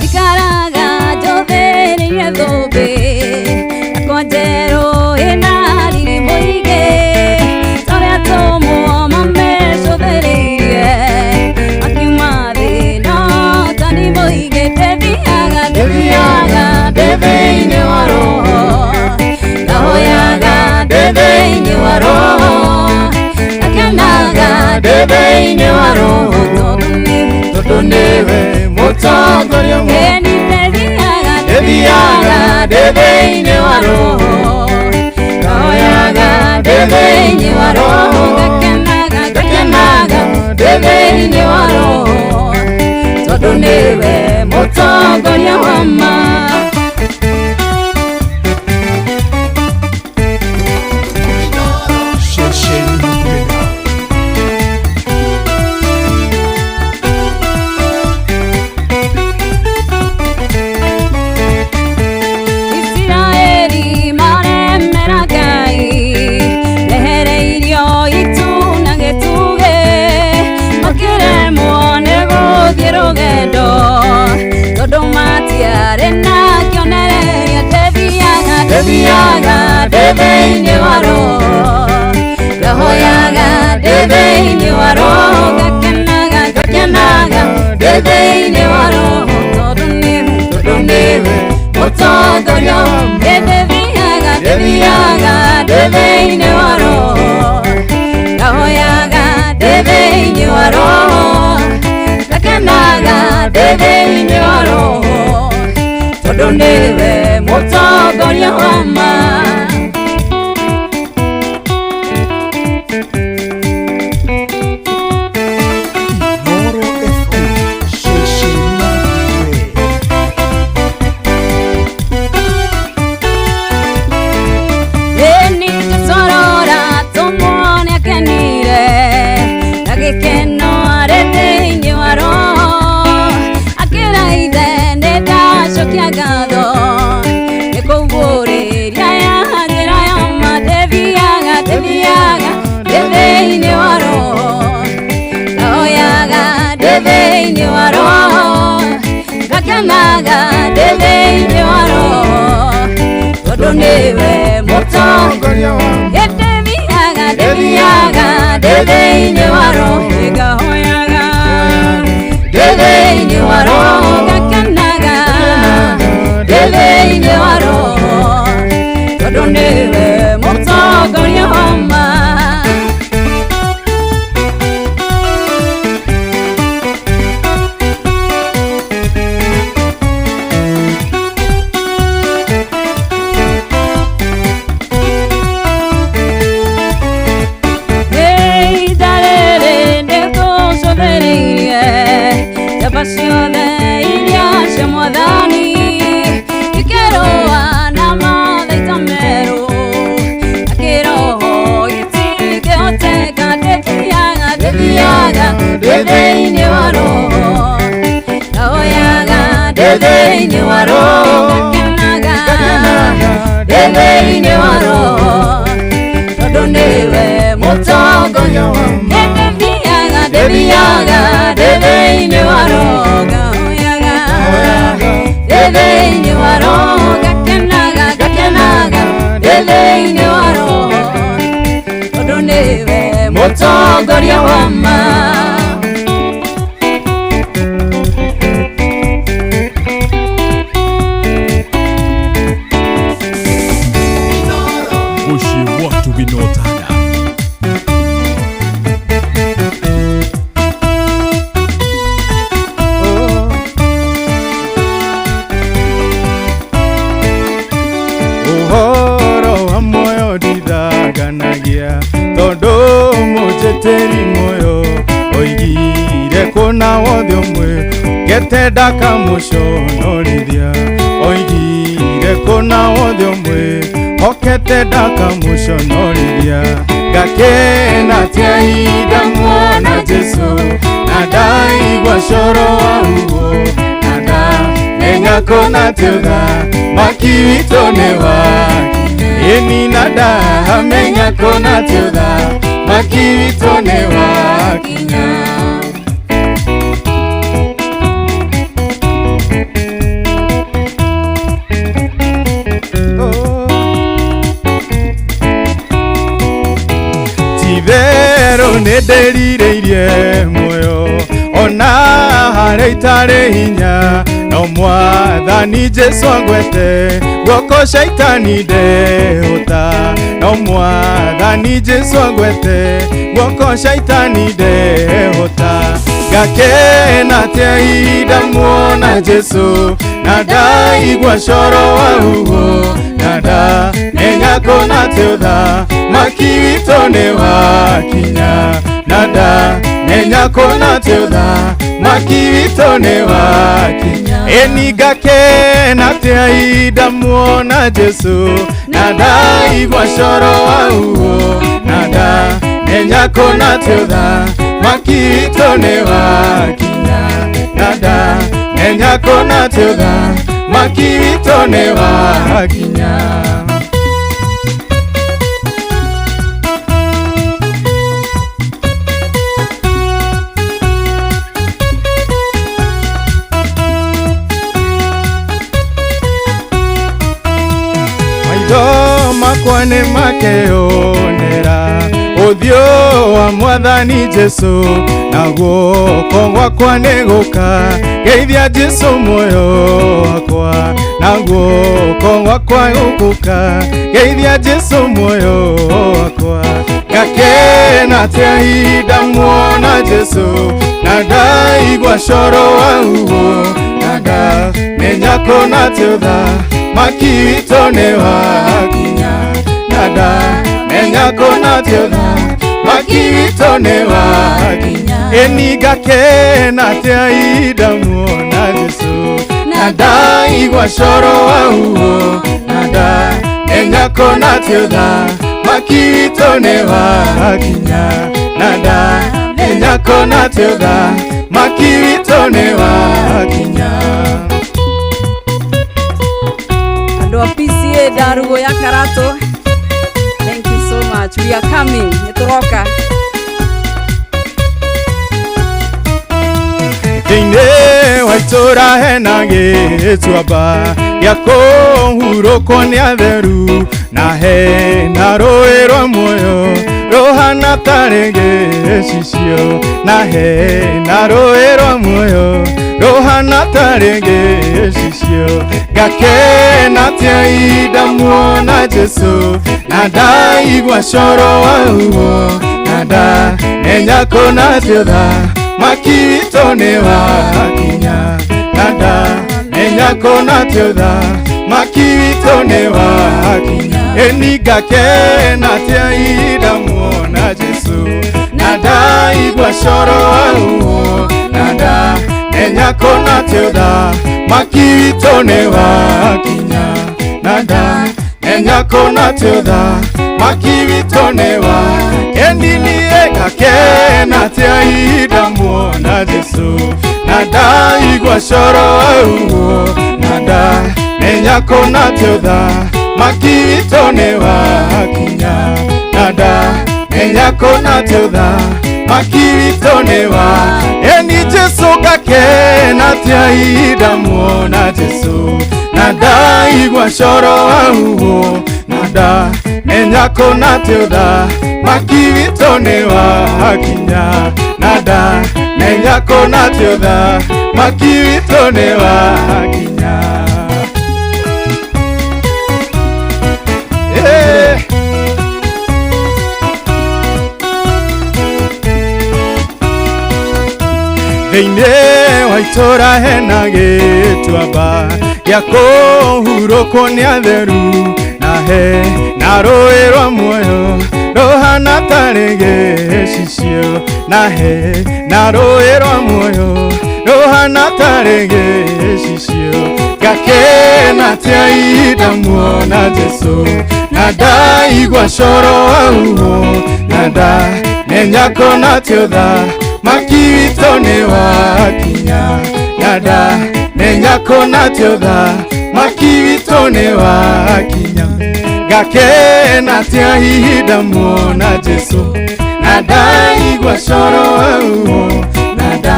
Ikaraga njothereirie thũmbĩ yakwa njerũ ĩna riri mũingĩ, torĩa atũmwo mamecũthĩrĩirie makiuma thĩ no ta nĩ mũingĩ. Ndĩthiaga, ndĩthiaga ndĩ thĩinĩ wa roho, ngahoyaga ndĩ thĩinĩ wa roho, ngakenaga ndĩ thĩinĩ wa roho, Tondũ nĩwe mũtongoria Ĩni ndĩthiaga, Ndĩthiaga ndĩ thĩinĩ wa roho, ngahoyaga ndĩ thĩinĩ wa roho, ngakenaga, ngakenaga ndĩ thĩinĩ wa roho, tondũ nĩwe mũtongoria wa ma. Isiraeli maremera Ngai, mehereirio itu na gĩtugĩ, makĩremwo nĩ gũthiĩ rũgendo, tondũ matiarĩ na kĩonereria. Ndĩthiaga, ndĩthiaga ndĩ thĩinĩ wa roho, ngahoyaga ndĩ thĩinĩ wa roho, ngakenaga, ngakenaga ndĩ thĩinĩ wa roho, tondũ nĩwe mũtongoria. Ndĩthiaga, ndĩthiaga ndĩ thĩinĩ wa roho, ngahoyaga ndĩ thĩinĩ wa roho, Tondũ nĩwe mũtongoria wa ma. Inooro FM ceceni yaku we. Ĩni tũcorora tũmuone akenire na gĩkeno arĩ thĩinĩ wa roho akĩra ithe nĩ ndacokia ngatho nĩ kũguũrĩria ya njĩra ya ma ndĩthiaga ndĩthiaga ndĩ thĩinĩ wa roho ndahoyaga ndĩ thĩinĩ wa roho ngakenaga ndĩ thĩinĩ wa roho tondũ nĩwe mũtongoria wa ndĩthiaga ndĩthiaga ndĩ thĩinĩ wa roho ngahoyaga ndĩ thĩinĩ wa roho ngakenaga ndĩ thĩinĩ wa roho tondũ nĩwe mũtongoria wa ma. Ciothe iria cia mwathani ikĩrũa na mathaita merũ na kĩroho gĩtingĩhoteka ndĩthiaga ndĩthiaga ndĩ thĩinĩ wa roho ndahoyaga ndĩ thĩinĩ wa roho ngakenaga ndĩ thĩinĩ wa roho tondũ nĩwe mũtongoria wa ndĩthiaga ndĩthiaga ndĩ thĩinĩ wa roho ngahoyaga ndĩ thĩinĩ wa roho ngakenaga ngakenaga ndĩ thĩinĩ wa roho tondũ nĩwe mũtongoria wa ma. Mũciĩ watu winotana. Ũhoro wa muoyo ndithanganagia tondũ mũnjĩtĩri muoyo oigire kũna wothe ũmwe ngete ndakamũconorithia oigire kũna wothe ũmwe hokete ndakamũconorithia ngakena tia ihinda muona Jesũ na ndaigua coro wa ruo na ndamenya kũna ti ũthamaki witũ nĩ wake ĩni na ndamenya kũna ti ũthamaki witũ nĩ wakinya. Titherũ nĩ ndĩrirĩirie muoyo ona harĩa itarĩ hinya no mwathani Jesũ angwete guoko caitani ndehũta no mwathani Jesũ angwete guoko caitani ndehũta ngakena tia ihinda muona Jesũ na ndaigua coro wa huho na ndamenya kũna ti ũthamaki witũ nĩ wakinya na ndamenya kũna ti ũthamaki witũ nĩ wakinya ĩni ngakena tia ihinda muona Jesũ na ndaigua coro wa huho na ndamenya kũna ti ũthamaki witũ nĩ wakinya na ndamenya kũna ti ũthamaki witũ nĩ wakinya. Maitho makwa nĩ makeyonera ũthiũ wa mwathani Jesũ na guoko gwakwa nĩ gũka geithia Jesũ muoyo wakwa na guoko gwakwa gũgũka geithia Jesũ muoyo wakwa ngakena tia ihinda muona Jesũ na ndaigua coro wa huho na Nada menya kona tiutha maki witũ nĩ wakinya. Nada menya kona tiutha maki witũ nĩ wakinya. Ĩni ngakena atĩa ihinda muona Jesũ, na ndaigua coro wa huo. Nada menya kona tiutha maki witũ nĩ wakinya. Nada menya kona tiutha maki witũ nĩ wakinya. Andũ a PCA Ndarugo ya Karato, thank you so much. We are coming. Nĩtũroka. Thĩinĩ wa itũũra hena gĩtuamba gĩa kũhurũkwo nĩ atheru, na hena rũĩ rwa muoyo rũhana tarĩ gĩcicio. Na hena rũĩ rwa muoyo rũhana tarĩ gĩcicio. Ngakena atĩa ihinda muona Jesũ, na ndaigua coro wa huo. Nada menya kona tiutha maki witũ nĩ wakinya. Nada menya kona tiutha maki witũ nĩ wakinya. Ĩni ngakena atĩa ihinda muona Jesũ, na ndaigua coro wa huo. Nada menya kona tiutha maki witũ nĩ wakinya. Nada menya kona tiutha maki witũ nĩ wakinya. Ĩni niĩ ngakena atĩa ihinda muona Jesũ, na ndaigua coro wa huo. Nada menya kona tiutha maki witũ nĩ wakinya. Nada menya kona tiutha maki witũ nĩ wakinya. Ĩni Jesũ ngakena atĩa ihinda muona Jesũ, na ndaigua coro wa huo. Nada menya kona tiutha maki witũ nĩ wakinya. Nada menya kona tiutha maki witũ nĩ wakinya. Thĩinĩ wa itũũra hena gĩtuamba gĩa kũhurũkwo nĩ atheru, na hena rũĩ rwa muoyo rũhana tarĩ gĩcicio. Na hena rũĩ rwa muoyo rũhana tarĩ gĩcicio. Ngakena atĩa ihinda muona Jesũ, na ndaigua coro wa huo. Nada menya kona tiutha maki witũ nĩ wakinya. Nada menya kona tiutha maki witũ nĩ wakinya. Ngakena atĩa ihinda muona Jesũ, na ndaigua coro wa huo. Nada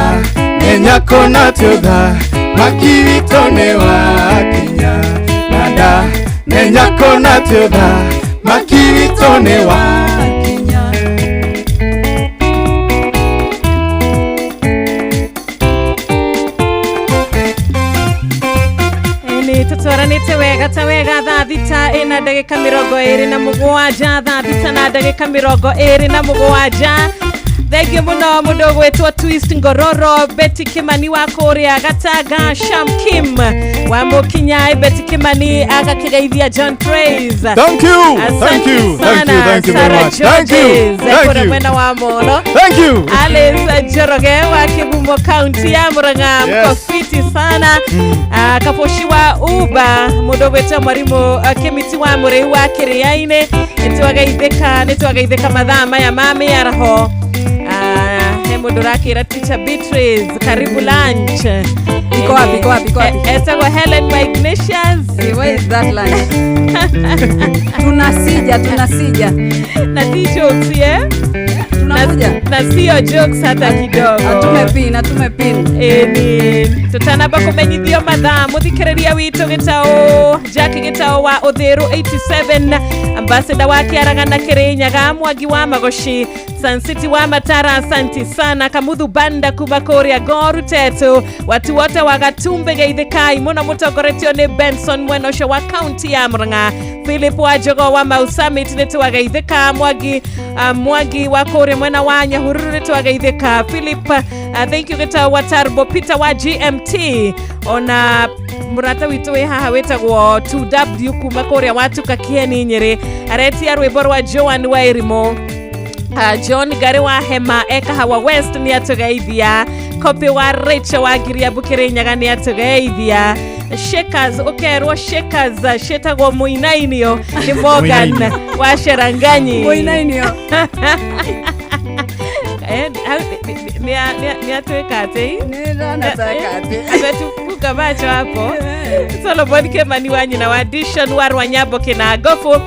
menya kona tiutha maki witũ nĩ wakinya. Nada menya kona tiutha maki witũ nĩ wakinya. Tutwaranĩte wega ta wega thaa thita ĩna ndagĩka 27, thaa thita na ndagĩka 27. Thengiũ mũno mũndũ ũgwĩtwo Twist Ngororo, Betty Kimani wa kũrĩa Gatanga, Sham Kim wa Mũkinyai, Betty Kimani agakĩgeithia John Praise. Thank you. Thank you. Thank you. Thank you very much. Thank you. Thank you. Mwena wa Molo. Thank you. Alice Njoroge wa Kigumo County ya Murang'a, mko fiti sana. Kaposhi wa Uba, mũndũ ũgwĩtwo Mwarimu Kĩmiti wa Mũrĩu wa Kĩrĩa-inĩ, nĩtwagaithĩka mathaa maya ma mĩaraho. He mũndũ ũrakĩra Teacher Beatrice, karibu lunch. Iko wapi, iko wapi, iko wapi? Etagwo Helen Ignatius. Where is that lunch? Tunasija, tunasija. Na ti jokes, eh? Tunakuja. Na sio jokes hata kidogo. Atume pin, atume pin. Ni tutanaba kumenyithio mathaa muthikiriria witu gitao Jack Gitao wa Uthiru 87, ambassador wa Kiaragana Kirinyaga, Mwangi wa Magoshi, Sun City wa Matara, asanti sana. Kamuthu Banda kuma kuria Goru Tetu, watu wote wa Gatumbe geithikai muno mutongoretio ni Benson mwena ucio wa county ya Murang'a, Philip wa Njogo wa Mau Summit nitwageithika, Mwangi wa kuria mwena wa Nyahururu nitwageithika, Philip Thank you gĩtagwo wa Tarbo Peter wa GMT ona mũrata witũ wĩ haha wĩtagwo 2W kuma kũrĩa watuka Kieni Nyĩrĩ aretia rwĩmbo rwa Joan Wairimu. John Gari wa Hema Ekahawa West nĩ atũgeithia. Kopi wa Rachel wa Ngiriambu Kĩrĩnyaga nĩ atũgeithia. Shakers ũkerwo Shakers ciĩtagwo mũinainio nĩ Morgan Mũinainio. wa Sheranganyi. Mũinainio. Nĩ atwĩka atĩ Nĩndanatwĩka atĩ. Ametufunga macho hapo. Solomon Kemani wa nyina wa Dishon wa Rwanyambo Kĩnangobu.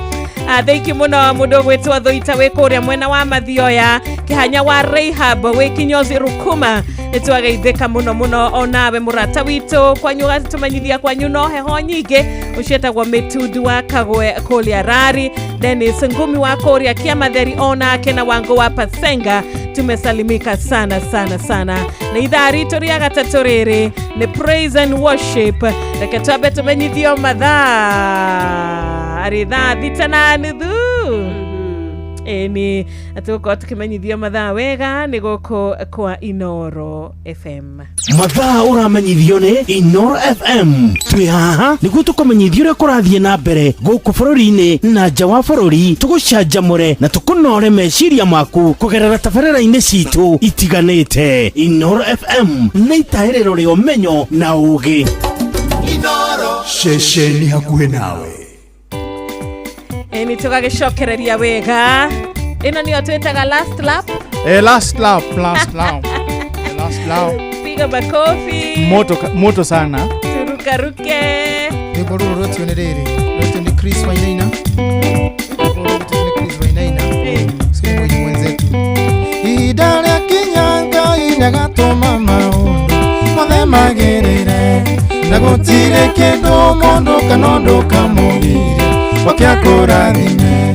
Thank you muno mundu gwitwo Thuita wi kuria mwena wa Mathioya Kihanya wa Rahab wi Kinyozi Rukuma nitwageithika muno muno onawe murata witu kwanyu gatumenyithia kwanyu no heho nyingi ucietagwo Mitundu wa Kagwe kuria Rari Dennis Ngumi wa kuria Kiamatheri onake na Wangu wa Pasenga tumesalimika sana sana sana na ithaa ritu ria gatatu riri ni praise and worship reke twambe tumenyithio mathaa arĩ 6:30 ĩni tũgũkorwo tũkĩmenyithio mathaa wega nĩ gũkũ kwa Inoro FM. Mathaa ũramenyithio nĩ Inoro FM. Twĩ haha nĩguo tũkũmenyithia ũrĩa kũrathiĩ na mbere gũkũ bũrũri-inĩ na nja wa bũrũri, tũgũcanjamũre na tũkũnore meciria maku kũgerera tabarĩra-inĩ citũ itiganĩte. Inoro FM nĩ itahĩrĩro rĩa ũmenyo na ũũgĩ. Ceceni hakuhĩ nawe. Ĩni tũgagĩcokereria wega ĩno nĩyo twĩtaga last lap. Last lap, last lap. Last lap. Piga makofi. Moto, moto sana. Turukaruke. Rwĩmbo rũrũ rwetio nĩ rĩrĩ rwetio nĩ Chris Wainaina. Rwĩmbo rũrũ rwetio nĩ Chris Wainaina. Ũcio nĩ mũini mwenzetu. Ihinda rĩa kinya Ngai nĩagatũma maũndũ mothe magĩrĩre na gũtirĩ kĩndũ mũndũ kana ũndũ kamũgiria oke akũrathime.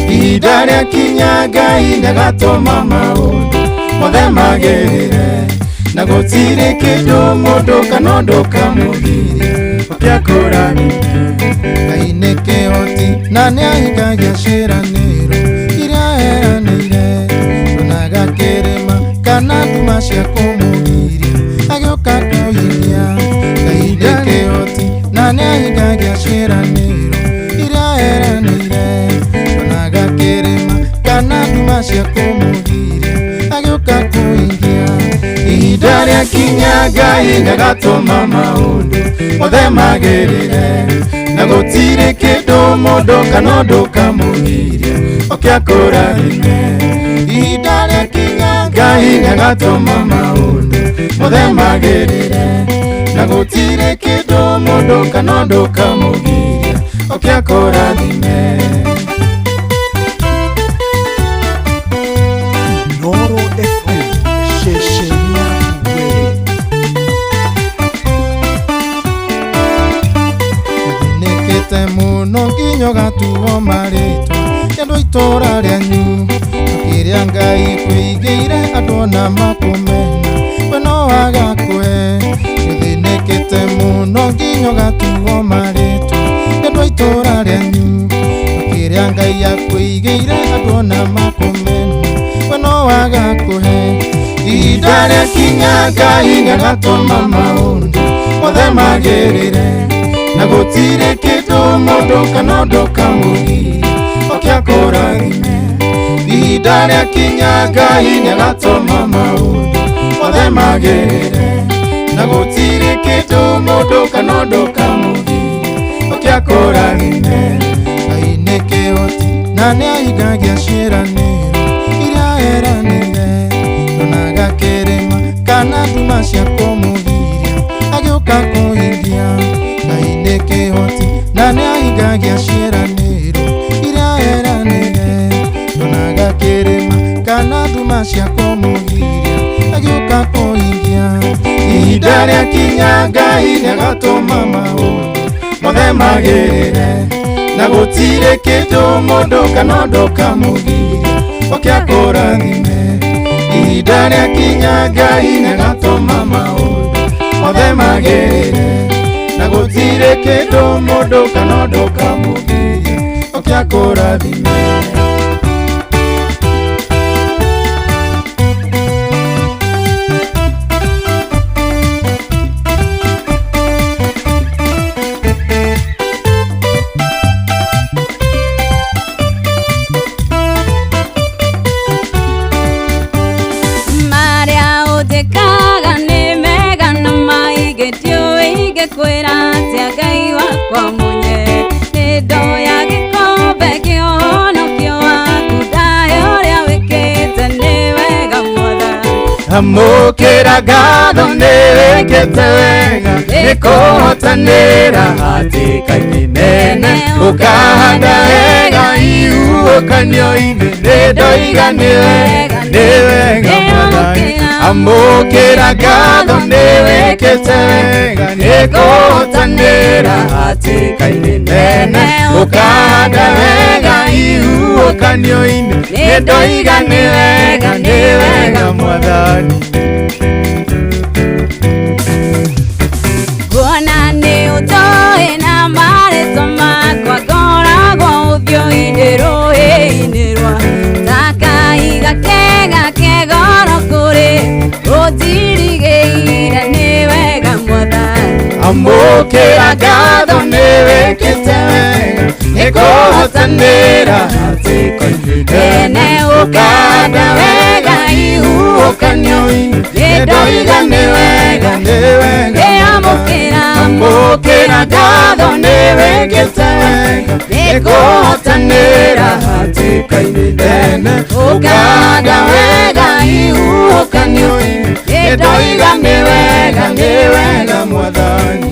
Ihinda rĩa kinya Ngai nĩagatũma maũndũ mothe magĩrĩre na gũtirĩ kĩndũ mũndũ kana ũndũ kamũgiria oke akũrathime. Ngai nĩ kĩhoti na nĩahingagia ciĩranĩro iria eranĩire ndonaga kĩrĩma kana nduma cia kũmũgiria agĩũka kũhingia. Ngai nĩ kĩhoti na nĩahingagia ciĩranĩro iria eranĩire ndonaga kĩrĩma kana nduma cia kũmũgiria agĩũka kũhingia. Ihinda rĩa kinya Ngai nĩagatũma maũndũ mothe magĩrĩre na gũtirĩ kĩndũ mũndũ kana ũndũ kamũgiria oke akũrathime. Ihinda rĩa kinya Ngai nĩagatũma maũndũ mothe magĩrĩre na gũtirĩ kĩndũ mũndũ kana ũndũ kamũgiria oke akũrathime. Inoro FM, ceceni yaku we. Nĩkĩte mũno nginya ũgatuo marĩtwa nĩ andũ a itũũra rĩanyu kĩrĩa Ngai kwĩigĩire andũ ona makũmena we no agakũhe. Nĩthĩnĩkĩte mũno nginya ũgatuo marĩtwa nĩ andũ a itũũra rĩanyu kĩrĩa Ngai akwĩigĩire andũ ona makũmena we no agakũhe. Ihinda rĩa kinya Ngai nĩagatũma maũndũ mothe magĩrĩre na gũtirĩ kĩndũ mũndũ kana ũndũ kamũgiria oke akũrathime. Ihinda rĩa kinya Ngai nĩagatũma maũndũ mothe magĩrĩre na gũtirĩ kĩndũ mũndũ kana ũndũ kamũgiria oke akũrathime. Ngai nĩ kĩhoti na nĩahingagia ciĩranĩro iria eranĩire ndonaga kĩrĩma kana nduma cia kũmũgiria agĩũka kũhingia. Ngai nĩ kĩhoti na nĩahingagia ciĩranĩro iria eranĩire ndonaga kĩrĩma kana nduma cia kũmũgiria agĩũka kũhingia. Ihinda rĩa kinya Ngai nĩagatũma maũndũ mothe magĩrĩre na gũtirĩ kĩndũ mũndũ kana ũndũ kamũgiria oke akũrathime. Ihinda rĩa kinya Ngai nĩagatũma maũndũ mothe magĩrĩre na gũtirĩ kĩndũ mũndũ kana ũndũ kamũgiria oke akũrathime. Ingĩkwĩra atĩa Ngai wakwa munye nĩndoya gĩkombe kĩa ũhonokio waku ndahe ũrĩa wĩkĩte nĩ wega Mwathani. Amũkĩra ngatho nĩ wĩkĩte wega nĩkũhotanĩra hatĩka-inĩ nene ũkahanda wega ihuhũkanio-inĩ nĩndoiga nĩ wega nĩ wega Mwathani. Amũkĩra ngatho nĩ wĩkĩte wega nĩkũhotanĩra hatĩka-inĩ nene ũkahanda wega ihuhũkanio-inĩ nĩndoiga nĩ wega nĩ wega Mwathani. Nguona nĩ ũnjũĩ na marĩtwa makwa ngoragwo ũthiũ-inĩ rũĩ-inĩ rwa ta kahiga kega ke goro kũrĩ ũnjirigĩire nĩ wega Mwathani. Amũkĩra ngatho nĩ wĩkĩte wega nĩkũhotanĩra hatĩka-inĩ nene ũkahanda wega ihuhũkanio-inĩ nĩndoiga nĩ wega nĩ wega. Amũkĩra ngatho nĩ wĩkĩte wega nĩkũhotanĩra hatĩka-inĩ nene ũkahanda wega ihuhũkanio-inĩ nĩndoiga nĩ wega nĩ wega Mwathani.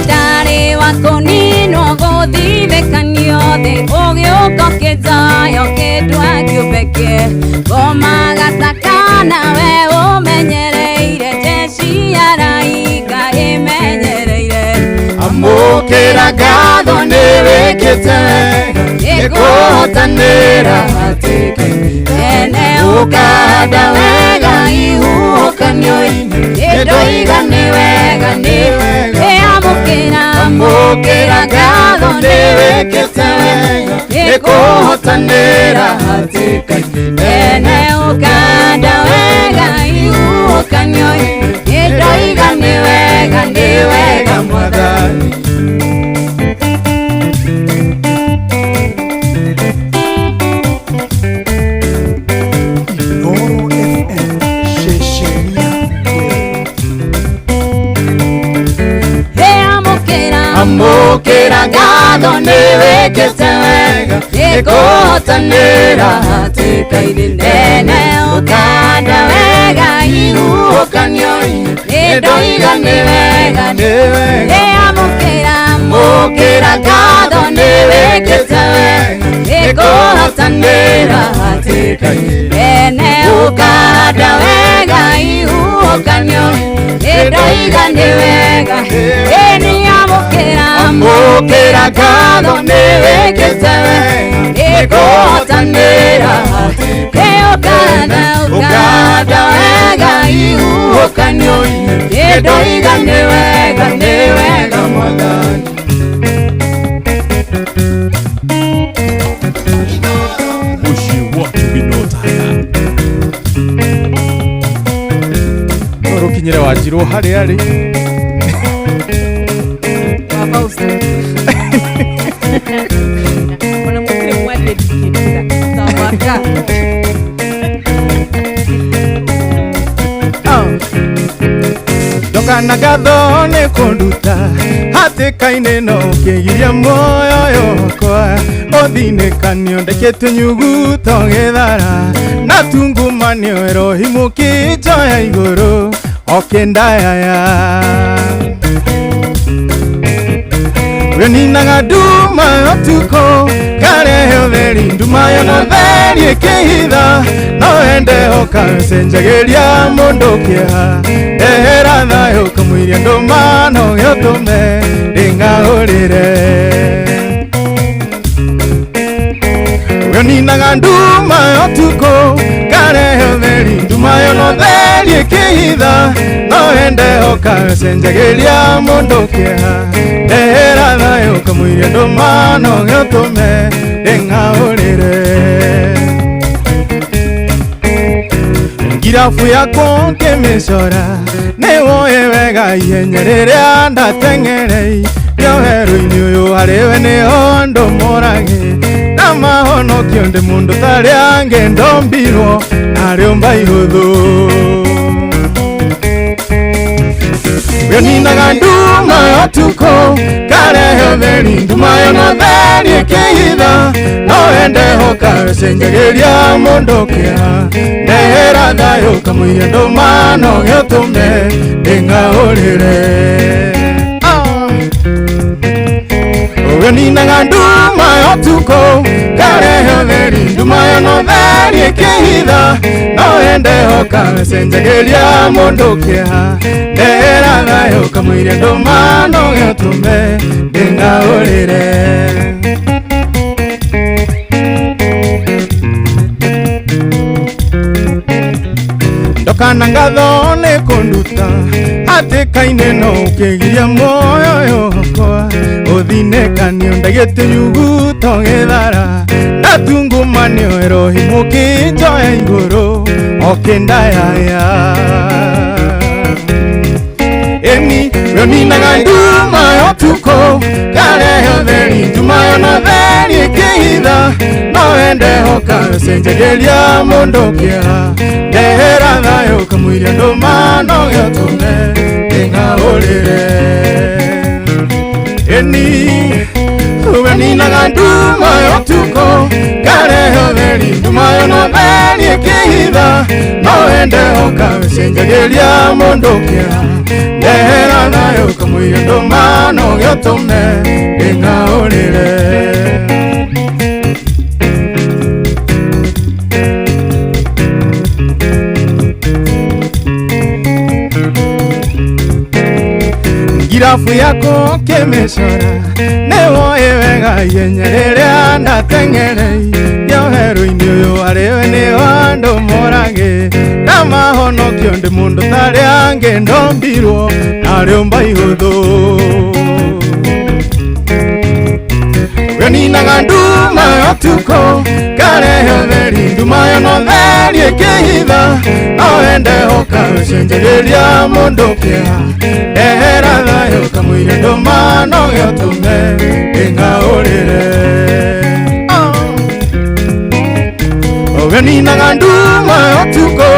Ndarĩ wa kũninwo gũthithĩkanio thĩ ũgĩũka ũkĩnjoya ũkĩndua kĩũmbe kĩerũ kana we ũmenyereire jeshi ya araika ĩmenyereire. Amũkĩra ngatho nĩ wĩkĩte wega nĩkũhotanĩra hatĩka-inĩ nene ũkahanda wega ihuhũkanio-inĩ nĩndoiga nĩ wega nĩ wega. Amũkĩra ngatho nĩ wĩkĩte wega nĩkũhotanĩra hatĩka-inĩ nene ũkahanda wega ihuhũkanio-inĩ nĩndoiga nĩ wega nĩ wega Mwathani. Inooro FM ceceni Amũkĩra ngatho nĩ wĩkĩte wega nĩkũhotanĩra hatĩka-inĩ nene ũkahanda wega ihuhũkanio-inĩ nĩndoiga nĩ wega nĩ wega. Amũkĩra ngatho nĩ wĩkĩte wega nĩkũhotanĩra hatĩka-inĩ nene ũkahanda wega ihuhũkanio-inĩ nĩndoiga nĩ wega. Amũkĩra ngatho nĩ wĩkĩte wega nĩkũhotanĩra hatĩka-inĩ ũkahanda wega ihuhũkanio-inĩ nĩndoiga nĩ wega nĩ wega Mwathani. Rũkinyĩre Wanjirũ harĩa arĩ. Ona mũtirĩ mwandĩkĩra tawaka. Ndokana ngatho nĩ kũnduta hatĩka-inĩ no ũkĩgiria muoyo wakwa ũthinĩkanio ndekĩte nyuguto gĩthara na tungumanio Erohimu kĩnjoya igũrũ okĩndayaya Ninaga nduma ũtukũ karehe ũtheri nduma yo na ũtheri ĩkĩhitha no ende ũkacenjagĩria mũndũ kĩeha ndehera thayũ kamũiria ndũma no gĩũtũme ndĩng'aũrĩre. Ninaga nduma ũtukũ karehe ũtheri nduma yo na ũtheri ĩkĩhitha no ende ũkacenjagĩria mũndũ kĩeha ndehera thayũ kamũiria ndũma no gĩũtũme ndĩng'aũrĩre. Ngirabu yakwa ngĩmĩrora ũkĩmĩcora nĩwoĩ wega ihenya rĩrĩa ndateng'ereirio werũ-inĩ ũyũ harĩwe nĩho andũ moragĩ na mahonokio ndĩ mũndũ tarĩa angĩ ndombirwo narĩũmba ihũthũ Ninaga nduma ũtukũ karehe ũtheri nduma yo na theri ĩkĩhitha no ende hoka cenjagĩria mũndũ kĩeha ndehera thayũ kamũira ndũma no gĩtũme ndĩng'aũrĩre Ninaga nduma ũtukũ karehe ũtheri nduma yo na theri ĩkĩhitha no ende hoka cenjagĩria mũndũ kĩeha ndehera thayũ kamũira ndũma no gĩtũme ndĩng'aũrĩre Ndokana ngatho nĩ kũnduta hatĩka-inĩ no ũkĩgiria muoyo wakwa ũthinĩkanio ndagĩte nyuguto gĩthara ndatungumanio erohi mũkĩnjoya igũrũ okĩndayaya Emi ninaga nduma ũtukũ karehe ũtheri nduma yo na theri ĩkĩhitha no ende hoka cenjagĩria mũndũ kĩeha ndehera thayũ kamũira ndũma no gĩtũme ndĩng'aũrĩre Eni ninaga nduma ũtukũ karehe ũtheri nduma yo na theri ĩkĩhitha no ende hoka cenjagĩria mũndũ kĩeha ndehera thayũ kamũira ndũma no gĩtũme ndĩng'aũrĩre Ngirabu yako ũkĩmĩcora nĩwoĩ wega ihenya rĩrĩa ndateng'ereirio werũ-inĩ ũyũ harĩwe nĩho andũ moragĩ na mahonokio ndĩ mũndũ tarĩa angĩ ndombirwo narĩũmba ihũthũ Ninaga nduma ũtukũ karehe ũtheri nduma yo na theri ĩkĩhitha no ende hoka cenjagĩria mũndũ kĩeha ndehera thayũ kamũira ndũma no gĩtũme ndĩng'aũrĩre Ninaga nduma ũtukũ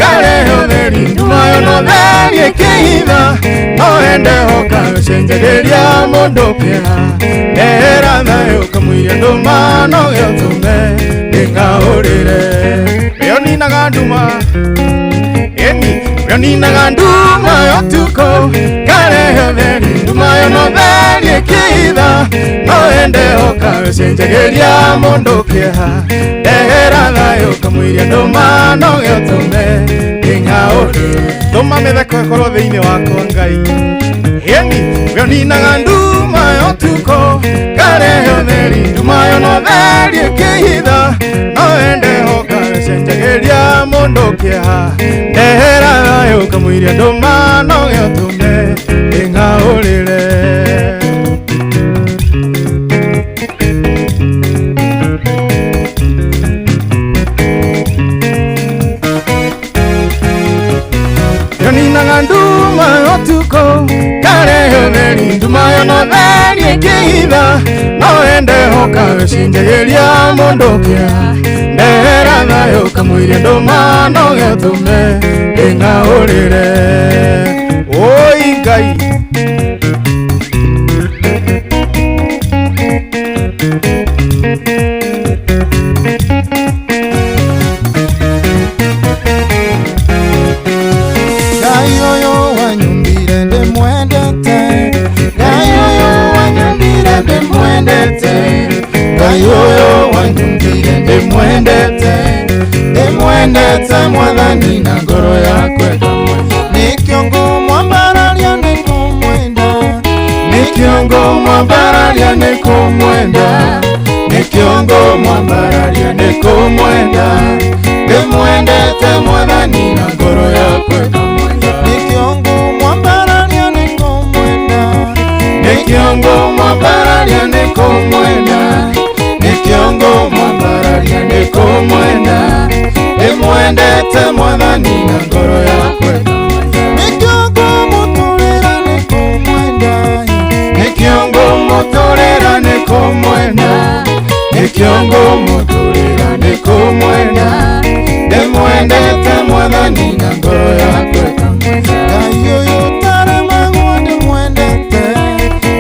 karehe ũtheri nduma yo na theri ĩkĩhitha no ende hoka cenjagĩria mũndũ kĩeha ndehera thayũ kamũira ndũma no gĩtũme ndĩng'aũrĩre Ĩyo ninaga nduma ĩni ĩyo ninaga nduma ũtukũ karehe ũtheri nduma yo na theri ĩkĩhitha no ende hoka cenjagĩria mũndũ kĩeha ndehera thayũ kamũira ndũma no gĩtũme ndĩng'aũrĩre Tũma mĩtheko ĩkorwo thĩinĩ wakwa Ngai Ĩni ĩyo ninaga nduma ũtukũ karehe ũtheri nduma yo na theri ĩkĩhitha no ende hoka cenjagĩria mũndũ kĩeha ndehera thayũ kamũira ndũma no gĩtũme ndĩng'aũrĩre Ninaga nduma ũtukũ karehe ũtheri nduma yo na theri ĩkĩhitha no ende hoka cenjagĩria mũndũ kĩeha ndehera thayũ kamũira ndũma no gĩtũme ndĩng'aũrĩre Oi Ngai Ngai ũyũ wanyumbire ndĩmwendete Ngai ũyũ wanyumbire ndĩmwendete Ngai ũyũ wanyumbire ndĩmwendete ndĩmwendete Mwathani na ngoro yakwa nĩkĩo ngũmwambararia nĩkũmwenda nĩkĩo ngũmwambararia nĩkũmwenda nĩkĩo ngũmwambararia nĩkũmwenda ndĩmwendete Mwathani na ngoro yakwa nĩkĩo ngũmwambararia nĩkũmwenda nĩkĩo ngũmwambararia nĩkũmwenda nĩkĩo ngũmwambararia nĩkũmwenda ndĩmwendete Mwathani na ngoro yakwa. Nĩkĩo ngũmũtũrĩra nĩ kũmwenda ndĩmwendete mwathani na ngoro yakwa ĩkamwenda. Ngai ũyũ ũtaremagwo ndĩmwendete,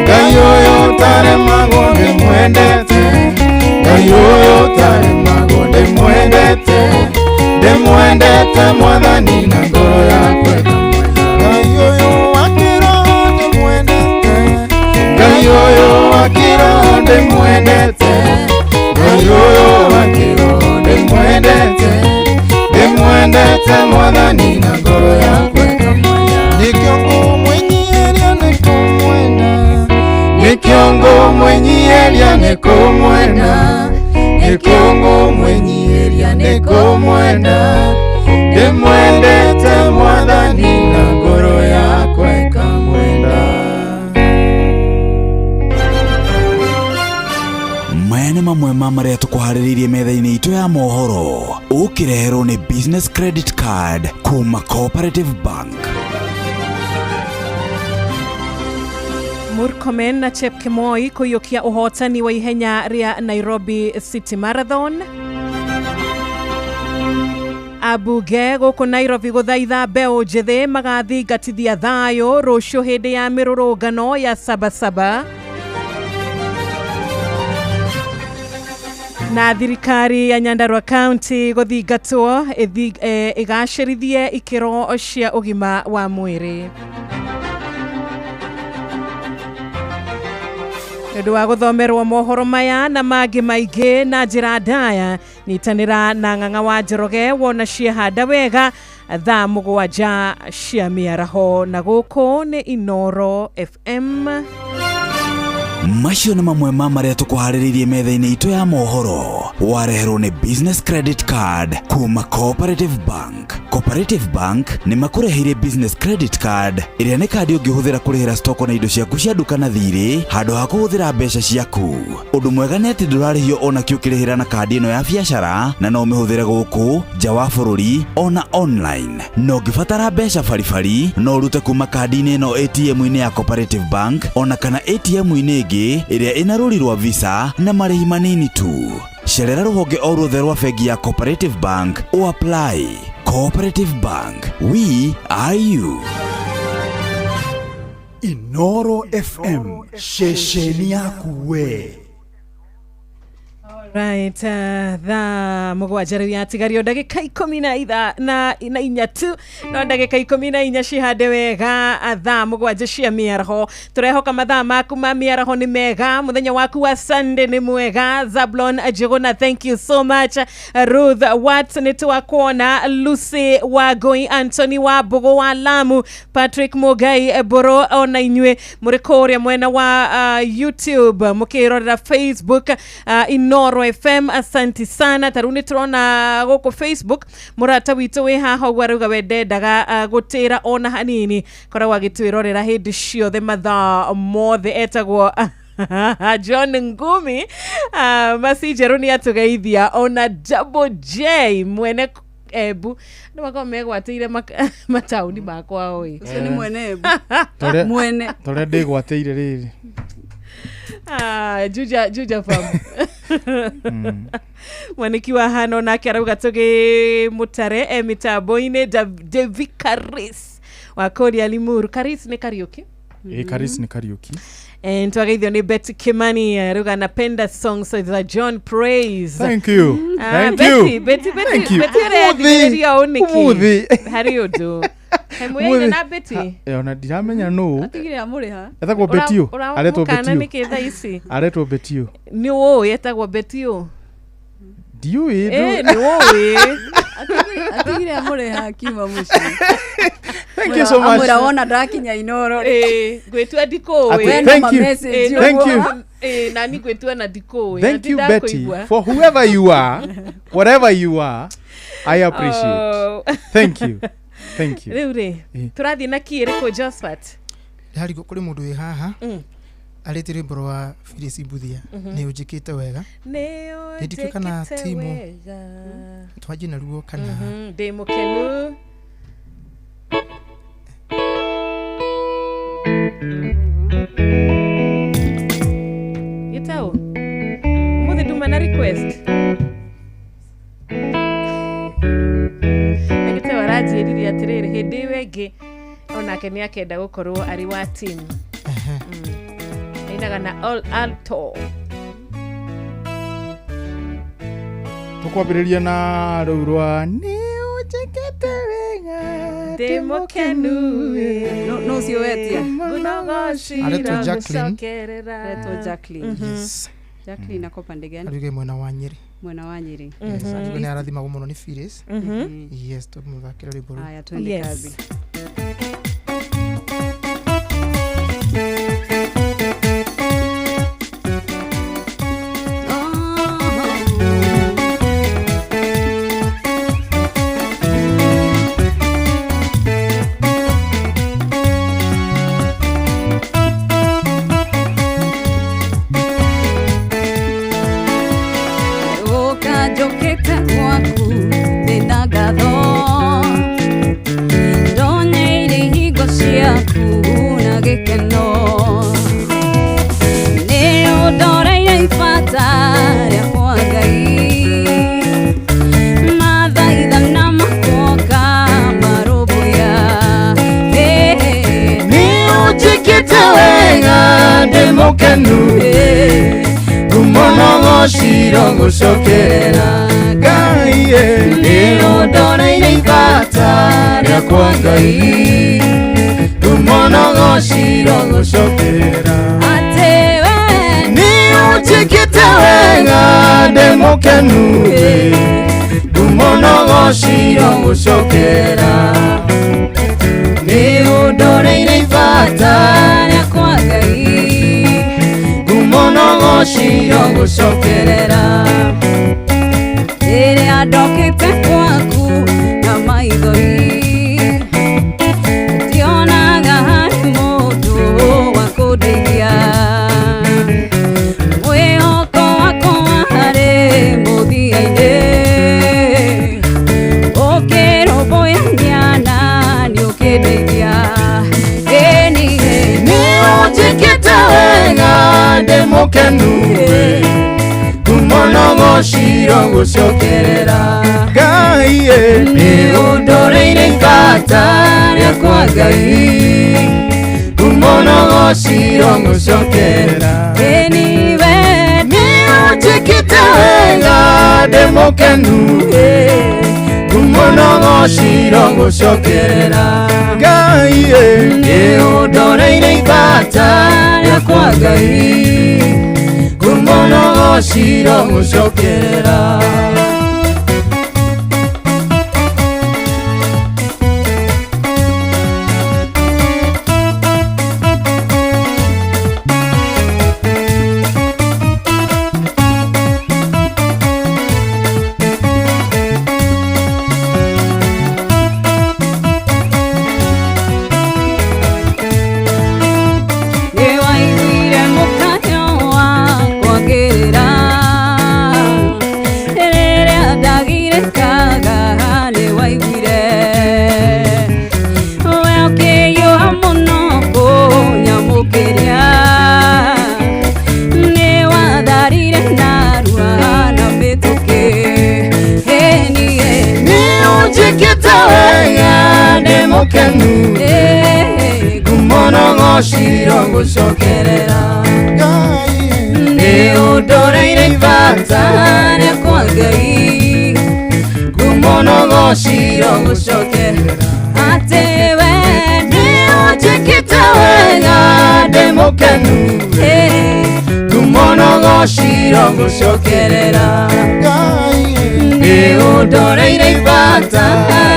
Ngai ũyũ ũtaremagwo ndĩmwendete, Ngai ũyũ ũtaremagwo ndĩmwendete, ndĩmwendete mwathani na ngoro yakwa ĩkamwenda. Ngai ũyũ wa kĩroho ndĩmwendete, Ngai ũyũ wa kĩroho ndĩmwendete, Ngai ũyũ wa kĩroho ndĩmwendete, ndĩmwendete mwathani na ngoro yakwa ĩkamwenda. Nĩkĩo ngũmwĩnyihĩria nĩ kũmwenda, nĩkĩo ngũmwĩnyihĩria nĩ kũmwenda, nĩkĩo ngũmwĩnyihĩria nĩ kũmwenda, ndĩmwendete mwathani na ngoro yakwa ĩkamwenda. Maya nĩ mamwe ma marĩa tũkũharĩrĩirie metha-inĩ itũ ya mohoro ũkĩreherwo nĩ Business Credit Card kuma Cooperative Bank. Murkomen na Chepkemoi kũiyũkia ũhotani wa ihenya rĩa Nairobi City Marathon. Abunge gũkũ Nairobi gũthaitha mbeũ njĩthĩ magathingatithia thayũ rũciũ hĩndĩ ya mĩrũrũngano ya Sabasaba. Na thirikari ya Nyandarua County gũthingatwo ĩgacĩrithie ikĩro cia ũgima wa mwĩrĩ. Nĩ ũndũ wa gũthomerwo mohoro maya na mangĩ maingĩ na njĩra ndaya, nyitanĩra na Ng'ang'a wa Njoroge wona ciehanda wega thaa 7 cia mĩaraho, na gũkũ nĩ Inoro FM. Macio nĩ mamwe ma marĩa tũkũharĩrĩirie metha-inĩ itũ ya mohoro wareherwo nĩ Business Credit Card kuma Cooperative Bank. Cooperative Bank nĩ makũreheire Business Credit Card ĩrĩa nĩ kandi ũngĩhũthĩra kũrĩhĩra stoko na indo ciaku cia nduka na thirĩ handũ ha kũhũthĩra mbeca ciaku. Ũndũ mwega nĩ atĩ ndũrarĩhio ona kĩ ũkĩrĩhĩra na kandi ĩno ya biacara, na no ũmĩhũthĩre gũkũ nja wa bũrũri ona online. Na ũngĩbatara mbeca baribari no ũrute kuma kandi-inĩ ĩno ATM-inĩ ya Cooperative Bank ona kana ATM-inĩ ĩngĩ ĩrĩa ĩna rũri rwa Visa na marĩhi manini tu. Cerera rũhonge o ruothe rwa bengi ya Cooperative Bank o apply. Cooperative Bank, we are you. Inoro FM, ceceni yaku we. Right, thaa 7 rĩu yatigario ndagĩka 14 tu, no ndagĩka 14 cihande wega thaa 7 cia mĩaraho. Tũrehoka mathaa maku ma mĩaraho nĩ mega, mũthenya waku wa Sunday nĩ mwega. Zablon Ajiguna, thank you so much. Ruth Watts nĩ twakuona, Lucy Wagoi, Anthony wa Mbugu wa Lamu, Patrick Mugai Boro, ona inyuĩ mũrĩ kũrĩa mwena wa YouTube mũkĩrorera Facebook Inoro FM, asanti sana. Tarĩu nĩ tũrona gũkũ Facebook mũrata witũ wĩ haha ũguo arauga we ndendaga gũtĩra ona hanini, koragwo agĩtwĩrorera hĩndĩ ciothe mathaa mothe, etagwo John Ngumi. Maci Njerũ nĩ atũgeithia, ona Double J mwene Embu nĩ makorwo megwatĩire mataũni makwa oi. Ũcio nĩ mwene Embu. Mwene torĩa ndĩgwatĩire rĩrĩ. Juja fam. Mwaniki wa hano nake arauga tũgĩ mũtare e mĩtambo-inĩ. Davi Karis wa Korea Limuru. Karis nĩ Kariuki? Karis nĩ Kariuki. And twageithio nĩ Betty Kimani, arauga napenda songs za John Praise. Thank you. Thank you. Betty, Betty, Betty ũrethikĩrĩria ũũ nĩkĩ? Harĩ ũndũ. Hemũyaine na Betty? Ona ndiramenya nũ. Atigire amũrĩha. Etagwo Betty. Aretwo Betty. Nĩkĩ thaa ici? Aretwo Betty. Nĩ ũĩ etagwo Betty? Ndiũĩ. Nĩ ũĩ. Atigire amũrĩha akiuma mũciĩ. Thank you so much. Amwĩra wona ndakinya Inoro. Ngwĩtua ndikũĩ. Thank you. Thank you. Nani ngwĩtua na ndikũĩ. Thank you Betty for whoever you are, whatever you are, I appreciate. Thank you. Thank you. Rĩu rĩ, tũrathiĩ na kĩ ĩrĩkũ Josephat? Harĩ kũrĩ mũndũ wĩ haha arĩte rwĩmbo rwa Phyllis Mbuthia, nĩ ũnjĩkĩte wega. Nĩ ũnjĩkĩte wega. Twanjie naruo kana ndĩ mũkenu. Gĩtaũ, ũmũthĩ nduma na request. Atiriri hindi ĩyo ĩngĩ onake nĩ akenda gũkorwo arĩ wa team. Ainaga na all alto. Tukwambĩrĩria na rũu rwa nĩ ũnjĩkĩte wega ndĩ mũkenu. No ũcio wetia. Aretwo Jacqueline. Aretwo Jacqueline. Yes. Jacqueline ako pande gani? Ariuge mwena wa Nyeri. Mwena wa Nyeri. Yes, ariuge nĩ arathimagwo mũno nĩ Phyllis. Yes, tũmũthakĩre rwĩmbo rũu. Haya, twende kazi. Gucokerera Ngai nĩ ũndoreire ibata rĩakwa Ngai ngumonogociro gũcokerera nĩ ũnjĩkĩte wega ndĩ mũkenu ngumonogociro gũcokerera nĩ ũndoreire ibata rĩakwa Ngai ngumonogociro gũcokerera rĩrĩa ndokĩte kwaku na maithori ndionaga harĩ mũndũ wa kũndeithia mwĩhoko wakwa warĩ mũthia-inĩ ũkĩrũmbũyania na nĩũkĩndeithia ĩni nĩ ũnjĩkĩte wega ndĩ mũkenu ngumonogociro gũcokerera Ngai nĩ ũndoreire ibata rĩakwa Ngai ngumonogociro gũcokerera nĩ ũnjĩkĩte wega ndĩ mũkenu ngumonogociro gũcokerera Ngai nĩ ũndoreire ibata rĩakwa Ngai ngumonogociro gũcokerera. Ngumonogociro gũcokerera nĩ ũndoreire ibata rĩakwa Ngai ngumonogociro gũcokerera atĩ we nĩ ũnjĩkĩte wega ndĩ mũkenu ngumonogociro gũcokerera nĩ ũndoreire ibata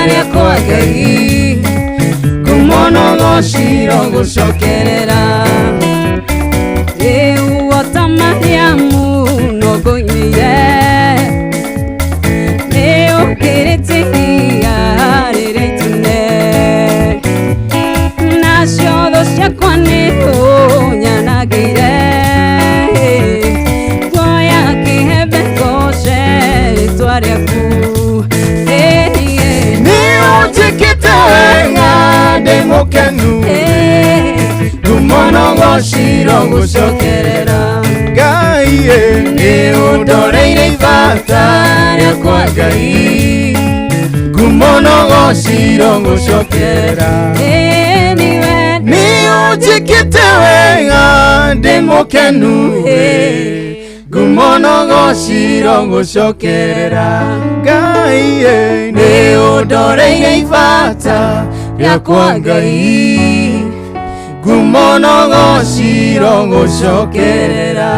rĩakwa Ngai ngumonogociro gũcokerera rĩu ota Mariamu no ngũinĩire nĩ ũkĩrĩte iria rĩrĩa itune nacio thũ ciakwa nĩ ũnyanangĩire nguoya kĩhembe ngoce rĩtwa rĩaku nĩ ũnjĩkĩte wega ndĩ mũkenu ngumonogociro gũcokerera Ngai nĩ ũndoreire ibata rĩakwa Ngai Ngumo no gociro ngucokerera. Nĩ ũnjĩkĩte wega ndĩ mũkenu ngumo no gociro ngucokerera. Ngai nĩ ũndoreire ibata rĩakwa Ngai ngumo no gociro ngucokerera.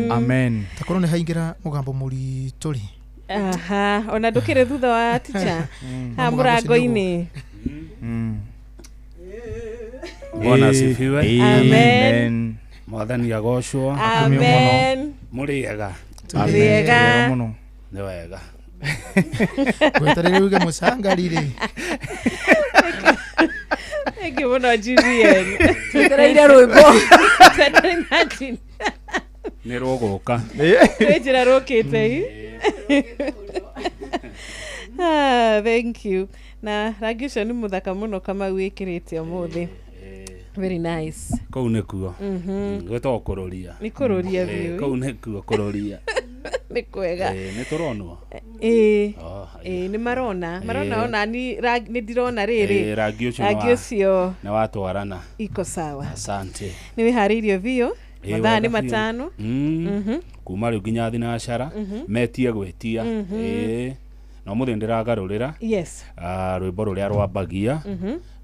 Amen. Amen. Takorwo nĩ haingĩra mũgambo mũritũ rĩ. Aha, ona ndũkĩrĩ thutha wa ticha ha mũrango-inĩ. Bwana asifiwe. Amen. Mwathani agocwo. Amen. Mũrĩega. Tũrĩega. Nĩ wega. Gweterere uge mũcangarire. Thank you mũno Julian. Twetereire rwĩmbo. Imagine. Nĩ rũgũka. Kwĩ njĩra rũkĩte i. Ah, thank you. Na rangi ũcio nĩ mũthaka mũno Kamau wĩkĩrĩte ũmũthĩ. Very nice. Kũu nĩkuo. Gwĩtagwo kũrũria. Nĩ kũrũria biũ. Kũu nĩkuo kũrũria. Nĩ kwega. Nĩ tũronwo. Ĩĩ. Ĩĩ nĩ marona. Marona ona ni nĩ ndirona rĩrĩ. Rangi ũcio Rangi ũcio nĩ watwarana. Iko sawa. Asante. Nĩ wĩharĩirio biũ. Mathaa nĩ matano. Kuma rĩu nginya thinacara metie gwĩtia. Ĩĩ. Na ũmũthĩ ndĩragarũrĩra. Yes. Rwĩmbo rũrĩa rwambagia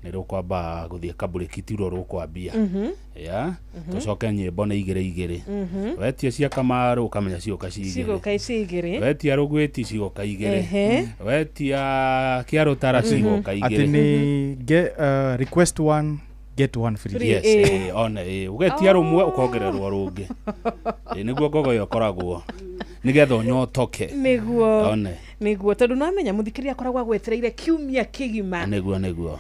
nĩ rũkwamba gũthiĩ kaburĩki ti ruo rũkwambia. Ya tũcoke nyĩmbo nĩ igĩrĩ igĩrĩ. Wetia cia Kamaru ũkamenya cigũka ci igĩrĩ. Cigũka ici igĩrĩ. Wetia Rũgwĩti cigũka igĩrĩ. Wetia Kĩarũtara cigũka igĩrĩ. Atĩ nĩ request one get one free. Yes, one ũgetia rũmwe ũkongererwo rũngĩ. Nĩguo ngogo ĩyo ĩkoragwo nĩgetha ũnyotoke. Nĩguo. Nĩguo tondũ nĩwamenya mũthikĩrĩria akoragwo agwetereire kiumia kĩgima. Nĩguo nĩguo.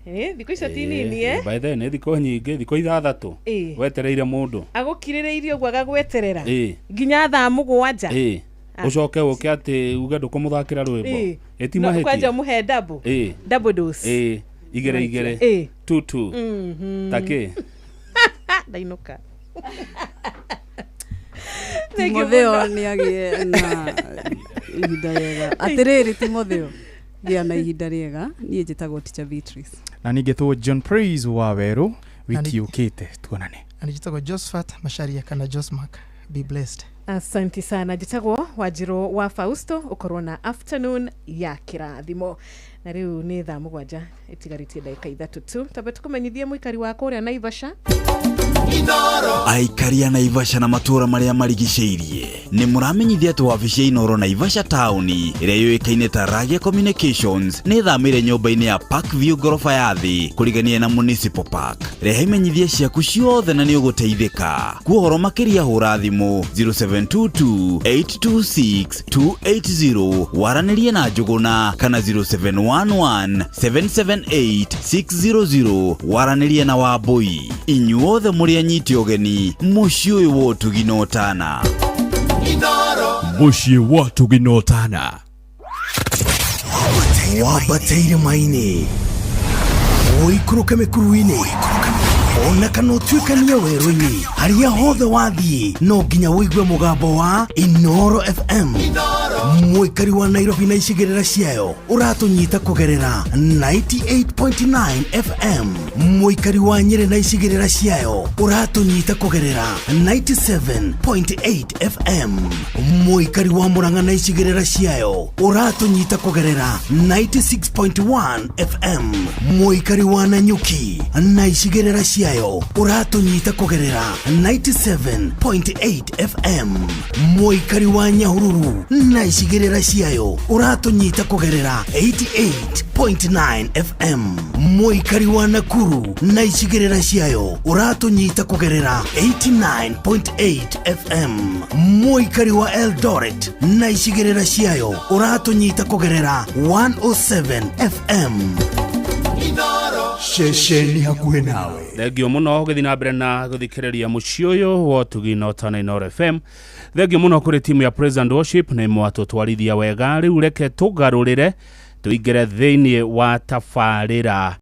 Thikũ icio ti nini. By the way nĩ thikũ nyingĩ, thikũ ithathatũ wetereire mũndũ. Agũkirĩrĩirie ũguo agagweterera nginya thaa 7. Ũcoke ũke atĩ uge ndũkũmũthakĩra rwĩmbo. Ĩti mahĩtia. Kwanja mũhe double. Double dose. Igĩrĩ igĩrĩ. 2 2. Takĩ. Ndainũka. Timotheo nĩ agĩe na ihinda rĩega. Atĩrĩrĩ Timotheo, gĩa na ihinda rĩega. Niĩ njĩtagwo Teacher Beatrice. Na niĩ ngetwo John Praise wa Werũ. Wiki yũkĩte tuonane. Na niĩ njĩtagwo Josephat Macharia kana Josmark. Be blessed. Asante sana. Njĩtagwo Wanjirũ wa Fausto. Ũkorwo na afternoon ya kĩrathimo. Na rĩu nĩ thaa 7 ĩtigarĩtie ndagĩka 3 tu. Twambe tũkũmenyithie mũikari wa kũrĩa Naivasha. Aikari a Naivasha na matũũra marĩa marigicĩirie nĩ mũramenyithia atĩ wabici ya Inooro Naivasha taũni ĩrĩa yũĩkaine ta Ragia Communications nĩ ĩthamĩire nyũmba-inĩ ya Parkview ngoroba ya thĩ kũrigania na Municipal Park. Rehe imenyithia ciaku ciothe na nĩ ũgũteithĩka. Kwa ũhoro makĩria hũra thimũ 0722 826 280 waranĩrie na Njũgũna kana 0711 778 600 waranĩrie na Wambũi. Inyuothe mũrĩ anyiti ũgeni mũciĩ ũyũ wa ũtugi na ũtana. Mũciĩ wa ũtugi na ũtana. Wambateire maini ũikũrũke mĩkuru-inĩ ona kana ũtuĩkanie werũ-inĩ harĩa hothe wathiĩ no nginya ũigue mũgambo wa Inooro FM. Mũikari wa Nairobi na icigĩrĩra ciayo ũratũnyita kũgerera 98.9 FM. Mũikari wa Nyĩrĩ na icigĩrĩra ciayo ũratũnyita kũgerera 97.8 FM. Mũikari wa Murang'a na icigĩrĩra ciayo ũratũnyita kũgerera 96.1 FM. Mũikari wa Nanyuki na icigĩrĩra ciayo ũratũnyita kũgerera 97.8 FM. Mũikari wa Nyahururu na icigĩrĩra ciayo ũratũnyita kũgerera 88.9 FM. Mũikari wa Nakuru na icigĩrĩra ciayo ũratũnyita kũgerera 89.8 FM. Mũikari wa Eldoret na icigĩrĩra ciayo ũratũnyita kũgerera 107 FM. Ceceni hakuhĩ nawe. Thengio mũno gũthiĩ na mbere na gũthikĩrĩria mũciĩ ũyũ wa ũtugi na ũtana Inooro FM. Thengio mũno kũrĩ timu ya Praise and Worship nĩ mwatũtwarithia wega. Rĩu reke tũgarũrĩre tũingĩre thĩinĩ wa tabarĩra